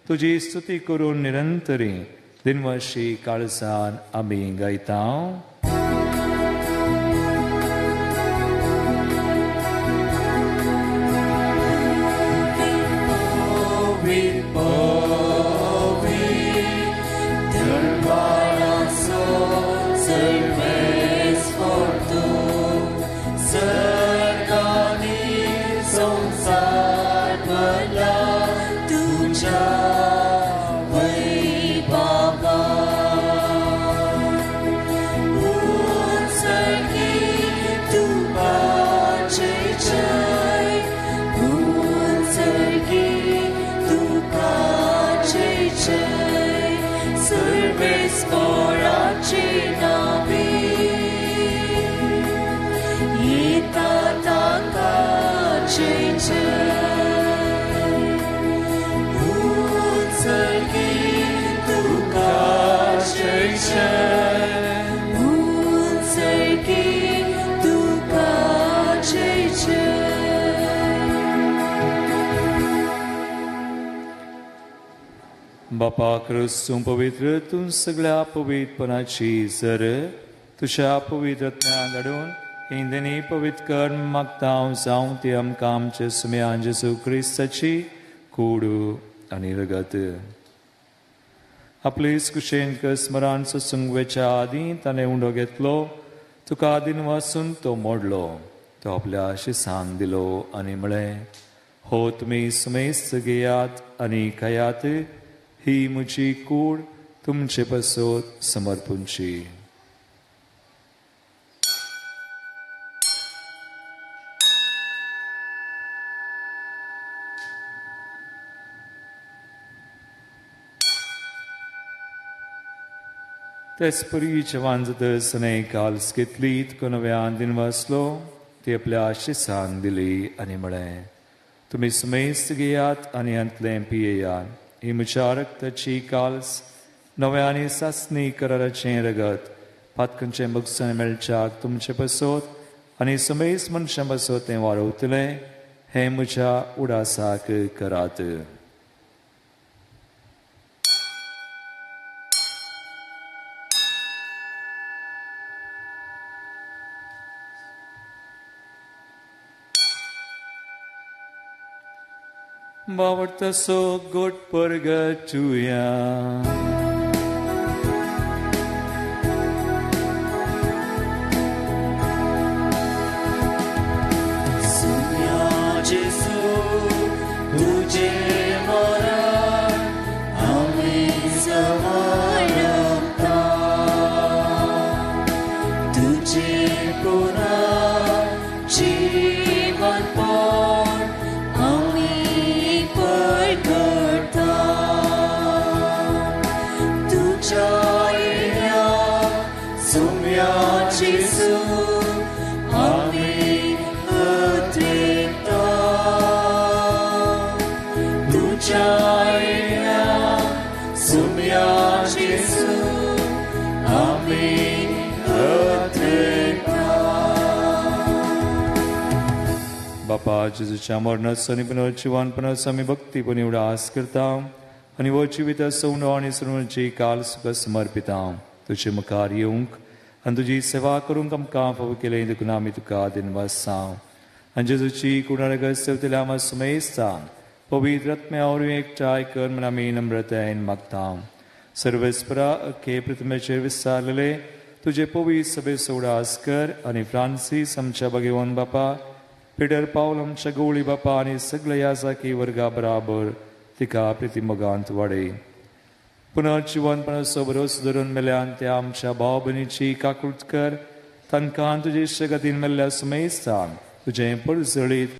तुजी स्तुती करून निरंतरी दिनवाशी काळसान आमी गायता. बापा क्रिस्तू पवित्र तूं सगळ्या पवित्रपणाची सर तुज्या पवित्र आत्म्यान धाडून इंदनी पवित्र कर मागता जावं ती आमकां आमचे सुम्यान जेजू क्रिस्ताची कूड आनी रगत. आपले कुशेन स्मरण सोसूंक वेच्या आदीं ताणें उंडो घेतलो, तुका आदीन वासून तो मोडलो, तो आपल्या शिसांक दिलो आनी म्हळें, हो तुमी सुमेस्त घेयात आनी खायात, ही म्हजी कूड तुमचे पासत समर्पूंची. तेच परी जेवण जातच ताणें काल्स घेतली, तुका नव्यान दिनवासलो, ती आपल्या शिसांक दिली आनी म्हळें, तुमी सुमेस्त घेयात आनी हांतलें पियेयात, ही म्हज्या रक्ताची काल्स नव्या आनी सासणी कराराचें रगत, पातकांचें बगसण मेळच्याक तुमचे पासत आनी सुमेस्त मनशां पासत तें वाडवतलें, हें म्हज्या उडासाक करात. बावडतसो गोट परगटुया. सुम्या जेजू तुझे मरण आमी समर्पता, तुझे पुनः जीवनपण आमी परगटता, तुझ्या येण्या सुम्या जेजू आमी उद्रेकता, तुझ्या येण्या सुम्या जेजू आमी उद्रेकता. बापा जेजूच्या मरणाचो आनी पुनर्जिवनपणाचो आमी भक्तीपणी उडास करता आनी हो जिविताचो उणो आनी सृणाची काल सुखा समर्पिता. तुजे मुखार येवंक आनी तुजी सेवा करूंक आमकां फावो केलें देखून आमी तुका दिनवासा. आनी जेजूची कुणारगत सेवतल्या आमा सुमेस्तान पवित्र आत्म्या वरवीं एकठांय कर म्हूण आमी नम्रतायेन मागता. सर्वेस्परा अख्खे पृथ्वीचेर विस्तारलेले तुजे पवित्र सभेचो उडास कर आनी फ्रांसीस आमच्या भगवान बापा, पिटर पावल आमच्या गवळी बापा आनी सगळ्या याजाकी वर्गा बराबर तिका प्रितीमोगांत वाडय. पुनर्जिवनपणाचो भरोसो धरून मेल्यान त्या आमच्या भाव भयणीची काकूट कर, तांकां तुजे शगतीन मेल्ल्या सुमेस्तान तुजें परजळीत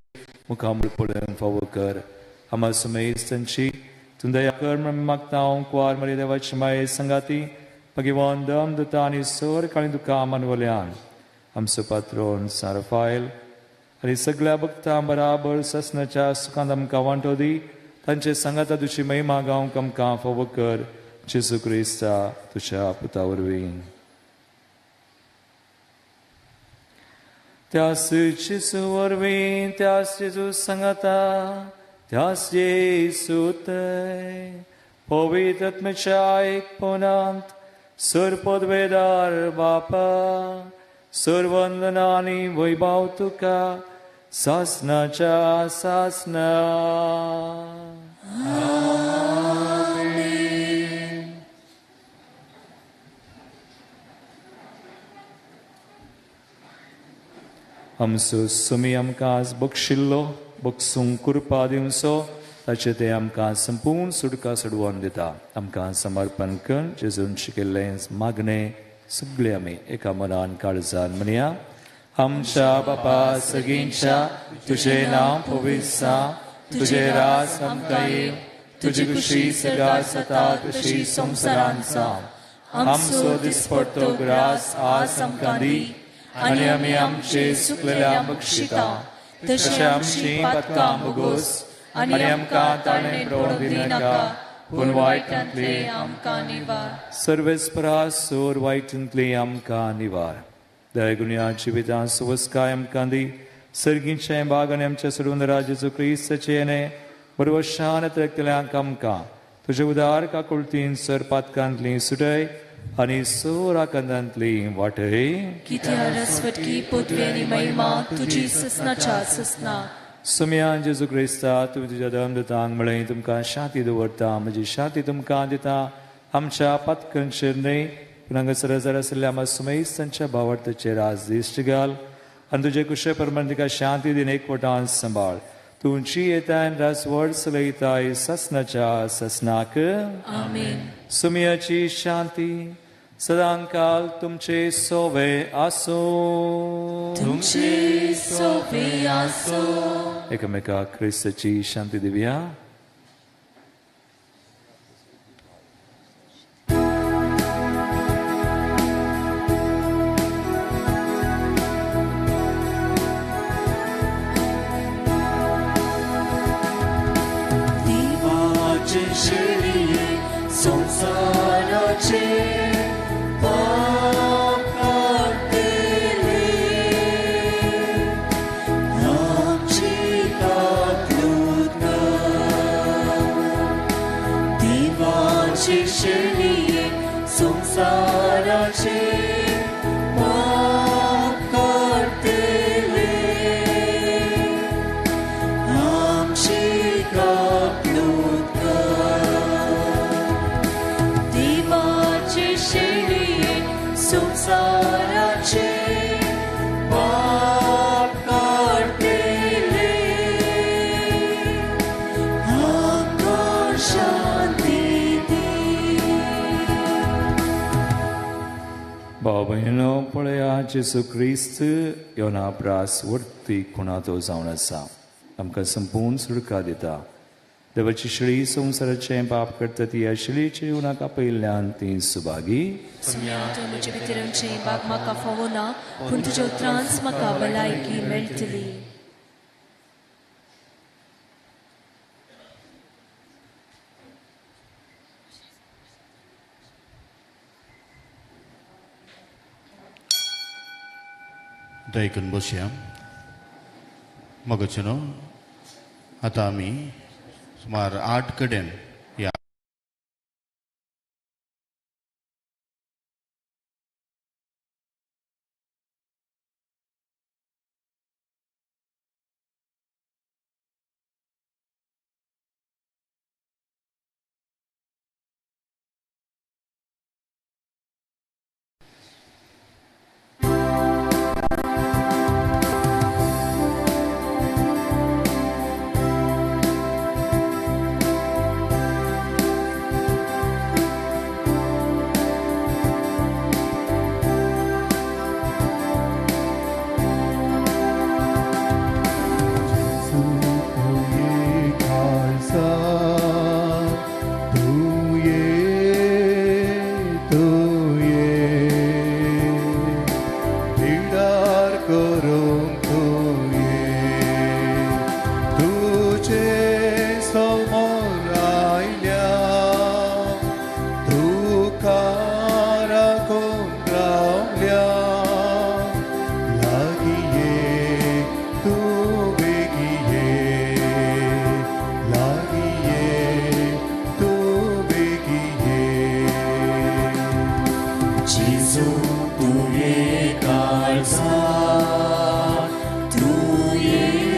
मुखामळ पळोवंक फावो कर. आमा सुमेस्तांची तूं दया कर म्हूण मागता. कुवार मरी देवाची माये सांगाती भगवान दम दुता आनी सर काळी तुका मानवल्यान आमचो पात्रोन सारफायल आनी सगळ्या भक्तां बराबर ससनाच्या सुखांत आमकां वांटो दी, तांचे सांगाता तुजी महिमा गावंक आमकां फावो कर, जेजू क्रिस्ता तुज्या पुता वरवीं. त्यास जेजू वरवीं, त्यास जेजू सांगाता त्यास जेसूते पवित्र आत्म्याच्या एकपणांत सर्वपदवेदार बापा सर्वंदना आनी वैभव तुका सासनाच्या सासना. आमचो सुमी आमकां आज बक्षिल्लो बक्षूंक कृपा दिवचो ताचें तें आमकां संपूर्ण सुटका सोडवून दिता. आमकां समर्पण कर जेजून शिकिल्लें मागणें सगळें आमी एका मनान काळजान म्हणया. आमच्या बापा सगळींच्या तुजें नांव पवित्र जावं, तुजें राज आमकां येवं, तुजी खुशी सगळ्या जाता तशी संवसारांत जावं. आमचो दिसपडतो ग्रास आज आमकां दी आनी आमी आमचे चुकलेल्या बक्षिता तशें आमची पातकां भोगोस आनी आमकां ताणें पडोवंक दिनाका पूण वायटांतले आमकां निवार. सर्वेस्परा सोर वायटांतले आमकां निवार. दयागुण्या जिवितां सुवस्काय आमकां दी. सर्गींचें भाग आनी आमच्या सोडून राजाचो क्रिस्ताचें येणें बरोबर शान त्रकतल्यांक आमकां तुजे उदार काकुळतीन सर पातकांतली सुटय आनी सोराकंदांतली वाटय. कित्या रसवटकी पदवी आनी महिमा तुजी ससनाच्या ससना. सुम्या जेजू क्रिस्ता तुवें तुज्या धर्मदूतांक म्हळें तुमकां शांती दवरता म्हजी शांती तुमकां दिता. आमच्या पातकांचेर न्हय पूण हांगासर हजार आशिल्ल्या आमच्या सुमेस्तांच्या भावार्थाचेर आज दिश्ट घाल आनी तुजे कुशे प्रमाण तिका शांती दिन एकवटान सांबाळ. तुमची येताय रासवड चलयताय ससनाच्या ससनाक. आमेन. सुम्याची शांती सदांकाल तुमचे सोवे आसूं. तुमचे सोवे आसूं. एकामेकाक क्रिस्ताची शांती दिवया. देवाचे शेळये संवसाराचे पाप काडटले, आमची काकलूत कर. देवाचे शेळये संवसाराचे पाप काडटले, आमची काकलूत कर. देवाचे शेळये संवसाराचे पाप काडटले, आमकां शांती दी. भाव भयणो पळया जेजू क्रिस्त योना प्रास वर्ती खुणातो जावन आसा आमकां संपूर्ण सुटका दिता. देवाची शेळी संवसाराचें पाप करता ती ह्या शेळीचे उणाक आपयिल्ल्यान ती सुभागी. सुम्या तूं म्हजे भितर येवचें बाग म्हाका फावो ना पूण तुज्या उतरांच म्हाका भलायकी मेळटली. दयकून बसया. मगच न्हू आतां आमी सुमार 8 कडेन ह्या जेजू तुवें काळजा तुवें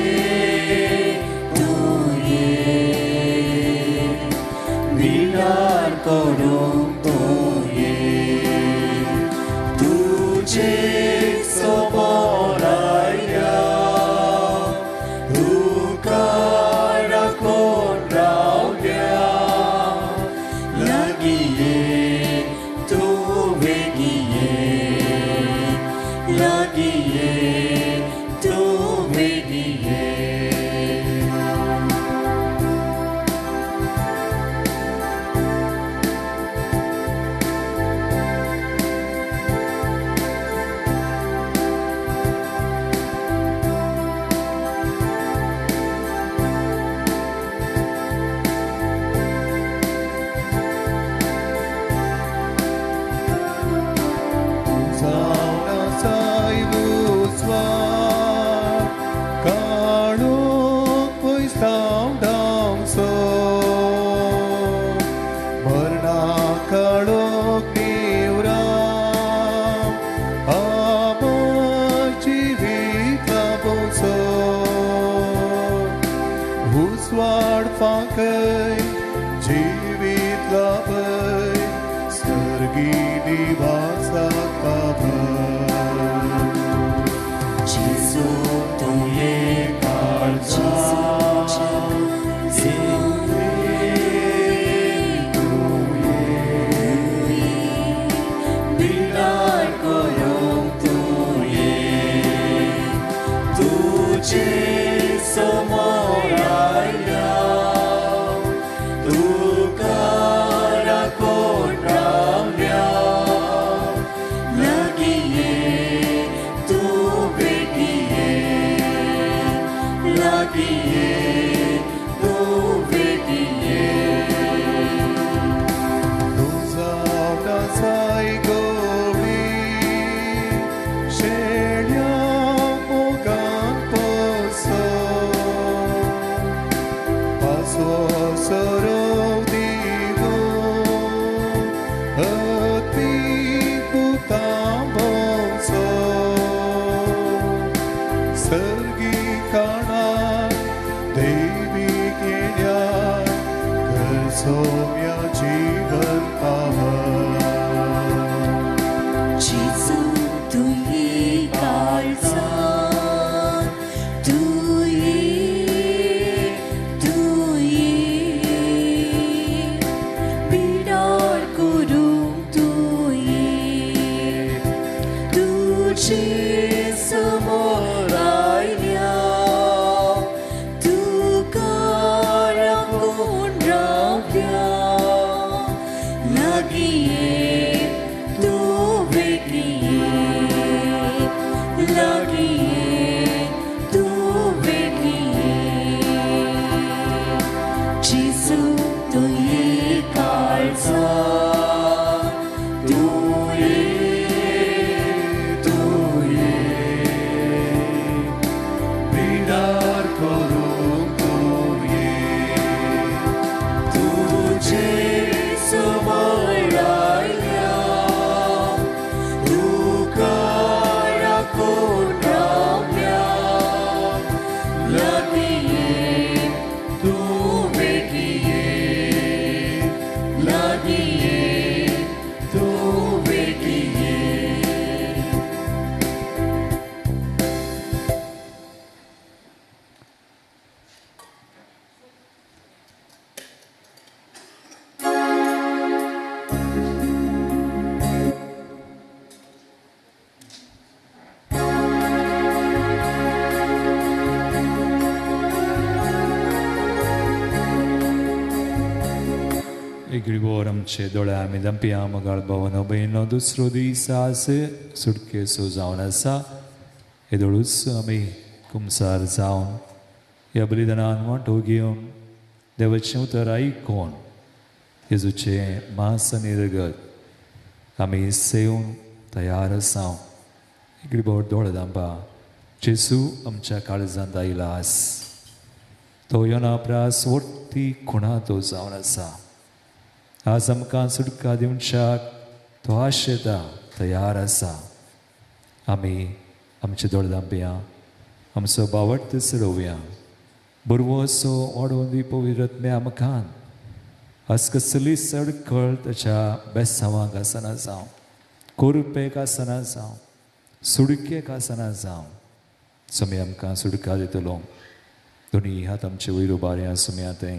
तुवें विडार करूंक तुवें तुजे समोर आयल्या तुका राखून रावल्या लागीं ये तूं बेगीन ये लागीं ये तूं बेगीन ये. आमचे दोळे आमी दंपया मगाळ भवन भयनो दुसरो दीस आज सुटकेसो जावन आसा. हे दोळूच आमी कुमसार जावन ह्या बलिदानान वांटो घेवन देवाचें उतर आयकून जेजूचें मांस आनी रगत आमी सेवन तयार आसा. इकडे बोट दोळे दांपा. जेजू आमच्या काळजांत आयला आस. तो योना प्रास वट्टी खुणा तो जावन आसा. आज आमकां सुटका दिवच्याक तो आशेता. तयार आसा. आमी आमचे दोळे धांपया, आमचो बावट चडोवया. बरवसो वाडोवन दी पवित्र आत्म्या आमकां आज कसली सडकळ ताच्या बेसांवांक आसना जावं, कोरपेक आसना जावं, सुडकेक आसना जावं, समी आमकां सुडका दितलो. दोनी हात आमचे वयर उबारया सुम्या थंय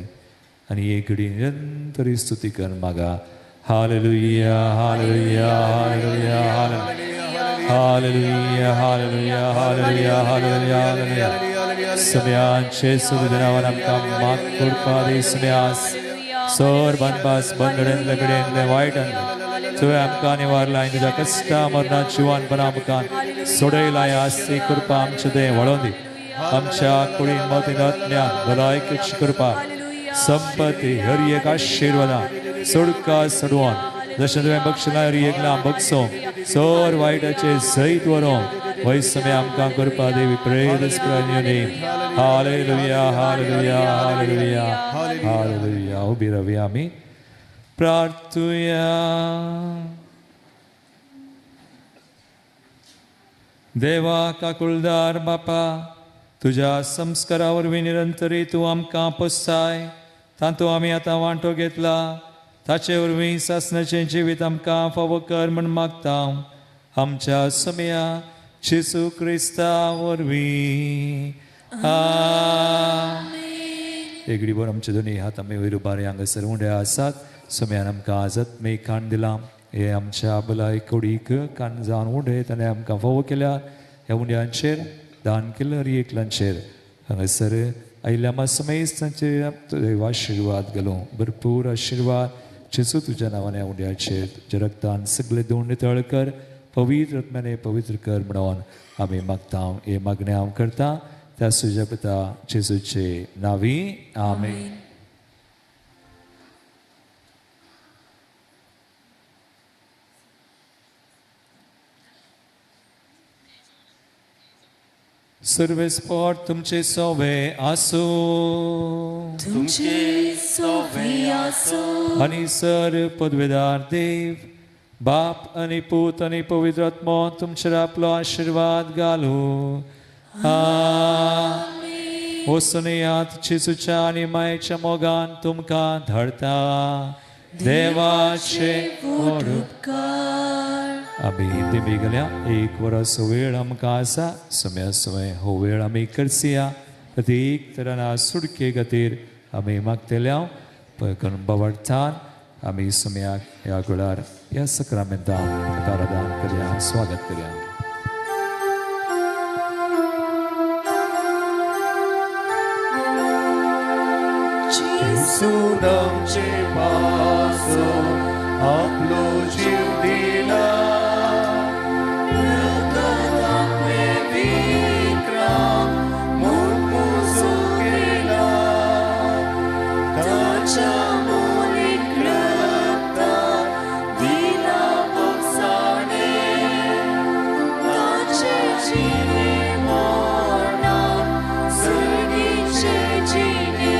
आनी एक घडी निरंतर स्तुती कर मागा. Hallelujah, hallelujah, hallelujah, hallelujah, hallelujah, hallelujah, hallelujah, hallelujah. सुम्यांचे सुविधानावर आमकां माग करपा दी सुम्यास सोर बनबास बंदडेंतले पिडेंतले वायटांतले तुवें आमकां निवारला आनी तुज्या कश्टा मरणात जिवानपणा आमकां सोडयला. आसती कृपा आमचे तें वळोवन दी. आमच्या कुडीन मतीन आत्म्यान भलायकेची कृपा, संपत्ती, हर एक आशिर्वादा सोडका सोडवून जशें तुवें बक्षिलां हर एकला बक्षो सोर वायटाचे जैत व्हरोन वय समय आमकां कृपा देवी. Praise your name. Hallelujah, hallelujah, hallelujah, hallelujah. उबी रावया आमी प्रार्थुया. देवा काकुळदार बापा, तुज्या संस्कारा वरवीं निरंतरी तूं आमकां पोसाय, तातूंत आमी आतां वांटो घेतला. ताचे वरवीं सासणाचें जिवीत आमकां फावो कर म्हूण मागता आमच्या समया जेजू क्रिस्ता वरवीं. एगडी बर आमचे दोनी हात आमी वयर उबारी हांगासर उंडे आसात. समयान आमकां आज आत्मीक खाण दिलां. हे आमच्या भलाय कुडीक कान जावन उंडे ताणें आमकां फावो केल्या. ह्या उंड्यांचेर दान केलें हर एकल्यांचेर हांगासर आयिल्ल्या मासमेस तांचेर आशिर्वाद घालूं, भरपूर आशिर्वाद. जेजू तुज्या नांवान ह्या उंड्याचेर तुज्या रक्तान सगळे दोन नितळ कर, पवित्र आत्म्याने पवित्र कर म्हणून आमी मागता. हे मागणें हांव करता त्या सुज्या पिता जेजूचे नांवी. आमेन. सर्वेस्पोर तुमचे सोवे आसूं, तुमचे सोवे आसूं. आनी सर पदवेदार देव बाप आनी पूत आनी पवित्र आत्मो तुमचेर आपलो आशिर्वाद घालूं. वचून येयात जेजूच्या आनी मायेच्या मोगान तुमकां धाडटा. देवाचे व्हड उपकार. आमी देवी गेल्या एक वराचो वेळ आमकां आसा. सम्या समय हो वेळ आमी करसिया एक तरान सुटके खातीर आमी मागतल्या बावडटान आमी सम्याक ह्या वेळार ह्या सक्रामेंतान आराधन करया, स्वागत करया. जेजू आमचे पासून आपलो जीव दिला, रगत आपले विक्राम म्हूण पुजो केला, ताच्या मोलीक रगतान दिला भोगसाणे, ताचे जिणे मरणान सणीचे जिणे,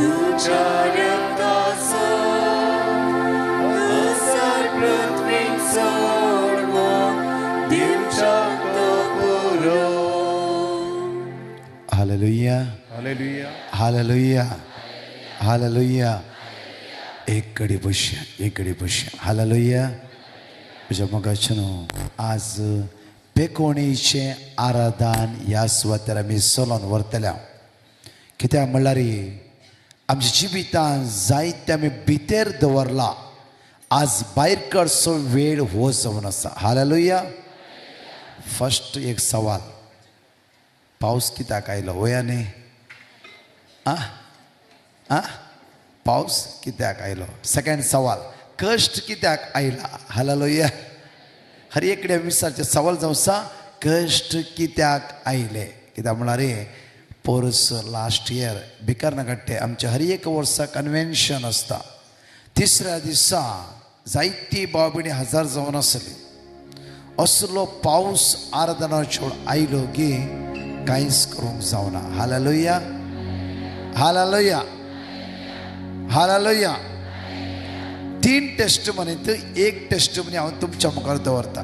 तुझ्या रक्ताचो असार पृथ्वीक सोडवून दिवच्याक तो पुरो. Hallelujah, hallelujah, hallelujah, hallelujah. एक घडी बसया, एक घडी बसया. हालेलुया. म्हज्या मोगाचें न्हू, आज पेकोणीचें आराधन ह्या सुवातेर आमी चलोवन व्हरतल्या. कित्याक म्हणल्यार आमच्या जिवितान जायते आमी भितर दवरला, आज भायर कडचो वेळ हो जावन आसा. हालेलुया. फर्स्ट एक सवाल, पावस कित्याक आयलो? वया न्ही? आं आं पावस कित्याक आयलो? सेकंड सवाल, कश्ट कित्याक आयला? हालेलुया. हर एक कडेन विचारचें सवाल जावन आसा, कश्ट कित्याक आयले? कित्याक म्हणल्यार पोरस लास्ट इयर भिकर्णकट्टे आमच्या हर एक वर्सा कन्वेन्शन आसता. तिसऱ्या दिसा जायती भाव भयणी हजार जावन आसली. असलो पावस आराधनाचो आयलो की कांयच करूंक जावना. Hallelujah, hallelujah, hallelujah. 3 टेस्टमनीत एक टेस्टमनी हांव तुमच्या मुखार दवरता.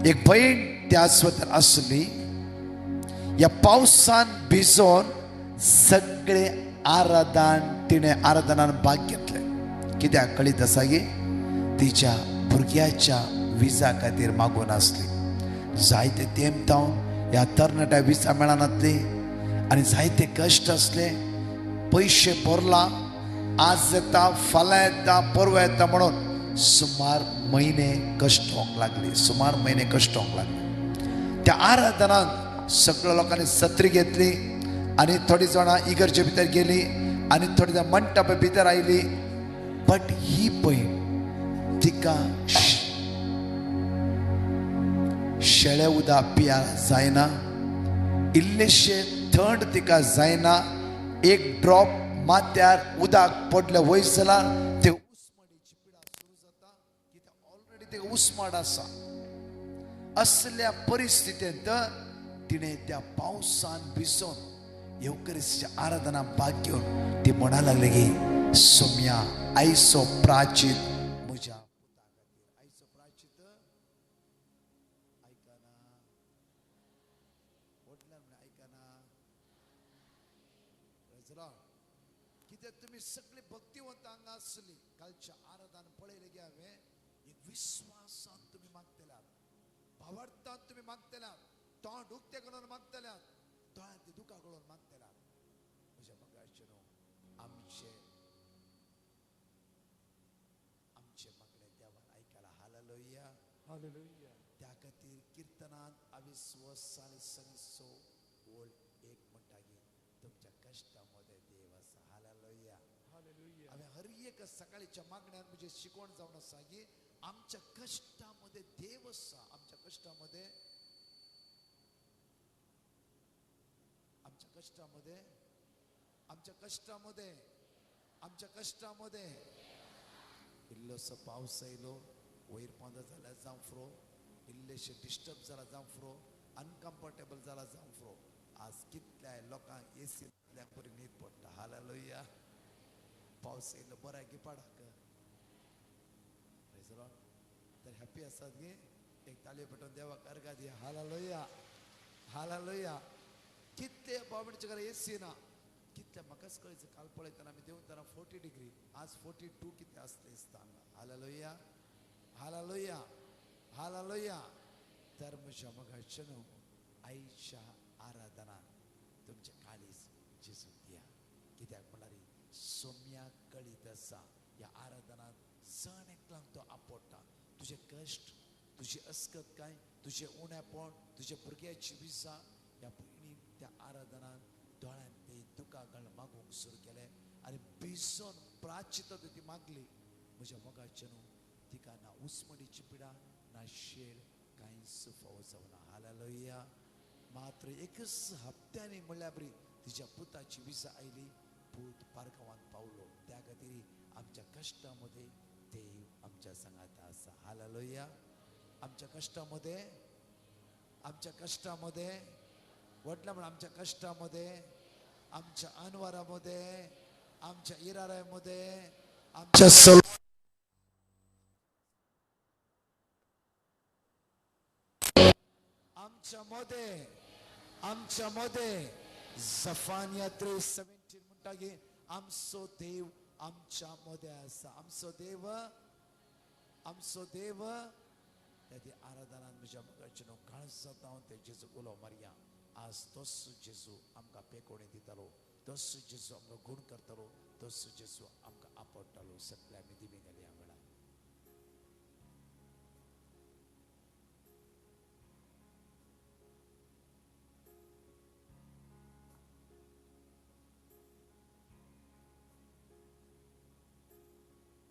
एक भयण त्याच वतान आसली, ह्या पावसान भिजोन सगळे आराधन तिणें आराधनान भाग घेतले. कित्याक कळीत आसा की तिच्या भुरग्याच्या विजा खातीर मागून आसली. जायते तेंप तावन ह्या तरणाट्या विजा मेळनातली आनी जायते कश्ट आसले. पयशे भरला, आज येता फाल्यां येता परवा येता म्हणून सुमार म्हयने कश्ट होवंक लागले, सुमार म्हयने कश्ट होवंक लागले. त्या आराधनान सगळ्या लोकांनी सत्री घेतली आनी थोडी जाणां इगर्जे भितर गेली आनी थोडी जाणां मंटपा भितर आयली. बट he भयण तिका शेळे उदक पिया जायना, इल्लेशे थंड तिका जायना, एक ड्रॉप माथ्यार उदक पडलें वयर जाल्यार ते उस्माडीची पिडा सुरू जाता. कित्याक ऑलरेडी ते उस्माड आसा. असल्या परिस्थितींत तिणें त्या पावसान भिजोन येवकरिस्तीच्या आराधना भाग घेवन ती म्हणा लागली की सोम्या आयचो प्राचीत म्हज्या पुता खातीर, आयचो प्राचीत आयकना, व्हडल्यान म्हणलें आयकना. कित्याक तुमी सगळी भक्तिवंत हांगा आसली. कालच्या आराधन पळयलें की हांवें एक विस्वासान तुमी मागतल्यात, भावार्थान तुमी मागतल्यात, तोंड उक्तें करून मागतल्यात, दोळ्यांत दुकां गळोवन मागतल्यात. म्हज्या मोगाचे न्हू, आमचे आमचे मागणे देवान आयकला. हालेलुया. हालेलुया. त्या खातीर किर्तनांत 240 ओळ 1 म्हणटा की तुमच्या कश्टा मदें देव आसा. हालेलुया. हालेलुया. हांवें हर एक सकाळीच्या मागण्यान म्हजें शिकवण जावन आसा की आमच्या कश्टा मदें देव आसा. आमच्या कश्टा मदें, आमच्या कश्टामध्ये, आमच्या कश्टामध्ये, आमच्या कश्टामध्ये इल्लोसो पावस येयलो, वयर पोंदा जाल्यार जावं फ्रो, इल्लेशे डिस्टर्ब जाला जावं फ्रो, अनकम्फर्टेबल जाला जावं फ्रो. आज कितल्या लोकांक एसींतल्यान बरी न्हीद पडटा. हालेलुया. पावस येयलो बरो की पाडाक. तर हॅपी आसात गे, एक ताळयो पेटोवन देवाक अर्गां दिया. हालेलुया. हालेलुया. कितले बाबडच्या घरा एसी ना, कितले म्हाकाच कळयचो. काल पळयतना आमी देंवतना 40 डिग्री, आज 42 कितें आसलें दिसता हांगा. हालेलुया. हालेलुया. हालेलुया. तर म्हज्या मोगाचे न्हू, आईच्या आराधनान तुमचें काळीज जेजूक दिया. कित्याक म्हणल्यार सोम्या कळीत आसा ह्या आराधनान जण एकल्यांक तो आपडटा. तुजे कश्ट, तुजी अस्कतकाय, तुजें उणेपण, तुज्या भुरग्याची विजा ह्या भयणीन त्या आराधनान दोळ्यान ते दुकां घालून मागूंक सुरू केलें आनी भिजोन प्राचित ती मागली. म्हज्या मोगाचे न्हू, तिका ना उस्मडीची पिडा ना शेळ कांयच फावो जावना. हालेलुया. मात्र एकच हप्त्यांनी म्हणल्यार बरी तिच्या पुताची विजा आयली, पूत पारगांवांत पावलो. त्या खातीर आमच्या कश्टामध्ये देव आमच्या सांगाता आसा. हालेलुया. आमच्या कश्टामध्ये, आमच्या कश्टामध्ये, व्हडल्या म्हण आमच्या कश्टामध्ये, आमच्या अनवारामध्ये, आमच्या इरारामध्ये, आमच्या आमच्या मध्ये, आमच्या मध्ये. जफानिया 3:17 म्हणटा की आमचो देव आमच्या मध्ये आसा. आमचो देव, आमचो देव. त्या ती आराधनान म्हज्या मोगाचे न्हू, काळज जाता हांव ते जेजूक उलो मारया. आज तोच जेजू आमकां पेकोणी दितालो, तोच जेजू आमकां गूण करतालो, तोच जेजू आमकां आपडटालो. सगळे आमी दिमी घाली ह्या वेळार.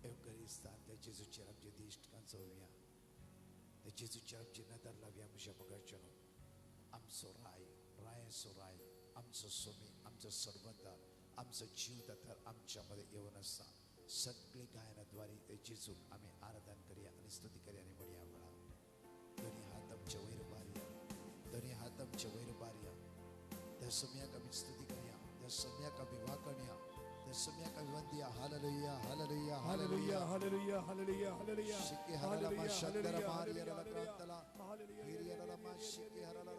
एवकरिस्तान त्या जेजूचेर आमचे दिश्ट कांचोवया, त्या जेजूचेर आमची नदर लावया. म्हज्या मोगाचे न्हू, आमचो राय, रायाचो राय, आमचो सोमी, आमचो सर्वंत, आमचो जीव दातार आमच्या मध्ये येवन आसा. सगळे गायनाद्वारे ते जेजूक आमी आराधन करया आनी स्तुती करया आनी म्हणया वेळा. दोनी हात आमचे वयर उबारया, दोनी हात आमचे वयर उबारया. त्या सोम्याक आमी स्तुती करया, त्या सोम्याक आमी वाकणया, त्या सुम्याक अभिवंदिया. Hallelujah hallelujah hallelujah hallelujah hallelujah hallelujah. शिके हरला शंकर मारियला क्रांतला हिरियला मा शिके हरला.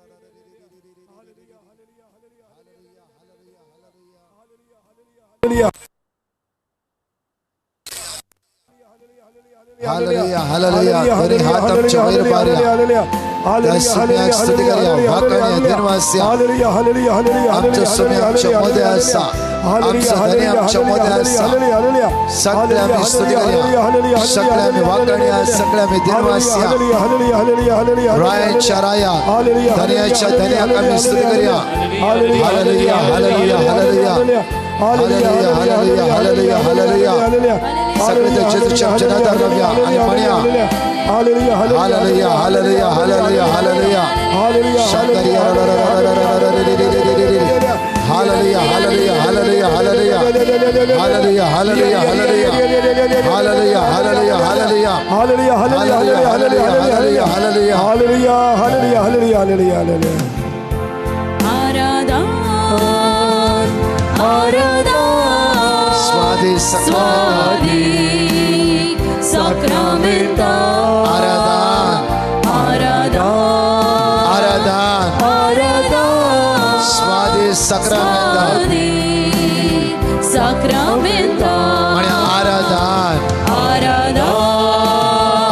Hallelujah hallelujah hallelujah hallelujah. Hallelujah hallelujah. दोन्ही हात आमच्या वयर पारया. त्या सुम्याक स्तुती करया. वाकाण्या दिनवास्या. आमच्या सुम्या आमच्या मध्ये आसा. आमचा धनी आमच्या मध्ये आसा. सगळे आम्ही स्तुती करया. सगळे आम्ही वाकाण्या. सगळे आम्ही दिनवास्या. रायाच्या राया धन्याच्या धन्याक आम्ही स्तुती करया. Hallelujah hallelujah hallelujah hallelujah hallelujah hallelujah hallelujah. सगळे त्या जेजूच्या आमच्या नादार लावया आणि म्हणया hallelujah hallelujah hallelujah hallelujah. Hallelujah hallelujah hallelujah hallelujah hallelujah hallelujah hallelujah hallelujah hallelujah hallelujah hallelujah hallelujah hallelujah hallelujah hallelujah hallelujah hallelujah. आराधन आराधन स्वादी साक्रामेंता. आराधन आराधन आराधन आराधन स्वादी साक्रामेंता. साक्रामेंता. आराधन आराधन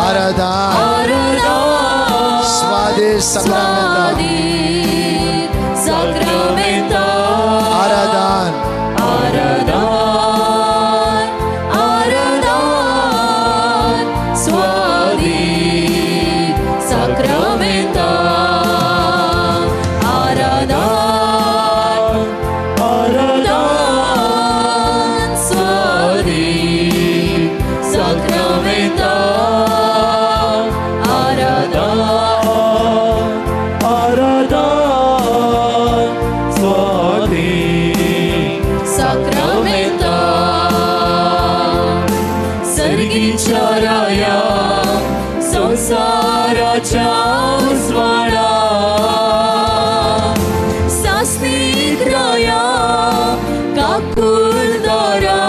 आराधन आराधन स्वादी साक्रामेंता. साक्रामेंता. आराधन आराधन आराधन स्वादी साक्रामेंता. आराधन आराधन स्वादी साक्रामेंता. आराधन आराधन स्वादी साक्रामेंता. सर्गीच्या राया संसाराच्या उजवाडा सासनीक राया काकुळदारा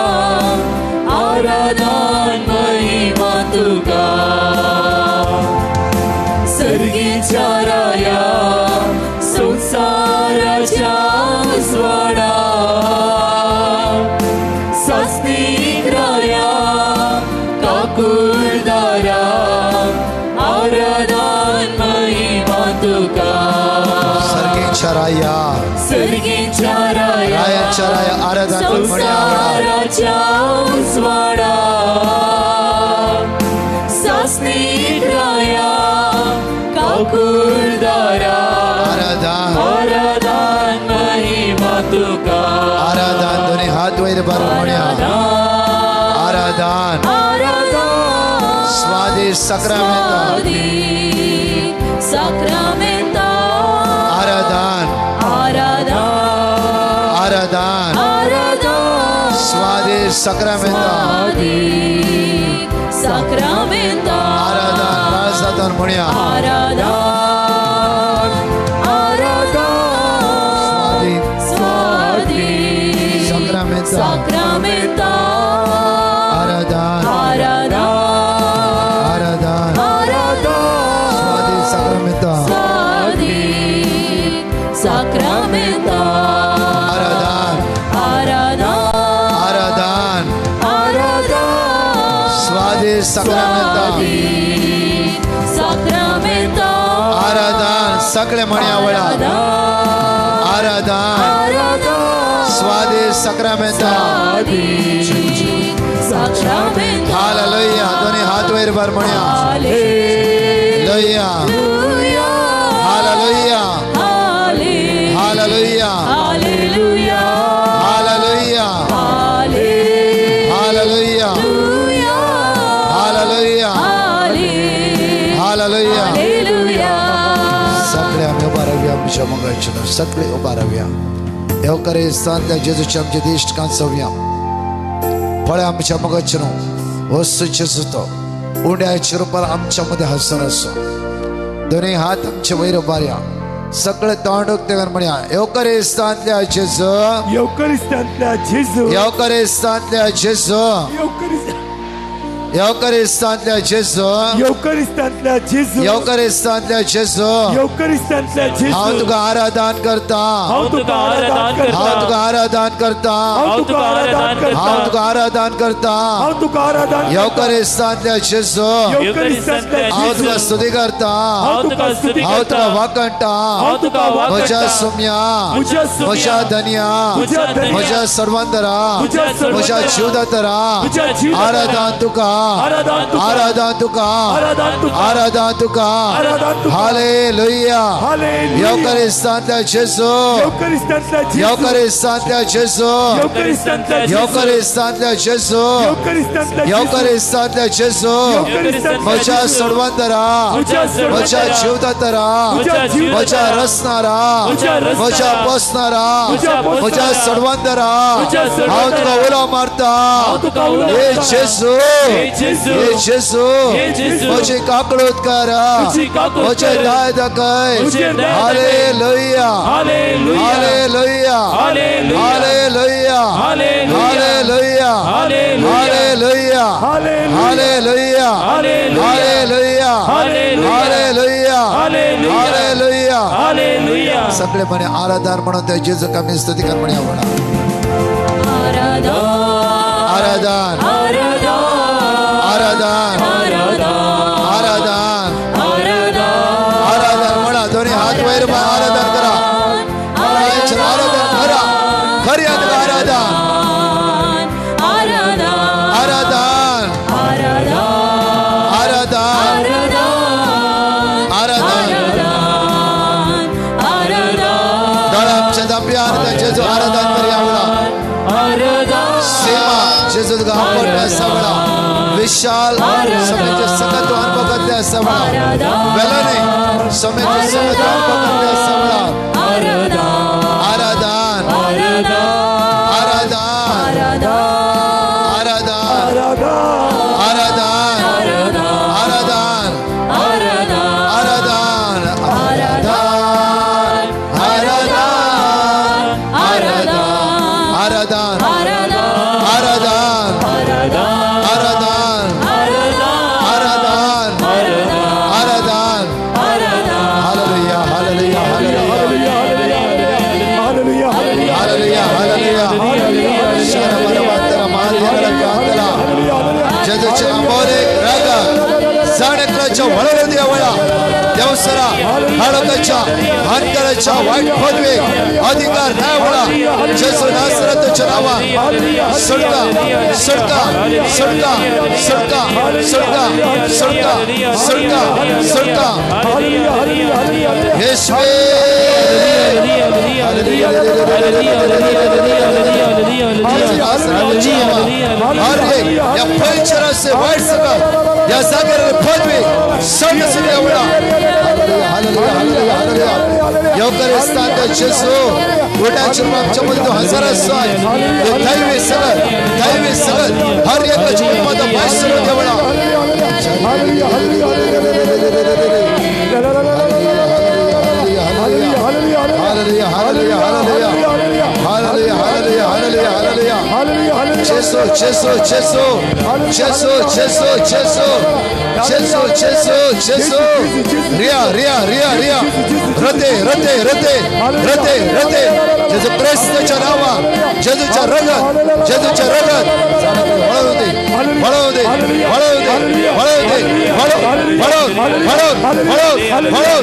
आराधन महिमा तुका. सर्गीच्या राया संसाराच्या उजवाडा सासनीक राया काकुळदारा आराधन महिमा तुका. सर्गीच्या राया सर्गीच्या राया रायाच्या राया आराधन संसाराच्या उजवाडा सासनीक राया काकुळदारा आराधन आराधन महिमा तुका. आराधन दोन्ही हात वयर बारून म्हणया आराधन आराधन स्वादी साक्रामेंता. साक्रामेंता. आराधन आराधन आराधन आराधन स्वादी साक्रामेंता. साक्रामेंता. आराधन काळजातून म्हणया आराधन आराधन स्वादी स्वादी साक्रामेंता. साक्रामेंता. आराधन आराधन आराधन आराधन स्वादी साक्रामेंता. स्वादी साक्रामेंता. आराधन आराधन आराधन आराधन स्वादी साक्रामेंता. साक्रामेंता. आराधन सगळे म्हणया वळा आराधन आराधन स्वादी साक्रामेंता. साक्रामेंता. हालेलुया. दोन्ही हात वयर भार म्हणया hallelujah hallelujah hallelujah hallelujah hallelujah hallelujah hallelujah hallelujah. Hallelujah. सगळे आम्ही उभा रावया आमच्या मंगळाच्या सगळे उभा रावया. देवकरे स्थान जेजूचे आमचे दिश्ट कांचोवया. फळे आमच्या मगाचें वस्तू जेजू तो उंड्याच्या रुपार आमच्या मध्ये हसर असो. दोन्ही हात आमचे वयर उबारया. सगळे तोंड उक्ते कर म्हणया, येवकरिस्तांतल्या जेजू, येवकरिस्तांतल्या जेजू, येवकरिस्तांतल्या जेजू, येवकरिस्तांतल्या जेजू, येवकरिस्तांतल्या जेजू, येवकरिस्तांतल्या जेजू, येवकरिस्तांतल्या जेजू, हांव तुका आराधन करता, हांव तुका आराधन करता, हांव तुका आराधन करता, हांव तुका आराधन करता, हांव तुका आराधन करता, हांव तुका आराधन। येवकरिस्तांतल्या जेजू, येवकरिस्तांतल्या हांव तुका स्तुती करता, हांव तुका स्तुती हांव करता, तुका वाकणटा, हांव तुका वाकणटा, म्हज्या सुम्या, म्हज्या धनया, म्हज्या सर्वांतरा, म्हज्या जीवदातरा, आराधन तुका, आराधन तुका, आराधन तुका। हालेलुया। येवकरिस्तांतल्या जेजू, येवकरिस्तांतल्या जेजू, येवकरिस्तांतल्या जेजू, येवकरिस्तांतल्या जेजू, म्हज्या सर्वांतरा, म्हज्या जीवदातरा, म्हज्या रसणारा, म्हज्या बसणारा, म्हज्या सर्वांतरा, हांव तुका उलो मारता, हे जेजू, हे जेजू, म्हजी काकळूत कर, म्हजे दाय दाखय। Hallelujah, hallelujah, hallelujah, hallelujah, hallelujah, hallelujah, hallelujah, hallelujah, hallelujah. सगळे म्हणे आराधन म्हणून त्या जेजूक आमी स्तुती कर म्हणया। आराधन, आराधन, आराधन, आराधन म्हणा, दोन्ही हात वयर आराधन करा, आराधन करा, खरी आराधन, आराधन, आराधन, आराधन। दोळ्यांच्या दांप्यार त्या जेजू आराधन करूया। सीमा जेजू तुका आवडटा सगळा, विशाल समेचे सगळं तू अनुभव करते सगळा, वेलोने समेचे सगळं तू अनुभव करते सगळा। आराधन, आराधन, आराधन, आराधन, आराधन, आराधन, आराधन, आराधन, आराधन, आराधन, आराधन, आराधन, आराधन। हालेलुया, हालेलुया, हालेलुया, हालेलुया, हालेलुया। जेजूच्या आंबोरे राग जाणकराच्या वळवळ्या वळा देवसरा हाडकाच्या हानकाराच्या वाईट पदवे अधिकार नाही वळा जेजू नासरताच्या नावात सडका, सडका, सडका, सडका, सडका, सडका, सडका, सडका। येशुवे। हर एक या पंचरासे वाईट सगळं या जागेर पदवी सगळं सगळं वळा। Hallelujah, hallelujah, hallelujah. येवकरिस्तांतल्या जेजू गोट्याच्या आमच्या मध्ये हजारो साल दैवी सगळं, दैवी सगळं हर एकाच्या कुटुंबात वाईट सगळं देवळा। Hallelujah, hallelujah, hallelujah, hallelujah, hallelujah, hallelujah, hallelujah. जेजू, जेजू, जेजू, जेजू, जेजू, जेजू, जेजू, जेजू, जेजू। रिया, रिया, रिया, रिया, रते, रते, रते, रते, रते। जेजू क्रिस्ताच्या नावात, जेजूच्या रगत, जेजूच्या रगत वळवू दे, वळवू दे, वळवू दे, वळवू दे, वळव, वळव, वळव, वळव, वळव।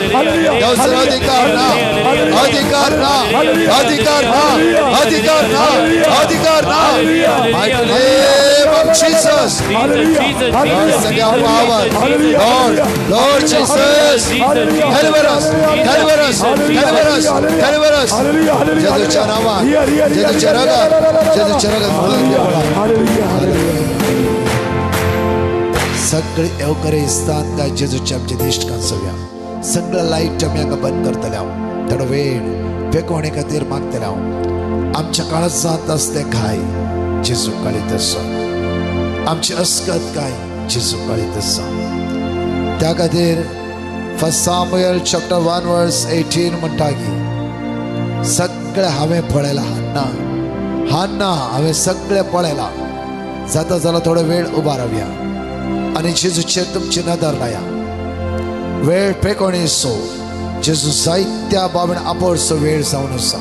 देवसर अधिकार ना, अधिकार ना, अधिकार ना, अधिकार ना, अधिकार ना। Mighty name of Jesus. सगळ्या power. Lord, Lord Jesus. Deliver us, deliver us, deliver us, deliver us. जेजूच्या नावात, जेजूच्या रगात, जेजूच्या रगात म्हणून देवळा। सगळे येवकरिस्तांतल्या जेजूच्या आमचे दिश्ट कांसोवया। सगळं लायट आमी हांगा बंद करतले हांव, थोडो वेळ पेकोवणे खातीर मागतले हांव। आमच्या काळजांत आसलें काय जेजू काळीत आसा, आमची अस्कत काय जेजू काळीत आसा। त्या खातीर 1 Samuel chapter 1 verse 18 म्हणटा की सगळें हांवें पळयलां. हान्ना हान्ना हांवें सगळें पळयलां. जाता जाल्यार थोडो वेळ उबा रावया आनी जेजूचेर तुमची नदर लाया. वेळ पेकोणीसो जेजू जायत्या बाबण आपोडसो वेळ जावन आसा.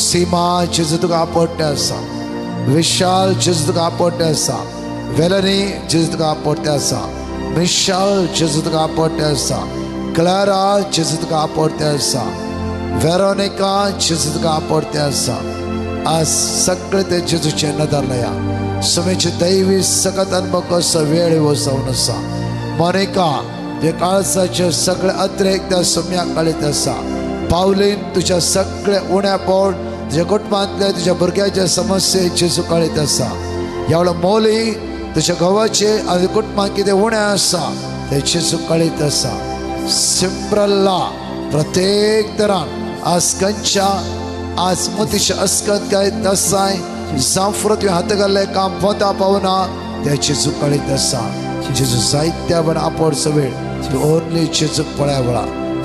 सीमा जेजू तुका आपोडटे आसा. विशाल जेजू तुका आपोडटे आसा. वेलनी जेजू तुका आपोडटे आसा. मिशाल जेजू तुका आपोडटे आसा. क्लारा जेजू तुका आपोडटे आसा. वेरोनिका जेजू तुका आपोडटे आसा. आज सगळे ते जेजूचे नदर लाया. समेचे दैवी सकत अनुभव कसो वेळ हो जावन आसा. मोनिका तुज्या काळजाचे सगळे अतिरेक त्या सम्याक कळीत आसा. पावलीन तुज्या सगळे उण्यापण तुज्या कुटुंबांतले तुज्या भुरग्याचे समस्ये जेजू कळीत आसा. ह्या वेळार मोली तुज्या घोवाचे आनी कुटुंबांत कितें उणें आसा तें जेजू कळीत आसा. सिम्ब्रल्ला प्रत्येक तरान आज खंयच्या आज मोतीचे अस्कत काय तसाय जांफ्रो तुवें हात घाल्लें काम पोता पावना तें जेजू कळीत आसा. जेजू जायत्या बण आपोडचो वेळ तूं ओनली जेजूक पळया वेळा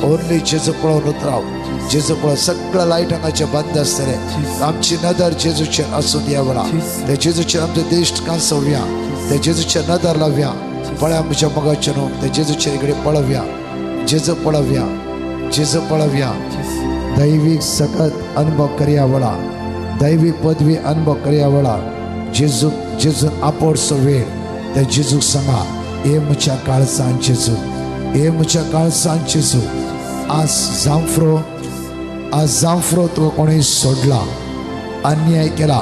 ओनली जेजूक पळोवन उतराव. जेजू पळोवन सगळ्या लायट हांगाचे बंद आसतले. आमची नदर जेजूचेर आसून ह्या वेळा त्या जेजूचेर आमचे दिश्ट कांसोवया. त्या जेजूचेर नदर लावया. पळया म्हज्या मोगाचें न्हू त्या जेजूचेर इकडे पळोवया. जेजू पळोवया. जेजू पळोवया. दैवीक सकत अनुभव करया वेळा दैवीक पदवी अनुभव करया वेळा जेजूक जेजून आपोडचो वेळ त्या जेजूक सांगा हे म्हज्या काळजान जेजू, हे म्हज्या काळजान जेजू. आज जांफ्रो आज जांफ्रो तुका कोणी सोडला, अन्याय केला,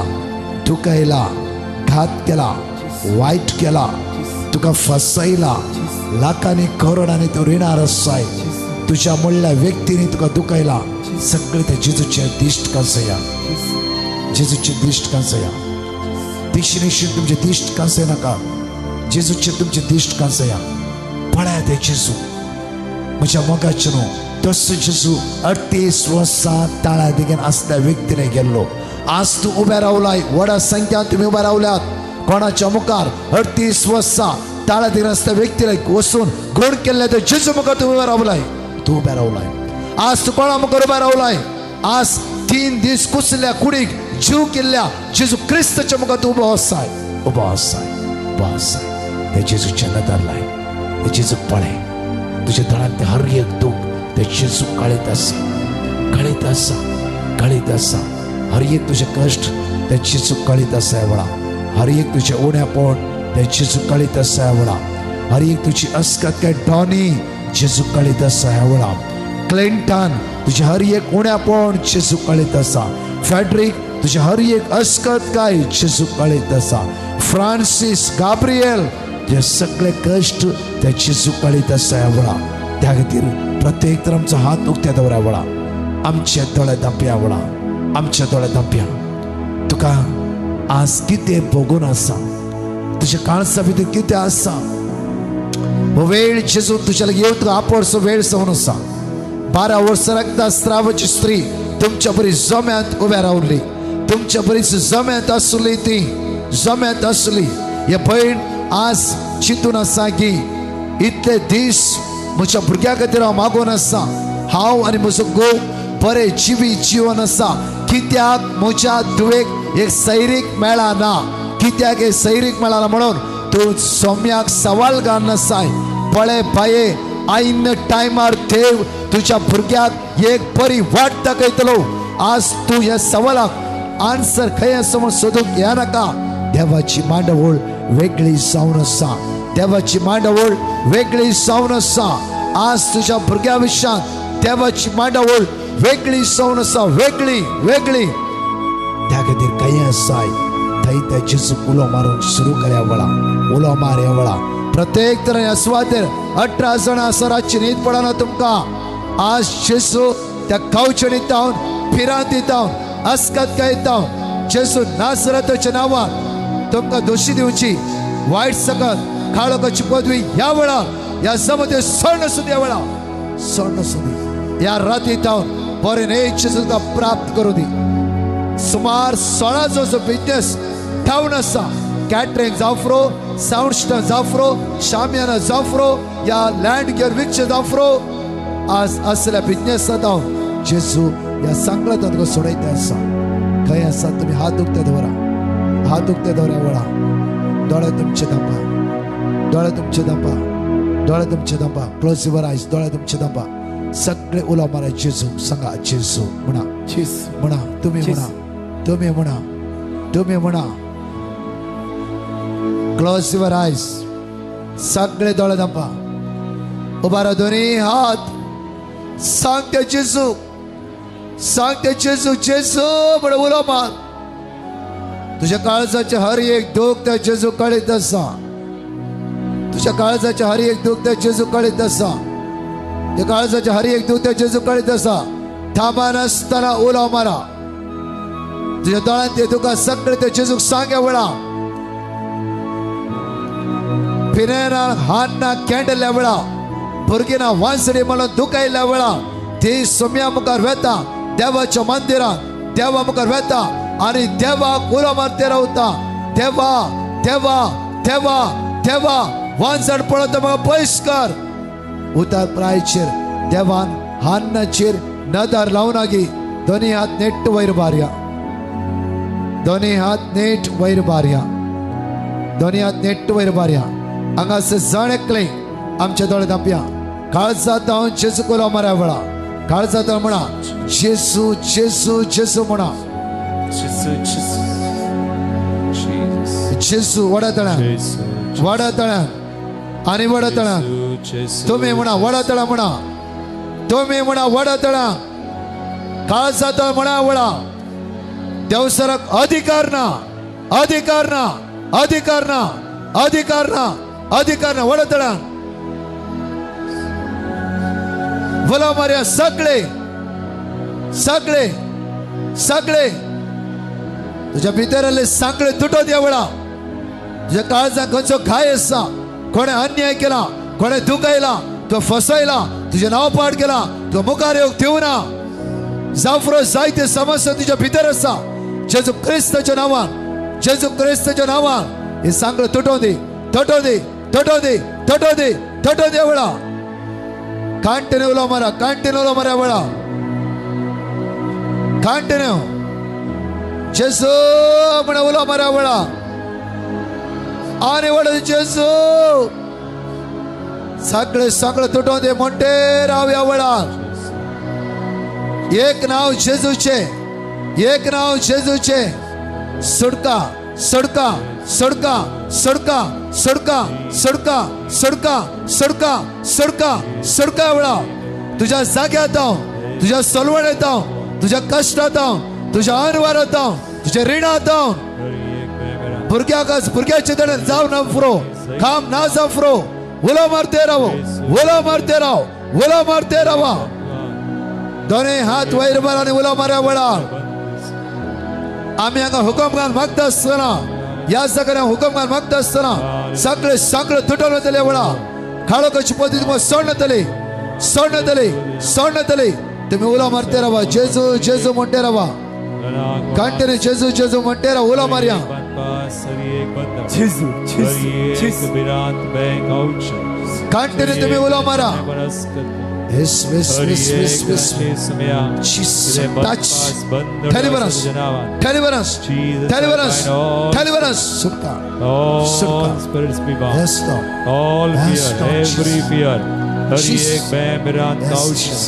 दुखयला, घात केला, वायट केला, तुका फसयला, लाखांनी करोडांनी तूं रिणार आसाय. तुज्या म्हणल्या व्यक्तींनी तुका दुखयला. सगळे त्या जेजूचे दिश्ट कांसया. जेजूचे दिश्ट कांसया. दिशीनिशीन तुमचे दिश्ट कांसय नाका. जेजूचे तुमचे दिश्ट कांसया. पळया ते जेजू म्हज्या मोगाचें न्हू तसो जेजू 38 वर्सां ताळ्या देगेन आसल्या व्यक्तीने गेल्लो. आज तूं उबे रावलाय. व्हडा संख्यान तुमी उबे रावल्यात. कोणाच्या मुखार 38 वर्सां ताळ्या देगेन आसल्या व्यक्तीने वचून गुण केल्ले ते जेजू मुखार तूं उबे रावलाय. तूं उबे रावलाय. आज तूं कोणा मुखार उबे रावलाय? आज 3 दीस कुसल्या कुडीक जीव केल्ल्या जेजू क्रिस्ताच्या मुखार तूं उबो आसाय. उबो आसाय. उबो आसाय. ते जेजूचे नदर लाय. ते जेजूक पळय. तुज्या दोळ्यांत हर एक दूख ते जेजू कळीत आसा. कळीत आसा. कळीत आसा. हर एक तुजे कश्ट ते जेजू कळीत आसा ह्या वेळा. हर एक तुजें उणेपण ते जेजू कळीत आसा ह्या वेळा. हर एक तुजी अस्कत काय डॉनी जेजू कळीत आसा ह्या वेळा. क्लिंटन तुझे हर एक उण्यापण जेजू कळीत आसा. फेड्रिक तुझे हर एक अस्कत काय जेजू कळीत आसा. फ्रांसीस गाब्रियल तुझे सगळे कश्ट ते जेजू कळीत आसा ह्या वेळा. त्या खातीर प्रत्येक तर आमचो हात उक्त्या दवरा वेळा. आमचे दोळे धांपया वेळा. आमचे दोळे धांपया. तुका आज कितें भोगून आसा, तुज्या काळजा भितर कितें आसा, हो वेळ जेजू तुज्या लागीं येवन तुका आपोडचो वेळ जावन आसा. 12 वर्सां रक्ता स्रावाची स्त्री तुमच्या बरी जम्यांत उब्या रावली. तुमच्या बरीच जम्यांत आसली. ती जम्यांत आसली. हे भयण आज चिंतून आसा की इतले दीस म्हज्या भुरग्या खातीर हांव मागून आसा. हांव आनी म्हजो घोव बरे जिवी जिवन आसा. कित्याक म्हज्या धुवेक एक सैरीक मेळना, कित्याक एक सैरीक मेळना म्हणून तूं सोम्याक सवाल घालून आसाय. पळय बाये, आयन टायमार देव तुज्या भुरग्याक एक बरी वाट दाखयतलो. आज तूं ह्या सवालाक आन्सर खंय आसा म्हूण सोदूंक येना नाका. देवाची मांडावळ वेगळी जावन आसा. देवाची मांडावळ वेगळी जावन आसा. आज तुज्या भुरग्या विशयांत देवाची मांडावळ वेगळी जावन आसा. वेगळी वेगळी. त्या खातीर खंय आसाय थंय त्या जेजूक उलो मारूंक सुरू करया वेळा. उलो मार ह्या वेळा. प्रत्येक तरेन ह्या सुवातेर 18 जाणां आसा. रातची न्हीद पडना तुमकां. आज जेजू त्या कावचण येता, फिरांत येता, अस्कत काय येता. जेजू नासरताच्या नांवान तुमकां दोशी दिवची वायट सकत काळोखाची पदवी ह्या वेळार ह्या जमते सण आसूं ह्या वेळार सण आसूं दी. ह्या राती तावन बरें न्हय जेजू तुका प्राप्त करूं दी. सुमार 16 जो बिजनेस ठावन आसा. कॅटरिंग जावफ्रो सावंड सिस्टम जावं फ्रो, शामियाना जावं फ्रो, या लँड गियर विकचें जावं फ्रो, आज असल्या बिजनेसांत हांव जेजू ह्या सांगलांत तुका सोडयता आसा. खंय आसा तुमी हात उक्ते दवरा, हात उक्ते दवरा वळा, दोळे तुमचे धांपा, दोळे तुमचे धांपा, दोळे तुमचे धांपा, क्लोज your eyes, दोळे तुमचे धांपा. सगळे उलो मारा जेजू, सांगा जेजू म्हणा, म्हणा, तुमी म्हणा, तुमी म्हणा, तुमी म्हणा. क्लोज your eyes, सगळे दोळे धांपा, उबारा दोन्ही हात, सांग ते जेजू, सांग ते जेजू, जेजू म्हण उलो मार. तुझ्या काळजाचे हर एक दूख त्या जेजू कळीत आसा, तुझ्या काळजाचे हर एक दूख त्या जेजू कळीत आसा, त्या काळजाचे हर एक दूख त्या जेजू कळीत आसा. थांबा नासतना उलो मारा, तुझ्या दोळ्यांत ते तुका सगळे त्या जेजूक सांग वेळा. पिनेरा हातना कॅन्डल्या वेळा, भुरगीं वांसडी म्हणून दुखायल्या वेळा, ती सोम्या मुखार वेता, देवाच्या मंदिरात देवा मुखार वेता आनी देवाक उलो मारते रावता. देवा देवा देवा देवा, वांजण पळोवन म्हाका पयस कर. उतार प्रायचेर देवान हान्नाचेर नदर लावनागी. दोनी हात नेट वयर बारया, दोनी हात नेट वयर बारया, दोनी हात नेट वयर बारया. हांगासर जण एकले आमच्या दोळे धांपया. काळजांत हांव जेजू उलो मारा वेळा, काळजांत म्हणा जेजू जेजू जेजू म्हणा, जेजू. वडा तळ्यान, वडा तळ्यान आनी वडा तळ्यान तुमी म्हणा, वडा तळा म्हणा, तुमी म्हणा वडा तळा. काळजांत म्हणा वळा. देवसराक अधिकार ना, अधिकार ना, अधिकार ना, अधिकार ना, अधिकार ना. वडा तळ्यान बोला मार्या. सगळे सगळे सगळे तुझ्या भितर आले सांगळे तुटत या वेळा. तुझ्या काळजाक खंयचो घाय आसा, कोणे अन्याय केला, कोणे दुखयला, तो फसयला, तुझें नांव पाड केला, तुका मुखार येवंक दिवना. जावं जायते समस्या तुझ्या भितर आसा. जेजू क्रिस्ताच्या नांवान, जेजू क्रिस्ताच्या नांवान हे सांगळे तुटोवन दी, तुटोवन दी, तुटोवन दी, तुटोवन दी, तुटोवन दी वेळा. कांटिन्यू उलो मारा, कांटिन्यू उलो मारा वेळा, कांटिन्यू. जेजू म्हण उलो मारा वेळा आनी वड जेजू. सगळे सगळे तुटोवन दे म्हणटे रावया वेळा. एक नाव जेजूचे, एक नाव जेजूचे. सुटका सुटका सुटका सुटका सुटका सुटका सुटका सुटका सुटका सुटका वेळा. तुझ्या जाग्यात हांव, तुझ्या सलवणेत हांव, तुझ्या कश्टात हांव, तुझ्या अनवारात हांव, तुझ्या रिणांत हांव. भुरग्याक भुरग्याचे तडेन जावं ना फ्रो, काम ना जावं फ्रो. उलो मारते राव, उलो मारते राव, उलो मारते रावा. दोनूय हात वयर मार आनी उलो मारा वेळा. आमी हांगा हुकम घाल मागता आसतना, ह्या सगळ्या हुकम घाल मागता आसतना सगळे सगळे तुटोवन वतले वेळा. काळोखाची पद्दत तुमकां सोडून वतली, सोडून वतली, सोडून वतली. तुमी उलो मारते रावा, जेजू जेजू म्हणटे रावा, कंटिन्यू जेजू जेजू म्हणटे राव. उलो मारया. कंटिन्यू तुमी उलो मारा. Yes, yes, yes, yes, yes. Jesus, touch, deliverance, deliverance, deliverance, deliverance. Sukha, All spirits be bound. Yes, Lord. All Yes, fear, Lord. every fear. Har Jesus. एक बैम बिरान Yes, couch. Jesus.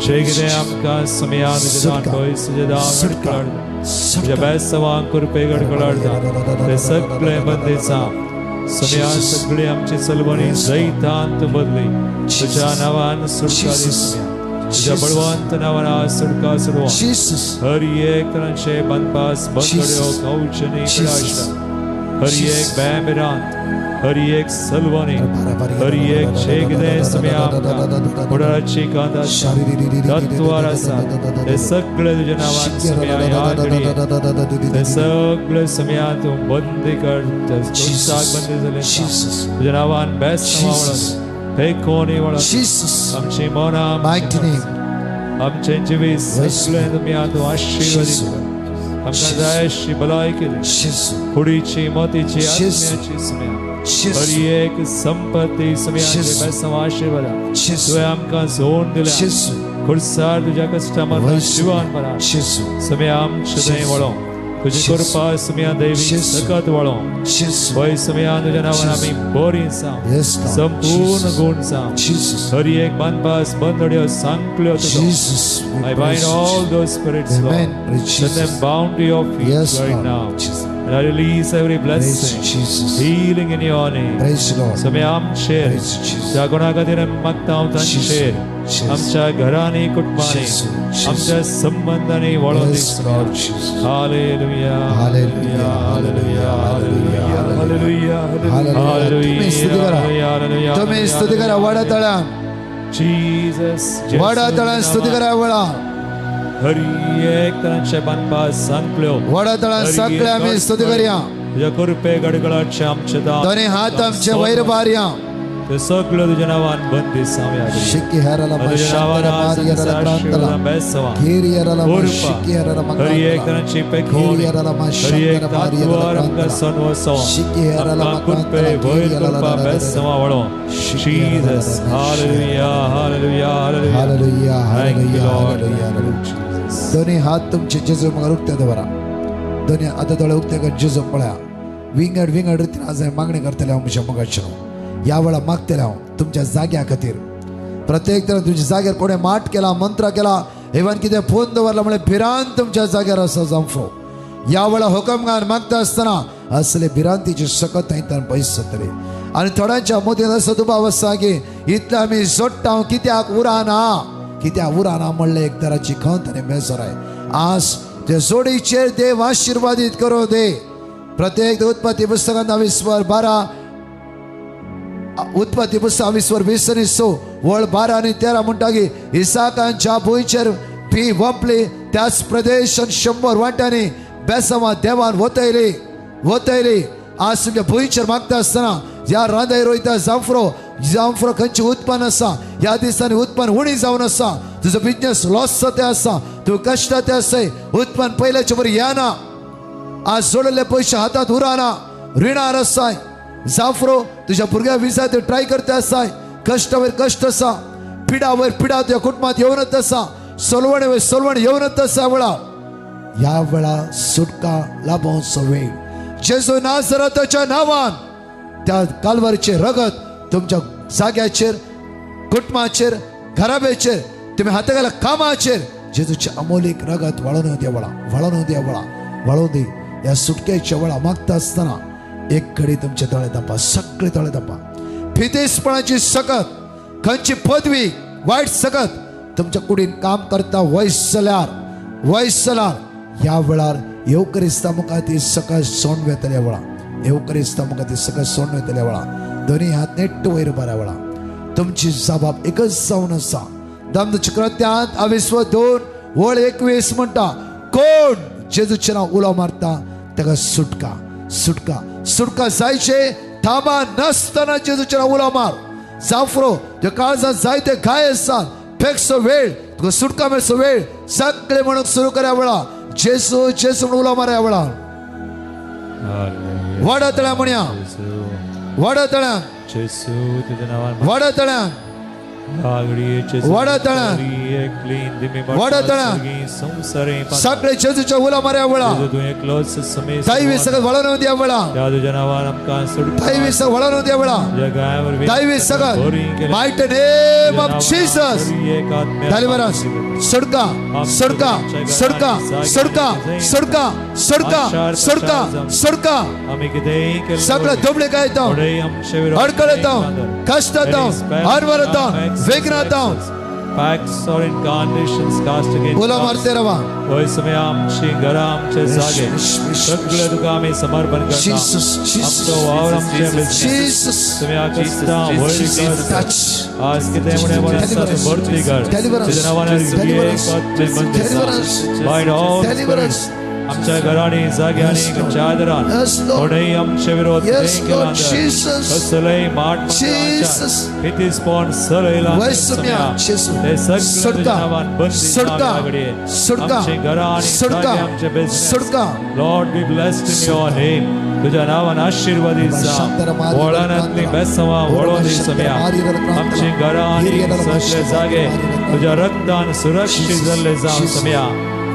शेगदे आमका समयान जदान सुटका. कोई सजदान सुटका. तुझ्या बेसवांक कृपेगड कळाडता ते सगळे बंदेचा समया सगळे आमची चलवणी जैतांत बदली. तुझ्या नावान सुटका दी समया, तुझ्या बळवंत नावान आज सुटका सुरवा. हर एक तरांचे बांदपास बंदड्यो कौचनी पिडाशता. हर एक बैमिरांत, हर एक सलवणी, हर एक शेगदे समया आमकां फुडाराची कांत आसा, तत्वार आसा, ते सगळे तुझ्या नावान समया ह्या घडये ते सगळे समया तूं बंदी कर. बंदी जाले तुझ्या नावान बेस्ट फेकोनी वळख आमची मनां, आमचें जिवीत सगळें तुमी आतां आशिर्वादीत कर. आमकां जाय अशी भलायकी दी, कुडीची मतीची आत्म्याची सुम्या हर एक संपत्ती सुम्या बेसांव आशिर्वाद तुवें आमकां जोड दिल्या खुर्सार तुज्या कश्टा मरणान जिवान मरा सुम्या आमचें थंय वळो तुजी कृपा सुम्या दैवी सकत वळो वय सुम्या तुज्या नांवान आमी बरी जावं संपूर्ण गुण जावं हर एक बांदपास बंदड्यो सांकल्यो तुजो. I bind all those spirits, Lord. Send them bound to your feet right now. And I release every blessing, healing in your name. सुम्या आमचेर ज्या कोणा खातीर आमी मागता हांव तांचेर आमच्या घरांनी कुटुंबांनी आमच्या संबंधांनी वळो दी. Hallelujah hallelujah hallelujah hallelujah hallelujah. तुम्ही स्तुती करा वडा तळ्यान जीसस वडा तळ्यान स्तुती करा वळा हर एक तरांचे बांदपास सांकल्यो वडा तळ्यान सगळे आम्ही स्तुती करूया. तुज्या कृपे गडगडाचे आमचे दान दोन्ही हात आमचे वैर बारया ते सगळं तुझ्या नावान बंदी जावया. हर एक तरांची पेखोणी हर एक तात्वार आमकां सनवसो आमकां कृपे वयर कृपा Beswa वळो. Jesus hallelujah hallelujah hallelujah hallelujah hallelujah. दोन्ही हात तुमचे जेजू मुखार उक्ते दवरा. दोन्ही आतां दोळे उक्ते कर जेजू पळया. विंगड विंगड रितीन आज मागणी करतले हांव म्हज्या मुखाचेर ह्या वेळा मागतले हांव तुमच्या जाग्या खातीर. प्रत्येक तरेन तुमच्या जाग्यार कोणें माट केला मंत्र केला इवन कितें फोन दवरला म्हळ्यार भिरांत तुमच्या जाग्यार आसा जावं. ह्या वेळा हुकमगान मागता आसतना असले भिरांतीची सकत थंयच्यान पयस जातली. आनी थोड्यांच्या मतींत असो दुबाव आसा की इतलें आमी जोडटा कित्याक उराना कित्याक उराना म्हणलें एक तराची खंत आनी बेजाराय. आज ते जोडीचेर देव आशिर्वादीत करूं दे. प्रत्येक उत्पत्ती पुस्तकांत 22 12 उत्पत्ती पुस्तक 22 20 आनी 6 वळ 12 आनी 13 म्हणटा की इसाकांच्या भुंयचेर बी वंपली त्याच प्रदेशान 100 वांट्यांनी बेसांवां देवान वतयली वतयली. आज तुमच्या भुंयचेर मागता आसतना ह्या रांदाय रोयता जांफरो जांफरो खंयचें उत्पन्न आसा ह्या दिसांनी उत्पन्न उणी जावन आसा तुजो बिजनेस लॉस जाता आसा तूं कश्टाते आसाय उत्पन्न पयल्याचे बरी येना आज जोडलेले पयशे हातात उराना रिणार आसाय जाफरो तुझ्या भुरग्या विजा ते ट्राय करता आसाय कश्टावयर कश्ट आसा पिडा वयर पिडा तुझ्या कुटुंबात येवनच आसा सोलवणे वयर सोलवण येवनच आसा वेळा ह्या वेळा सुटका लाभोवचो वेळ. जेजू नासराताच्या नांवान त्या कालवारीचें रगत तुमच्या जाग्याचेर कुटुंबाचेर घराब्याचेर तुमी हाता घाला कामाचेर जेजूचें अमोलीक रगत वाळोवन द्या वेळा वाळोवन द्या वेळा वाळोवन दी. ह्या सुटकेच्या वेळा मागता आसतना एक घडी तुमचे दोळे धांपा सगळे दोळे धांपा. फितेसपणाची सकत खंयची पदवी वायट सकत तुमच्या कुडीन काम करता वयस जाल्यार वयस जाल्यार ह्या वेळार येवकरिस्ता मुखार ती सकत सोंड वेतल्या वेळा येवकरिस्ता मुखार ती सकत सोंड वेतल्या वेळा दोन्ही हात नेट्ट वयर बऱ्या वेळा तुमची जबाब एकच जावन आसा. धम्मचक्रत्यांत 22 वळ 21 म्हणटा कोण जेजूचें नांव उलो मारता ताका सुटका सुटका सुटका जायचे थांबा नासतना जेजूचें नांव उलो मार. जाफरो तुज्या काळजांत जायते घाय आसात फेकसो वेळ तुका सुटका मेळचो वेळ सगळे म्हणून सुरू करा वेळा जेजू जेजू म्हणून उलो मारा वेळा. वाडा तळ्या म्हणया वाडा तळ्या वाडा तळ्या वाडा तळ्या वाडा तळ्या सगळे जेजूच्या उलो मारा वेळा. दैवी सगळं वळण द्या वेळा दैवी सगळं वळण द्या वेळा दैवी सगळं mighty name of Jesus. Deliverance सुटका सुटका सुटका सुटका सुटका सुटका सुटका सुटका. सगळं दुबळे काय येता अडकळ येता कष्ट येता हरवर येता विघ्न येता Pacts or incarnations cast against उलो मारते रवा. होय समय आमची घरां आमचे जागे सगळे तुका आमी समर्पण करता. आमचो वावर आमचे बिजनेस तुमी कश्टां वयर कर आज कितें म्हणे म्हण आसा तूं भरती कर तुज्या नांवान bind all spirits. आमच्या घरांनी जाग्यांनी चादरान कोणेय आमचे विरोध केला कसलेय माट पितीसपण सरयला ते सगळे तुझ्या नांवान बंदी जावया. आमचे घरां आनी जागे आमचे business Lord be blessed in your name. तुझ्या नांवान आशीर्वादीत जा. वळणांतली बेसवां वळोवन दी सम्या. आमची घरां आनी सगळे जागे तुझ्या रक्तान सुरक्षीत जाल्ले जावं सम्या.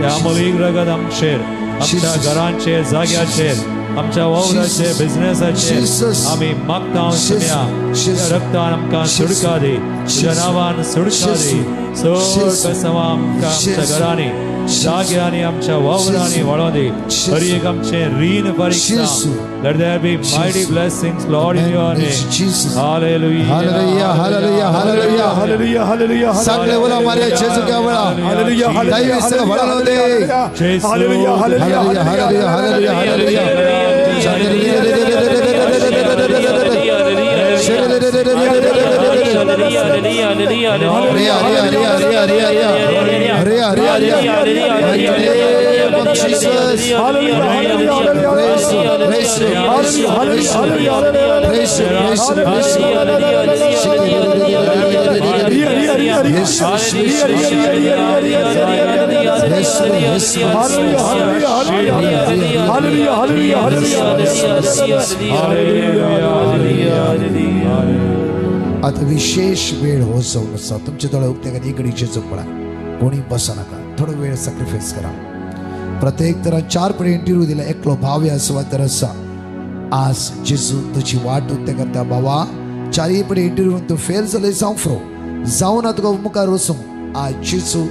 त्या अमोलीक रगत आमचेर, आमच्या घरांचेर, जाग्याचेर, आमच्या वावराचेर, बिझनेसाचेर आमी मागता सम्या. तुझ्या रक्तान आमकां सुटका दी, तुझ्या नांवान सुटका दी. चड बेसवां आमकां आमच्या घरांनी, जाग्यांनी, आमच्या वावरांनी वळोवन दी. हर एक आमचें रीण फारीक जावं. Let there be mighty blessings, Lord, in your name. Hallelujah. Hallelujah, hallelujah, hallelujah, hallelujah, hallelujah. सगळे बोला मारिया जेजू क्या बोला. Hallelujah, hallelujah, hallelujah, hallelujah, hallelujah, hallelujah, hallelujah. आता विशेष वेळ हो जाऊन आसा. तुमचे दोळे उक्ते करा, इकडे जेजूक पळा. कोणी बसा नाका, थोडो वेळ सॅक्रिफायस करा. प्रत्येक तरा 4 पडे इंटरव्यू दिला, एकलो भाव ह्या सुवातेर आसा. आज जेजू तुजी वाट उक्ते करता. बाबा 4 पडे इंटरव्यू तूं फेल जालें जावं फ्रो जावं ना, तुका मुखार वचूंक आज जेजू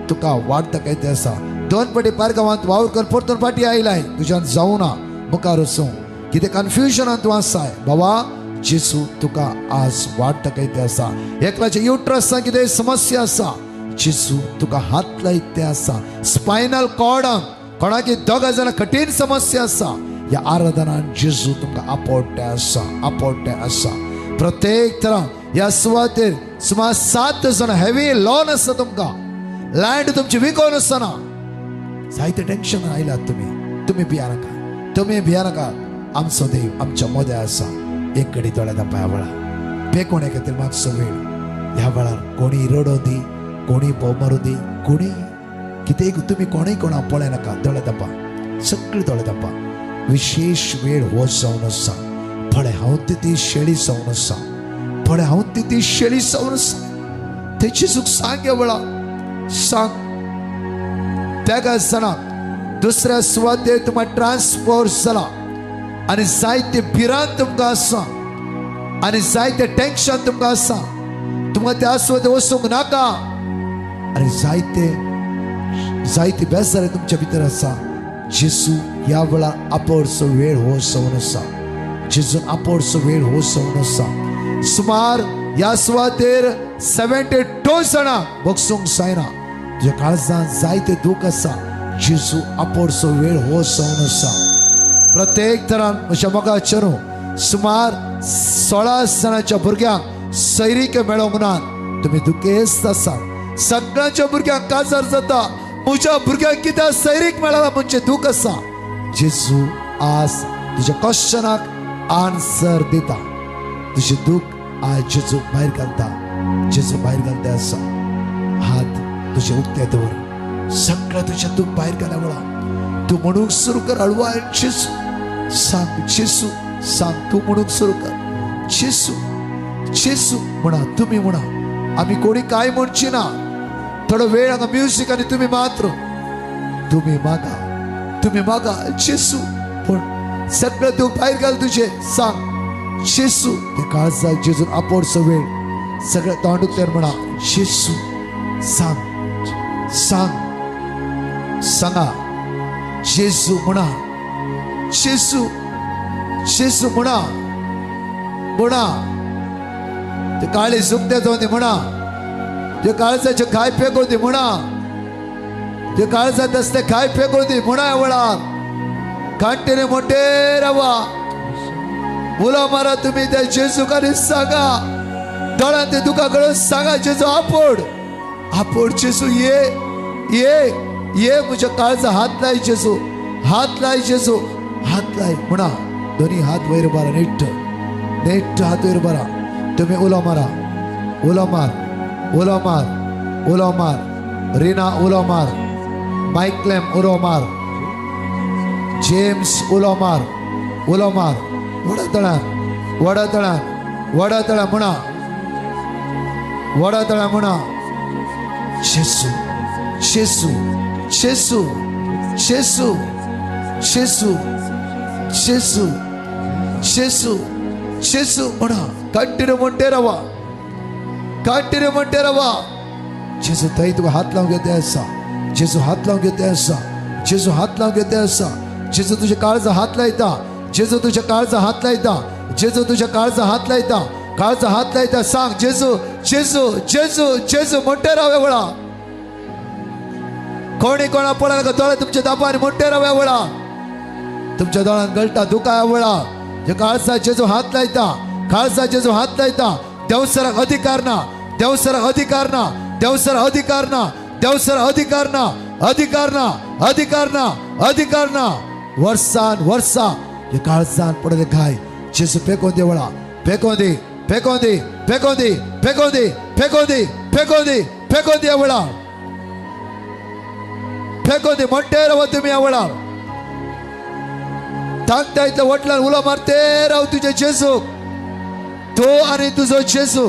तुका वाट दाखयता आसा. 2 पटे पारगांवांत वावर कर परतून फाटी आयलाय, तुज्यान जावं ना मुखार वचूंक, कितें कन्फ्युजनान तूं आसाय. बाबा जेजू तुका आज वाट दाखयता आसा. एकल्याच्या युट्रसान कितें समस्या आसा, जेजू तुका हात लायते आसा. स्पायनल कॉर्डांक कोणाकी 2 जाणां कठीण समस्या आसा, ह्या आराधनान जेजू तुमकां आपोवटे आसा, आपोवटे आसा. प्रत्येक तरा ह्या सुवातेर सुमार 7 जाणां हेवी लॉन आसा तुमकां, लँड तुमची विकोन आसतना जायते टेन्शन आयलात तुमी. तुमी भिया नाका, तुमी भिया नाका. आमचो देव आमच्या मदें आसा. एक घडी दोळ्या दांपया वेळार बेकोणे खातीर मातसो वेळ. ह्या वेळार कोणी रडो दी, कोणी बोव मारू दी, कोणी कितेंय तुमी कोणूय कोणा पळय नाका. दोळे दापा, सगळी दोळे दापा. विशेष वेळ हो जावन आसा. पळय हांव ती शेळी जावन आसा, पळय हांव ती शेळी जावन आसा. तेची चूक सांग ह्या वेळार, सांग. त्या जाणा दुसऱ्या सुवातेर तुमकां ट्रान्सफर जाला आनी जायते भिरांत तुमकां आसा आनी जायते टेन्शन तुमकां आसा. तुमकां त्या सुवातेर वचूंक नाका आनी जायते जायते बेजारे तुमच्या भितर आसा. जेजू ह्या वेळार आपोवचो वेळ हो जावन आसा. जेजून आपोवचो वेळ हो जावन आसा. सुमार ह्या सुवातेर 72 जाणां बगसूंक जायना. तुज्या काळजान जायते दूख आसा. जेजू आपोवचो वेळ हो जावन आसा. प्रत्येक तरान म्हज्या मोगा चेडूं सुमार 16 जाणांच्या भुरग्यांक सैरीक मेळोंक ना. तुमी दुखेस्त आसा. सगळ्यांच्या भुरग्यांक काजार जाता, म्हज्या भुरग्यांक कित्याक सैरीक मेळना म्हणजे दूख आसा. जेजू आज तुज्या क्वेश्चनाक आन्सर दिता. तुजें दूख आज जेजू भायर घालता, जेजू भायर घालता आसा. हात तुजे उक्ते दवर, सगळें तुजें दूख भायर घाल्या वेळार तूं म्हणूंक सुरू कर हळवाय. जेजू सांग, जेजू सांग, तूं म्हणूंक सुरू कर. जेजू जेजू म्हणा, तुमी म्हणा. आमी कोणी कांय म्हणची ना. थोडो वेळ हांगा म्युजीक आनी तुमी मात्र तुमी मागा, तुमी मागा जेजू. पूण सगळें दूख भायर घाल तुजें. सांग जेजू. ते काळजाक जेजून आपोवचो वेळ. सगळें तोंड उक्तें म्हणा जेजू. सांग, सांग, सांगा जेजू म्हणा. जेजू जेजू म्हणा, म्हणा. ते काळे सुकते जावन ती म्हणा. ते काळजाचे खाय फेकून ती म्हणा. ते काळजात आसते खाय फेकून ती म्हणा. वेळार कांटेने मोठे रावा मुला मारा तुमी त्या जेजूक आनी सांगा. दोळ्यांत ते दुखा करून सांगा जेजू आपोड, आपोड जेजू. ये ये ये म्हज्या काळजा हात लाय जेजू, हात लाय जेजू, हात लाय म्हणा. दोन्ही हात वयर उबारा, नेट नेट हात वयर उबारा. तुम्ही उलो मारा, उलो मार, उलो मार, उलो मार. रिना उलो मार, मायकलेम उलो मार, जेम्स उलो मार, उलो मार. व्हडा तळान, व्हडा तळान, व्हडा तळान म्हणा, व्हडा तळान म्हणा. जेजू, जेजू, जेजू, जेजू, जेजू, जेजू, जेजू, जेजू म्हणा. कंटिन्यू म्हणते रावा, कंटिन्यू म्हणते रावा. जेजू थंय तुका हात लावून घेते आसा, जेजू हात लावून घेते आसा, जेजू हात लावून घेते आसा. जेजू तुझ्या काळजा हात लायता, जेजू तुझ्या काळजा हात लायता, जेजू तुझ्या काळजा हात लायता, काळजा हात लायता. सांग जेजू, जेजू, जेजू, जेजू म्हणते राव्या वेळा. कोणी कोणा पळा नका, दोळे तुमच्या दाबाने म्हणते राव्या वेळा. तुमच्या दोळ्यात गळटा दुखा वेळा. जे काळजा जेजू हात लायता, काळजा जेजू हात लायता. देवसराक अधिकार ना, देवसराक अधिकार ना, देवसर अधिकार ना, देवसर अधिकार ना, अधिकार ना, अधिकार ना, अधिकार ना. वर्सान वर्सा हे काळजान पडले घाय जेजू फेकोन दे वळा. फेकोन दे, फेकोन दे, फेकोन दे, फेकोन दे, फेकोन दे, फेकोन दे, फेकोन दे वळा, फेकोन दे. म्हणते राव तुम्ही आवळा तांकता इतल्या वटल्यान उलो मारते राव तुझे जेजू. तो आनी तुजो जेजू,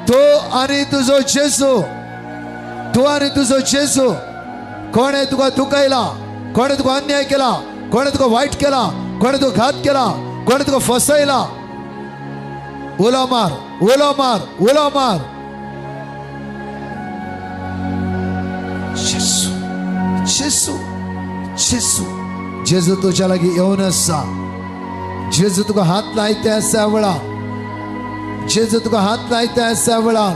तो आनी तुजो जेजू, तू आनी तुजो जेजू. कोणे तुका दुखयला, कोणे तुका अन्याय केला, कोणे तुका वायट केला, कोणे तुका घात केला, कोणे तुका फसयला, उलो मार, उलो मार, उलो मार. जेजू, जेजू, जेजू, जेजू तुज्या लागीं येवन आसा. जेजू तुका हात लायते आसा वेळा, जेजू तुका हात लायता आसा वेळा,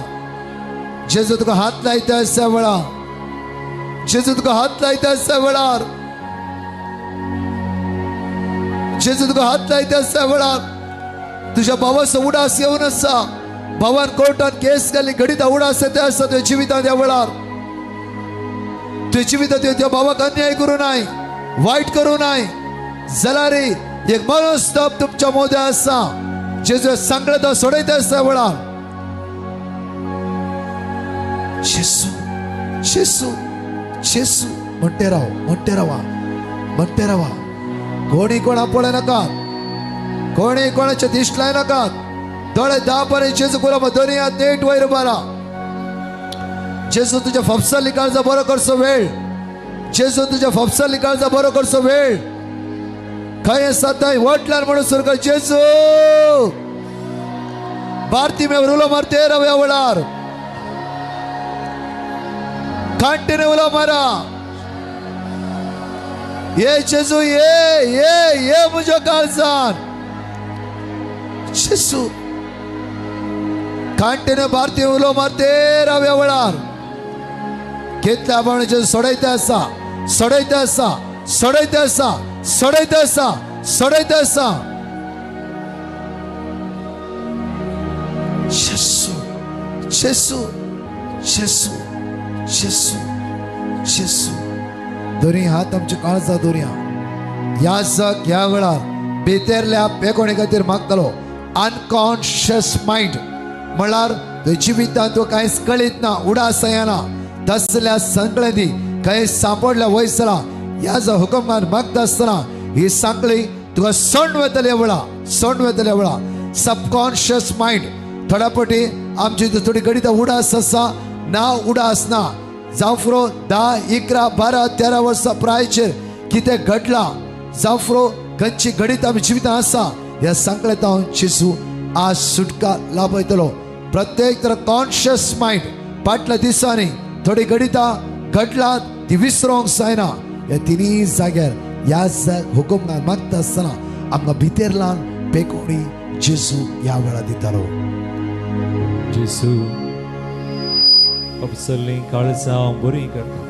जेजू तुका हात लायता आसा वेळा, जेजू तुका हात लायता आसा वेळार, जेजू तुका हात लायता आसा वेळार. तुझ्या भावाचो उडास येवन आसा. भावान कोर्टान केस घाली, घडीत उडास येता आसा तुज्या जिवितांत. ह्या वेळार तुज्या जिवितांत त्या भावाक अन्याय करूं नाय, वायट करूं नाय जाल्यार एक मनस्ताप तुमच्या मोदें आसा. जेजू सांगले तो सोडयता आसा वेळार. जेजू, जेजू, जेजू म्हणते राव, म्हणते रावा, म्हणते रावा. कोणी कोणा पळय नाका, कोणी कोणाचे दिश्ट लाय नाका. दोळे दापरे जेजू गुलाम दोन्ही हात नेट वयर बारा. जेजू तुझ्या फापसाली काळजा बरो करचो वेळ, जेजू तुझ्या फापसाली काळजा बरो करचो वेळ. खंय आसा थंय वटल्यार म्हणून सुरू कर जेजू. भारती मेवर उलो मारते रव्या वेळार, कांटेने उलो मारा. ये जेजू, ये ये ये म्हज्या काळजान जेजू. कांटेने भारती उलो मारते रव्या वेळार. घेतल्या बाण जेजू सोडयता आसा, सोडयता आसा, सोडयता आसा, सोडयता आसा, सोडयता आसा. जेजू, जेजू, जेजू, जेजू, जेजू. दोन्ही हात आमच्या काळजा दोरया. ह्या जग ह्या वेळार भितरल्या पेकोणे खातीर मागतालो. अनकॉन्शियस मायंड म्हणल्यार तुज्या जिवितांत तूं कांयच कळीत ना, उडास येना, तसल्या सगळ्यांनी खंय सांपडल्या वयसला ह्या जो हुकमान मागता आसतना ही सांगली तुका सोंड वतले वेळा, सोंड वतले वेळा. सबकॉन्शियस मायंड थोड्या पटी आमची थोडी गणितां उडास आसा ना, उडास ना. जावं फुरो 10, 11, 12, 13 वर्सां प्रायचेर कितें घडलां, जावं फुरो खंयची गणित आमी जिवितां आसा, ह्या सांगलें हांव जेजू आज सुटका लाभयतलो. प्रत्येक तर कॉन्शियस मायंड फाटल्या दिसांनी थोडी गणितां घडलां ती विसरोंक जायना. ह्या तिनूय जाग्यार ह्या हुकुमान मागता आसतना आमकां भितर ल्हान पेकोणी जेजू ह्या वेळार दितालो. जेजू अपसल्लीं काळजां हांव बरीं करता,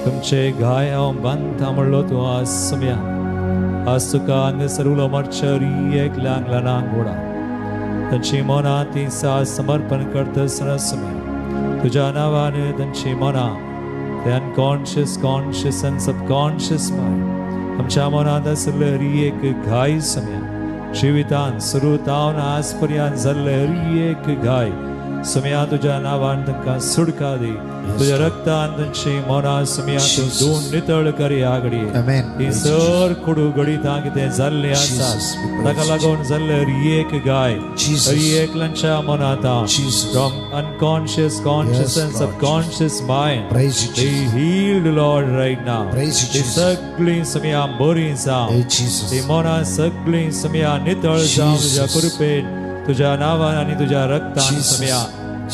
तुमचे घाय हांव बांदता म्हणलो तूं आज सुम्या. आज तुका हांगासर उलो मारच्या एकल्यांक ल्हानांक व्हडा तांची मनां ती साज समर्पण करता आसतना सुम्या तुज्या नांवान तांची मनां ते unconscious, conscious and subconscious mind आमच्या मनांत आशिल्ले हर एक घाय सम्या जिवितान सुरू तावन आज पर्यंत जाल्ले हर एक घाय सम्या तुज्या नांवान तांकां सुटका दी. तुज्या रक्तान तांची मनां सम्या तूं धुवन नितळ कर ह्या घडये. ही सर कुडू घडितां कितें जाल्लें आसा ताका लागून जाल्ले हर एक घाय हर एकल्यांच्या मनांत from unconscious, conscious and subconscious mind be healed, Lord, right now. ती सगळीं सम्या बरीं जावं, ती मनां सगळीं सम्या नितळ जावं तुज्या कृपेन, तुज्या नांवान आनी तुज्या रक्तान सम्या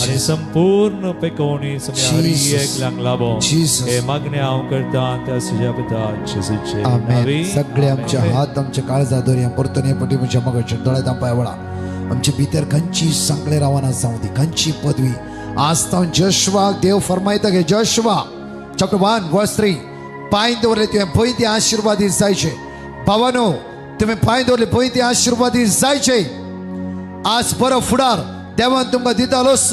आनी संपूर्ण पेकोवणी सम्या हर एकल्यांक लाभो हे मागणें हांव करता त्या तुज्या पिता जेजूचे नांवी. सगळे आमचे हात आमच्या काळजा दवरया. परतून पटी म्हज्या मगाच्या दोळ्यात आमकां वळा. आमचे भितर खंयची सांगले रावना जावं दी, खंयची पदवी आज तावन जशवाक देव फरमायता गे. जशवा चॅप्टर 1 वर्स 3 पांय दवरले तुवें भंय ते आशिर्वादी जायचे. भावानो तुवें पांय दवरले भंय ते आशिर्वादी जायचे. आज बरो फुडार देवान तुमकां दितालोच.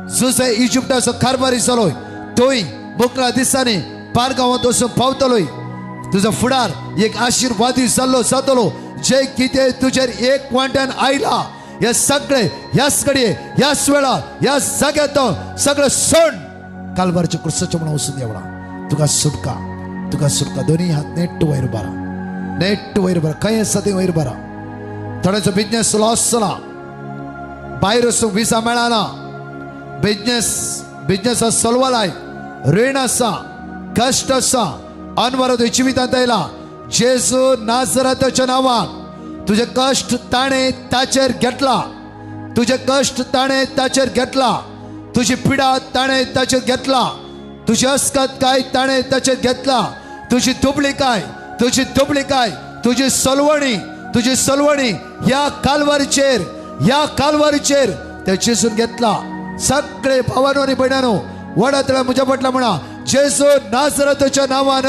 जुसे इजिप्टाचो कारभारी जालो थंय मुकला दिसांनी पारगांवांत वचून पावतलोय. तुजो फुडार एक आशिर्वादी जाल्लो जातलो. जे कितें तुजेर एक वांट्यान आयला हे सगळे ह्याच घडये ह्याच वेळा ह्याच जाग्यात सगळे सण कालवारच्या क्रुसाच्या म्हणून वचून देवळा. तुका सुटका, तुका सुटका. दोन्ही हात नेट्ट वयर बारा, नेट्ट वयर बारा. खंय आसा ते वयर बारा. थोड्याचो बिजनेस लॉस जाला, भायर वचूंक विसा मेळना, बिजनेस सलवालाय, रीण आसा, कश्ट आसा, अनवर तुज्या जिवितांत आयला. जेजू नाजराताच्या नांवान तुजे कश्ट ताणें ताचेर घेतला, तुजे कश्ट ताणें ताचेर घेतला, तुजी पिडा ताणें ताचेर घेतला, तुजी अस्कत काय ताणें ताचेर घेतला, तुजी दुबळी काय, तुजी दुबळी काय, तुजी सलवणी, तुजी सलवणी ह्या कालवारीचेर, ह्या कालवारीचेर ते जेजून घेतला. सगळे भावानो आनी भयणानो वडातल्या म्हज्या फाटल्या म्हणा जेजू नाजराताच्या नांवान.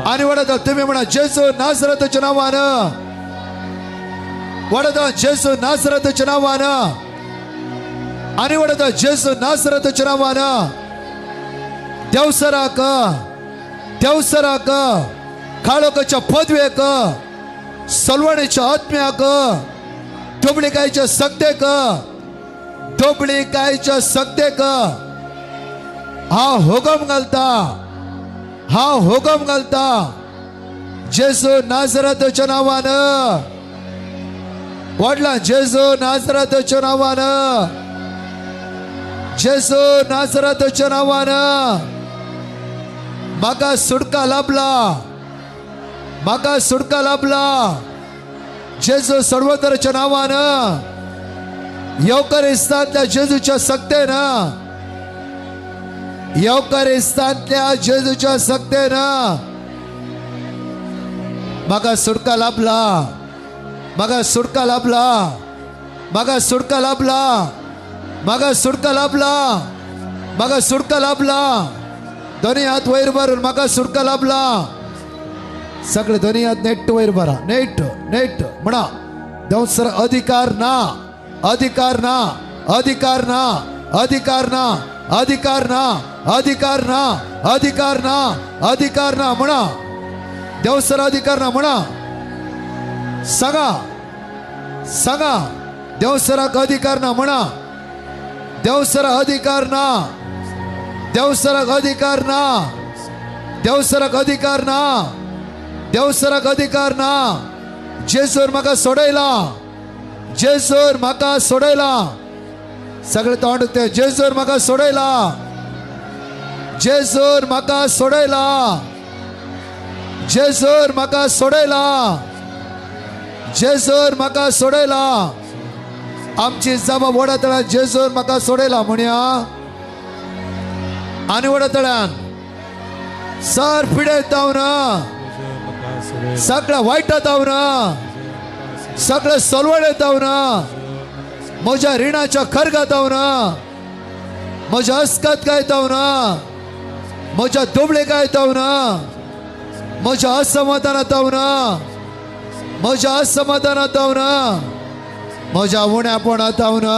आनी वडत तुम्ही म्हणा जेजू नाजराताच्या नांवान. वडत जेजू नाजराताच्या नांवान. आनी वडत जेजू नाजराताच्या नांवान. देवसराक, देवसराक, काळोखाच्या पदवेक, सलवणीच्या आत्म्याक, दुबळीकायच्या सक्तेक, दुबळीकायच्या सक्तेक हांव हुकम घालता, हांव हुकम घालता जेजू नाजराताच्या नांवान. व्हडला जेजू नाजराताच्या नांवान, जेजू नाजराताच्या नांवान म्हाका सुटका लाभला, म्हाका सुटका लाभला. जेजू सर्वोत्तराच्या नांवान, येवकारिस्तांतल्या जेजूच्या सक्तेन, येवकारिस्तांतल्या जेजूच्या सक्तेन म्हाका सुटका लाभला, म्हाका सुटका लाभला, म्हाका सुटका लाभला, म्हाका सुटका लाभला, म्हाका सुटका लाभला. दोन्ही हात वयर भरून म्हाका सुटका लाभला. सगळे दोन्ही हात नेट वयर भरा, नेट नेट म्हणा देवसर अधिकार ना, अधिकार ना, अधिकार ना, अधिकार ना, अधिकार ना, अधिकार ना, अधिकार ना, अधिकार ना म्हणा देवसर अधिकार ना म्हणा. सांगा सांगा देवसराक अधिकार ना म्हणा. देवसरा अधिकार ना, देवसराक अधिकार ना, देवसराक अधिकार ना, देवसराक अधिकार ना. जेजून म्हाका सोडयला, जेजून म्हाका सोडयला. सगळे तोंड उक्ते, जेजून म्हाका सोडयला, जेजून म्हाका सोडयला, जेजून म्हाका सोडयला, जेजून म्हाका सोडयला. आमची जाबा वडातळ्यान जेजून म्हाका सोडयला म्हणया. आनी वडातळ्यान सर पिडेत ना, सगळ्या वायटात ना, सगळं सलवड ना, म्हज्या रिणाच्या खर्गात ना, म्हज्या अस्कत काय ना, म्हज्या दुबळे काय ना, म्हज्या असमाधानात ना, म्हज्या असमाधानात ना, म्हज्या उण्यापणात ना,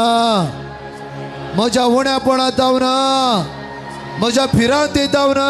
म्हज्या उण्यापणात ना, म्हज्या भिरांतीत ना,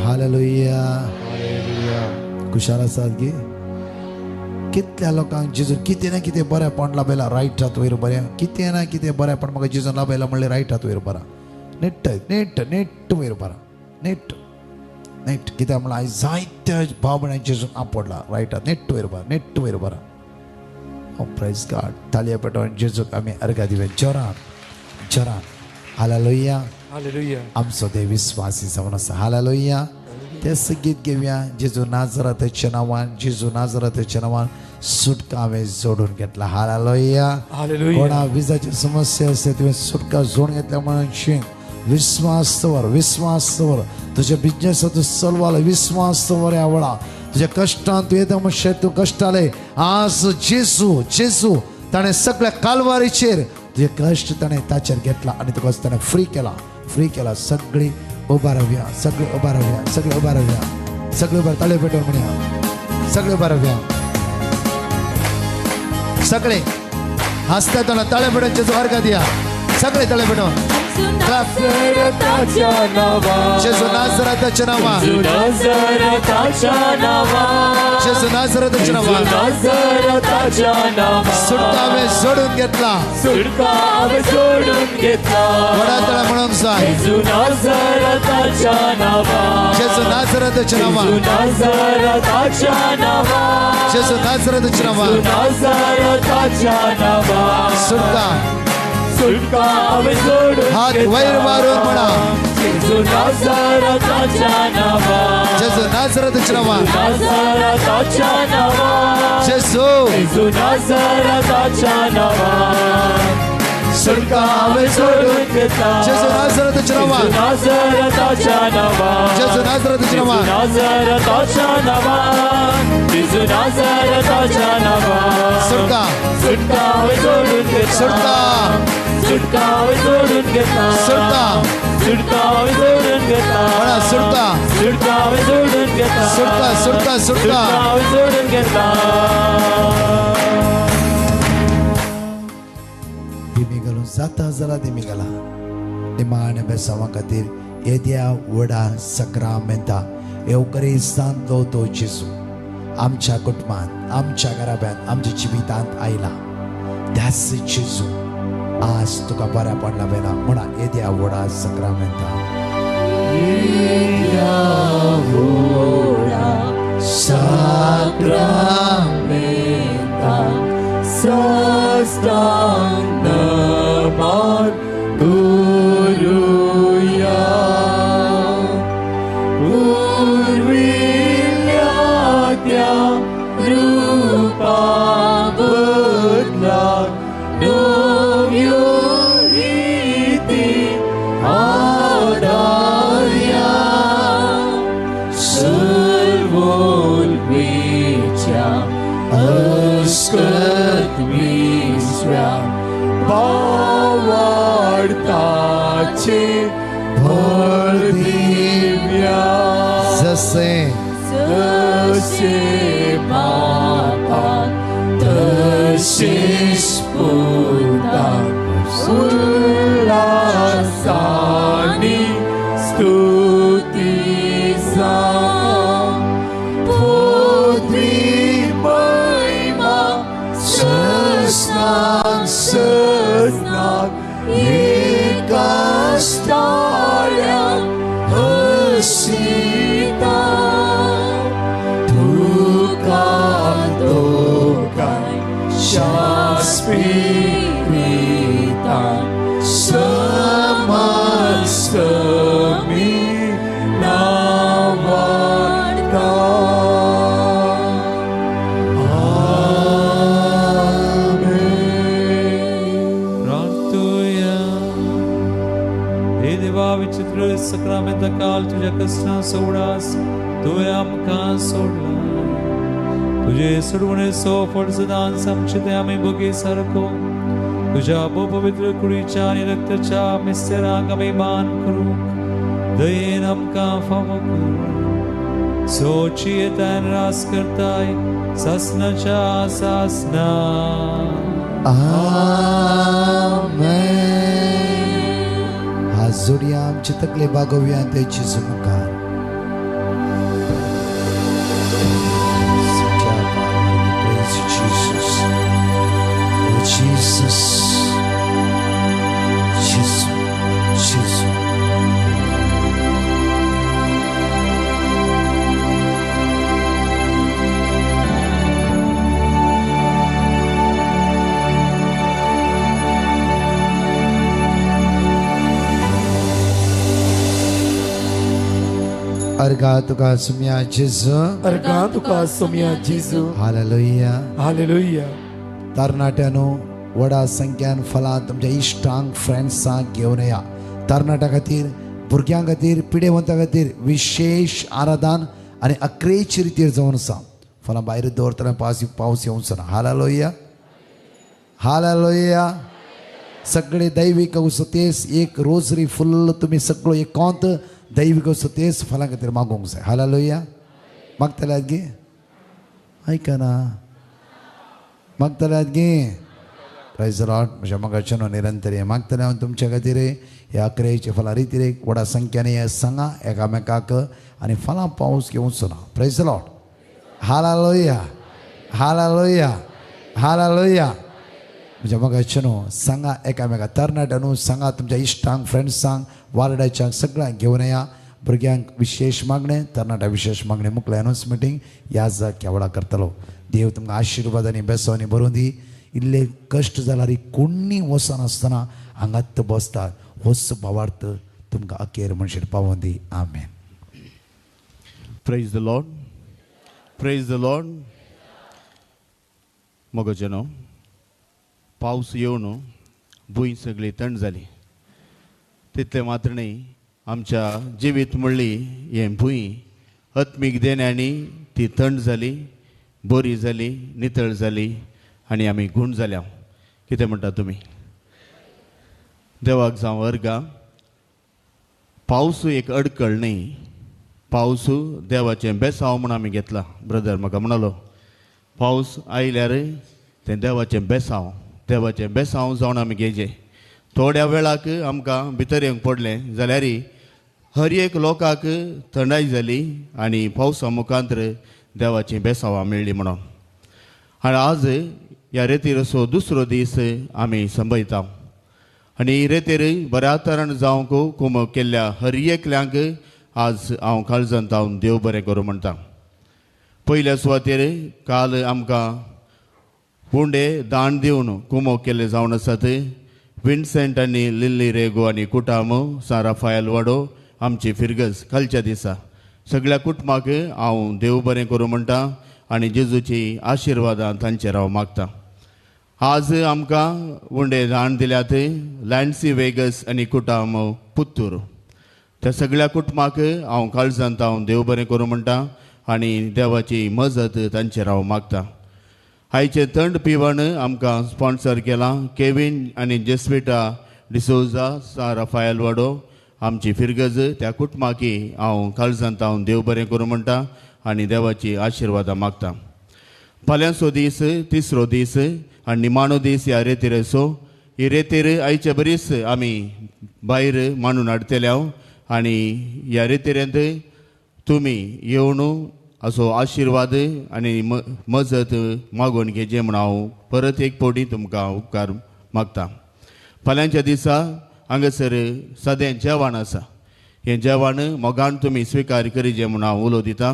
हालेलुया. खुशाल आसात गी? कितल्या लोकांक जेजून कितें ना कितें बरेंपण लाभयलां. रायट हात वयर बरें, कितें ना कितें बरेंपण म्हाका जेजून लाभयलां म्हणलें रायट हात वयर बरा, नेट नेट नेट वयर बरा, नेट नेट. कित्याक म्हणल्यार आयज जायत्या भाव भयणांक जेजून आपडला. रायट हात नेट वयर बरा, नेट वयर बरा. Praise God. ताळयो पेटोवन जेजूक आमी अर्घा दिवया जोरान जोरान. हालेलुया. हालेलुया. आमचो देव विस्वासी जावन आसा. हालेलुया. तें गीत घेवया. जेजू नाजराताच्या नांवान, जेजू नाजराताच्या नांवान सुटका हांवें जोडून घेतला. हालेलुया. कोणा विजाची समस्या आसता तुवें सुटका जोडून घेतल्या म्हणून शीण विस्वास दवर, विस्वास दवर. तुज्या बिजनेसाचो तूं चलवालो, विस्वास दवर. ह्या वेळा तुज्या कश्टान तूं येता म्हणशे तूं कश्टाले, आज जेजू जेजू ताणें सगळ्या कालवारीचेर तुजे कश्ट ताणें ताचेर घेतला आनी तुका ताणें फ्री केला, फ्री केला. सगळी उबा रावया, सगळी उबा रावया, सगळी उबा रावया, सगळे उबा, ताळयो पेटोवन म्हणया, सगळे उबा रावया, सगळे हांसता तेन्ना ताळयो पेटोवन जेजू अर्घा दिया. सगळे ताळयो पेटोवन. जेजू नाजराताच्या नांवान, जेजू नाजराताच्या नांवान सुटका हांवें जोडून घेतला, सुटका हांवें जोडून घेतला. व्हडा ताळ्या म्हणूंक जाय, जेजू नाजराताच्या नांवान, जेजू नाजराताच्या नांवान, नाजराताच्या नांवान, जेजू नाजराताच्या नांवान नाजराताच्या नांवान सुटका, सुटका हांवें जोडून. हात वयर मारून म्हणा, जेजू नाजराताच्या नांवान, जेजू नाजराताच्या नांवान, नाजराताच्या नांवान, जेजू जेजू नाजराताच्या नांवान सुटका हांवें जोडून घेतला. जेजू नाजराताच्या नांवान, नाजराताच्या नांवान, जेजू नाजराताच्या नांवान, नाजराताच्या नांवान, जेजू नाजराताच्या नांवान सुटका, सुटका हांवें जोडून घेतला, सुटका, सुटका हांवें जोडून घेतला, सुटका, सुटका हांवें जोडून घेतला, म्हणा सुटका, सुटका हांवें जोडून घेतला, सुटका, सुटका, सुटका हांवें जोडून घेतला. दिमी घालून जाता जाल्यार दिमी घाला. निमाण्या बेसांवा खातीर येद्या व्हडा सक्रामेंता येवकरिस्तांतलो तो जेजू आमच्या कुटुंबांत, आमच्या घराब्यांत, आमच्या जिवितांत आयला. त्याच जेजू आज तुका बऱ्यापण लाभयला. म्हणा येद्या व्हडा सक्रामेंता, येद्या व्हडा सक्रामेंता साष्टांग नमन करुया. पुर्विल्ल्या त्या रुपा बदला नव्यो रिती आदार्या. सर्वोल्वीच्या अस्कत विसव्या भावार्थाचे भर दिव्या. जसे जसे बापा तसेच पुता उल्हासाने स्तुतीचा. पृथ्वी महिमा ससनान ससनान एकाच ताळ्यान हसिता. तुका दोगांच्या स्पिरितान समस्त मी नावाडता. आमेन. प्रार्थुया. हे देवा, विचित्र सक्रामेंता काल तुज्या कश्टां सोडास तुवें आमकां सोडला. तुजे सोडवणेचो फळ सदांच आमचे ते आमी भोगी सारको तुज्या पवित्र कुडीच्या आनी रक्ताच्या मिस्तेराक आमी मान करूंक दयेन आमकां फावो कर. सोची येतान रास करताय सासनाच्या सासना. आमेन. हात जोडया, आमची तकले बागोवया तेची मुखार. Jesus, Jesus, Jesus. अर्घा तुका सुम्या जेजू, अर्घा तुका सुम्या जेजू. Hallelujah, hallelujah. तरणाट्यानो व्हडा संख्यान फलां तुमच्या इश्टांक फ्रेंड्सांक घेवन या. तरणाट्या खातीर, भुरग्यां खातीर, पिडेवंता खातीर विशेश आराधन आनी अकरेची रितीर जावन आसा. फलां भायर दवरतना पावस येवचो ना. Hallelujah, hallelujah. सगळे दैवीक सतेस एक रोजरी फुल्ल तुमी सगळो एकांत दैवीक सतेस फलां खातीर मागूंक जाय. हालेलुया. मागतल्यात गे? आयकना, मागतल्यात गे? Praise lord. म्हज्या मोगाचें निरंतर हें मागतलें हांव तुमच्या खातीर. ह्या अकरेचे फलां रितीर व्हडा संख्यान हें सांगा एकामेकाक आनी फलां पावस घेवचो ना. Praise Lord. Hallelujah, hallelujah, hallelujah. म्हज्या मोगाचें सांगा एकामेका, तरणाट्यानू सांगा तुमच्या इश्टांक, फ्रेंड्सांक, वार्डाच्यांक सगळ्यांक घेवन या. भुरग्यांक विशेश मागणें, तरणाट्या विशेष मागणें. मुखले अनाउन्स मिटींग ह्या जाग्याक करतलो. देव तुमकां आशिर्वाद आनी बेसवानी भरून दी. इल्ले कश्ट जाल्यार कोणी वचनासतना हांगात बसतात. होच भावार्थ तुमकां अखेर म्हणशीर पावोवन दी. आमेन. Praise the Lord, praise the Lord. मोगाचें न्हू, पावस येवन भूंय सगळी थंड जाली. तितलें मात्र न्हय, आमच्या जिवीत म्हणली हें भूंय आत्मीक देण्यांनी ती थंड जाली, बरी जाली, नितळ जाली आनी आमी गूण जाल्या. कितें म्हणटा तुमी? देवाक जावं अर्गां. पावस एक अडकळ न्हय, पावस देवाचें बेसांव म्हूण आमी घेतला. ब्रदर म्हाका म्हणालो, पावस आयल्यार तें देवाचें बेसांव, देवाचें बेसांव जावन आमी घेवचें. थोड्या वेळाक आमकां भितर येवंक पडलें जाल्यार हर एक लोकांक थंडाय जाली आनी पावसा मुखांतर देवाचीं बेसांवां मेळ्ळी म्हणून. आनी आज ह्या रेतीर असो दुसरो दीस आमी संबयता आनी रेतीर बऱ्या तरान जावंक कुमक केल्ल्या हर एकल्यांक आज हांव काळजांत हांव देव बरें करूं म्हणटा. पयल्या सुवातेर काल आमकां पुंडे दान दिवन कुमक केल्ले जावन आसात विन्सेंट आनी लिल्ली रेगो आनी कुटाम सान राफायल वाडो आमची फिरगज. कालच्या दिसा सगळ्या कुटुंबाक हांव देव बरें करूं म्हणटा आनी जेजूची आशिर्वादां तांचेर हांव मागता. आज आमकां उंडे दान दिल्यात लँडसी वेगस आनी कुटाम पुत्तूर. त्या सगळ्या कुटुंबाक हांव काळजांत हांव देव बरें करूं म्हणटा आनी देवाची मजत तांचेर हांव मागता. आयचें थंड पिवण आमकां स्पॉन्सर केलां केवीन आनी जेस्विटा डिसोजा सान राफायल वाडो आमची फिरगज. त्या कुटुंबाकी हांव काळजांत हांव देव बरें करूं म्हणटा आनी देवाची आशिर्वादां मागता. फाल्यांचो दीस तिसरो दीस आनी निमाणो दीस ह्या रेतीर असो. ही रेतीर आयचे बरीच आमी भायर मांडून हाडटले हांव आनी ह्या रेतिरेंत तुमी येवन असो आशिर्वाद आनी मजत मागून घेवचें म्हूण हांव परत एक फावटी तुमकां उपकार मागता. फाल्यांच्या दिसा हांगासर सदें जेवण आसा. हें जेवण मोगान तुमी स्विकार करीचें म्हूण हांव उलो दिता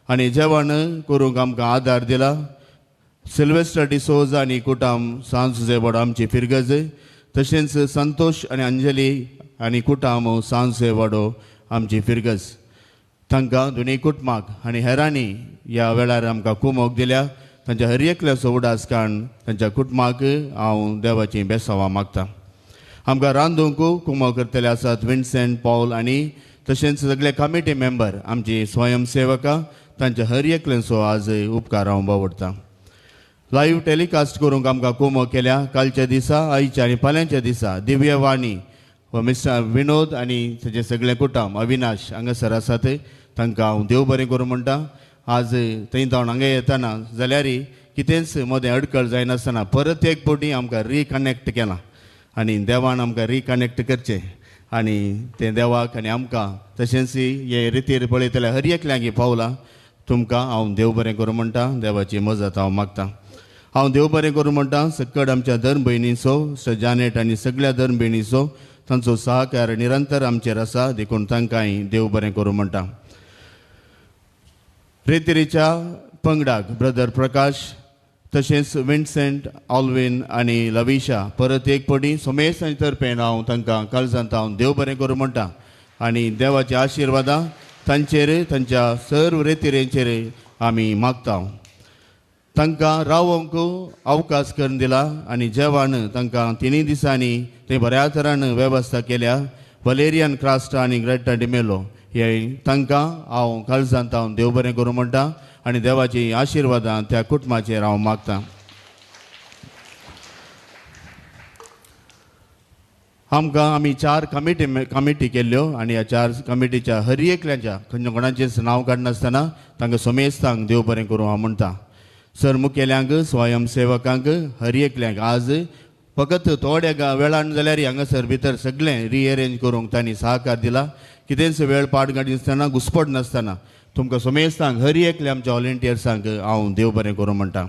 आनी जेवण करूंक आमकां आदार दिला सिल्वेस्टर डिसोजा आनी कुटाम सान जुजे वाडो आमची फिरगज. तशेंच संतोष आनी अंजली आनी कुटाम सान जुजे वाडो आमची फिरगज. तांकां दोनूय कुटुंबाक आनी हेरांनी ह्या वेळार आमकां कुमोक दिल्या तांच्या हर एकल्याचो उडास काडून तांच्या कुटुंबाक हांव देवाचीं बेसांवां मागता. आमकां रांदूंक कुमो करतले आसात विन्सेंट पावल आनी तशेंच सगळे कमिटी मेंबर आमची स्वयंसेवकां तांच्या हर एकल्यांचो आज उपकार हांव बावडटा. लायव्ह टेलिकास्ट करूंक आमकां कुमो केल्या कालच्या दिसा, आयच्या आनी फाल्यांच्या दिसा दिव्यवाणी व मिस्टर विनोद आनी ताचे सगळे कुटुंब अविनाश हांगासर आसात तांकां हांव देव बरें करूं म्हणटा. आज थंय जावन हांगा येतना जाल्यार कितेंच मदें अडकळ जायनासतना परत एक फावटी आमकां रिकनेक्ट केलां आनी देवान आमकां रिकनेक्ट करचें आनी तें देवाक आनी आमकां तशेंच हे रितीर पळयतले हर एकल्यांक पावलां तुमकां हांव देव बरें करूं म्हणटा. देवाची मजत हांव मागता. हांव देव बरें करूं म्हणटा सक्कड आमच्या धर्म भयणीचो सर जानेट आनी सगळ्या धर्म भयणीचो तांचो सहकार निरंतर आमचेर आसा देखून तांकांय देव बरें करूं म्हणटा. रेतिरीच्या पंगडाक ब्रदर प्रकाश तशेंच विन्सेंट ऑल्विन आनी लविशा परत एक पटी सोमेस आनी तर्पेन हांव तांकां काळजांत हांव देव बरें करूं म्हणटा आनी देवाच्या आशिर्वादां तांचेर तांच्या सर्व रेतिरेंचेर आमी मागता. तांकां रावोंक अवकाश करून दिला आनी जेवण तांकां तिनूय दिसांनी ते बऱ्या तरान वेवस्था केल्या. वलेरियन क्रास्ट आनी ग्रेटा डिमेलो हे तांकां हांव काळजांत हांव देव बरें करूं म्हणटा आनी देवाची आशिर्वादां त्या कुटुंबाचेर हांव मागता. आमकां आमी 4 कमिटी केल्ल्यो आनी ह्या 4 कमिटीच्या हर एकल्याच्या खंयच्या कोणाचेंच नांव काडनासतना तांकां सोमेस्तांक देव बरें करूं हांव म्हणटा. सर मुखेल्यांक स्वयंसेवकांक हर एकल्यांक आज फकत थोड्या वेळान जाल्यार हांगासर भितर सगळें रिअरेंज करूंक तांणी सहकार दिला. कितेंच वेळ पाड काडिनासतना घुसपट नासतना तुमकां सोमेस्तांक हर एकल्या आमच्या व्हॉलेंटियर्सांक हांव देव बरें करूं म्हणटा.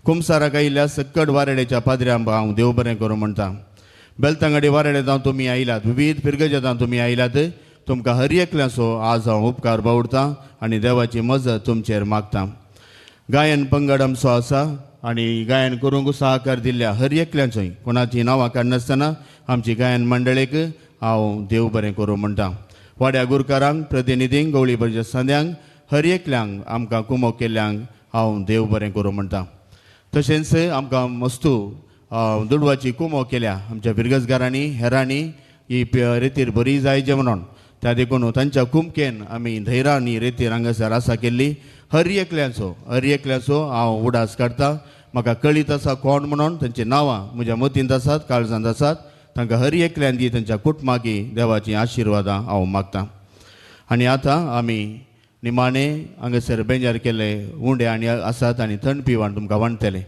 कुमसाराक आयिल्ल्या सक्कड वारेड्याच्या पाद्र्यांक हांव देव बरें करूं म्हणटा. बेलतांगडी वारेड्यांत तुमी आयल्यात, विविध फिरगजांत तुमी आयल्यात, तुमकां हर एकल्याचो आज हांव उपकार बावडटा आनी देवाची मजत तुमचेर मागता. गायन पंगड आमचो आसा आनी गायन करूंक सहकार दिल्ल्या हर एकल्याचोय कोणाची नांवां काडनासतना आमची गायन मंडळेक हांव देव बरें करूं म्हणटा. वाड्या गुरकारांक प्रतिनिधींक गवळी भरच्या संद्यांक हर एकल्यांक आमकां कुमो केल्ल्यांक हांव देव बरें करूं म्हणटा. तशेंच आमकां मस्तू दुडवाची कुमो केल्या आमच्या फिरगजगारांनी हेरांनी ही रेतीर बरी जायचे म्हणून त्या देखून तांच्या कुमकेन आमी धैरान ही रेतीर हांगासर आसा केल्ली. हर एकल्याचो हांव उडास काडटा. म्हाका कळीत आसा कोण म्हणून तांची नांवां म्हज्या मतींत आसात काळजांत आसात. तांकां हर एकल्यान दी तांच्या कुटुंबाकी देवाची आशिर्वादां हांव मागता. आनी आतां आमी निमाणे हांगासर बेंजार केल्ले उंडे आनी आसात आनी थंड पिवान तुमकां वांटतले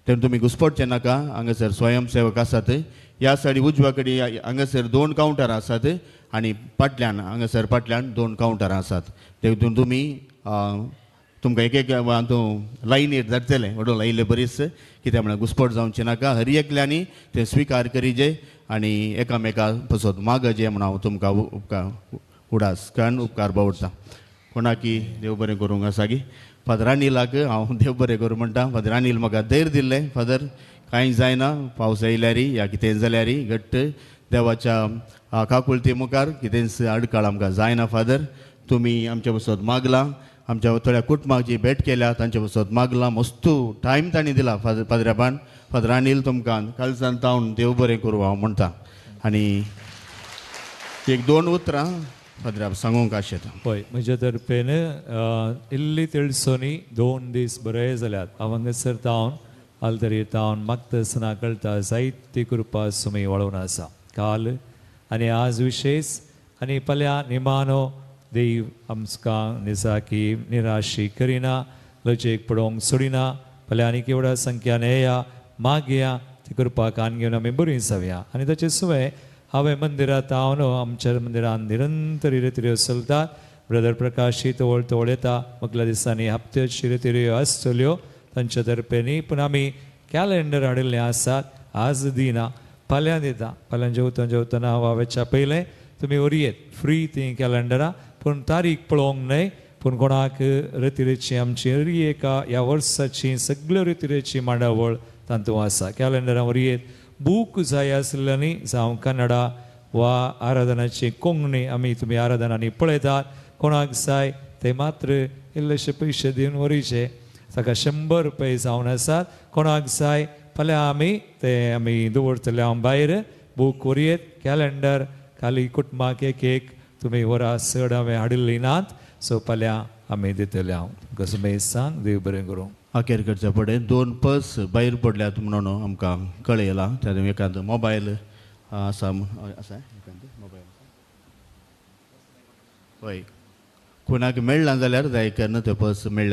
तेन्ना तुमी घुसपटचे नाका. हांगासर स्वयंसेवक आसात. ह्या सायडी उजव्या कडेन हांगासर 2 कावंटरां आसात आनी फाटल्यान हांगासर फाटल्यान 2 कावंटरां आसात. तेतून तुमी तुमकां एक एक लायनीर धाडटले व्हडलो लायिल्ले बरीच कित्याक म्हळ्यार घुसपट जावचें नाका. हर एकल्यांनी तें स्विकार करीजे आनी एकामेका पसत मागजे म्हूण हांव तुमकां उपकार उडास कारण उपकार बावडटा. कोणाकी देव बरें करूंक आसा की फादर अनिलाक हांव देव बरें करूं म्हणटा. फादर अनिल म्हाका धैर्य दिल्लें, फादर कांय जायना पावस येयल्यार या कितें जाल्यार घट्ट देवाच्या काकुळती मुखार कितेंच आडकाळ आमकां जायना. फादर तुमी आमच्या पसत मागलां, आमच्या थोड्या कुटुंबाची भेट केल्या तांच्या पसत मागलां, मस्तू टायम तांणी दिला फादर पाद्र्याबान. फादर अनिल तुमकां कालसान तावन देव बरें करूं हांव म्हणटा. आनी 1-2 उतरां फादराब सांगूंक आशेता. हय, म्हज्या तर्फेन इल्ली तेळसोनी 2 दीस बरे जाल्यात. हांव हांगासर तावन आलतरी तावन मागतासना कळटा जायती कृपा सुमी वाळोवन आसा काल आनी आज विशेष आनी फाल्यां निमानो देव आमकां निजाकी निराशी करिना, लजेक पडोवंक सोडिना. फाल्यां आनी केवड्या संख्यान येया मागया ती कृपा कान घेवन आमी बरीं जावया. आनी ताचे सुवें हांवें मंदिरांत हांव आमच्या मंदिरांत निरंतर रितिऱ्यो चलतात. ब्रदर प्रकाश तवळ तवळ येता. मुखल्या दिसांनी हप्त्याची रितिऱ्यो आसतल्यो तांच्या तर्फेनी. पूण आमी कॅलेंडर हाडिल्लें आसात. आज दिना फाल्यां दिता. फाल्यां जेवतना जेवतना हांव पयलें तुमी वरयेत फ्री तीं कॅलेंडरां, पूण तारीख पळोवंक न्हय. पूण कोणाक रितिरेची आमची एका ह्या वर्साची सगळ्यो रितिरेची मांडावळ तातूंत आसा. कॅलेंडरां वरयेत बूक जाय आसल्यांनी जावं कन्नडा वा आराधनाची कोंकणी आमी तुमी आराधनांनी पळयतात. कोणाक जाय ते मात्र इल्लेशे पयशे दिवन वरीचे ताका 100 रुपये जावन आसात. कोणाक जाय फाल्यां आमी ते आमी दवरतले हांव भायर बूक वरयेत कॅलेंडर खाली कुटुंबाक एक एक तुमी वरां चड हांवें हाडिल्ली नात. सो फाल्यां आमी दितले. हांव तुमकां सुमेज सांग देव बरें करूं. अखेर करच्या फुडें 2 पर्स भायर पडल्यात म्हणून आमकां कळयलां. त्या एकाद मोबायल आसा आसा एकाद मोबायल हय कोणाक मेळ्ळा जाल्यार जाय करून ते पर्स मेळ्ळा.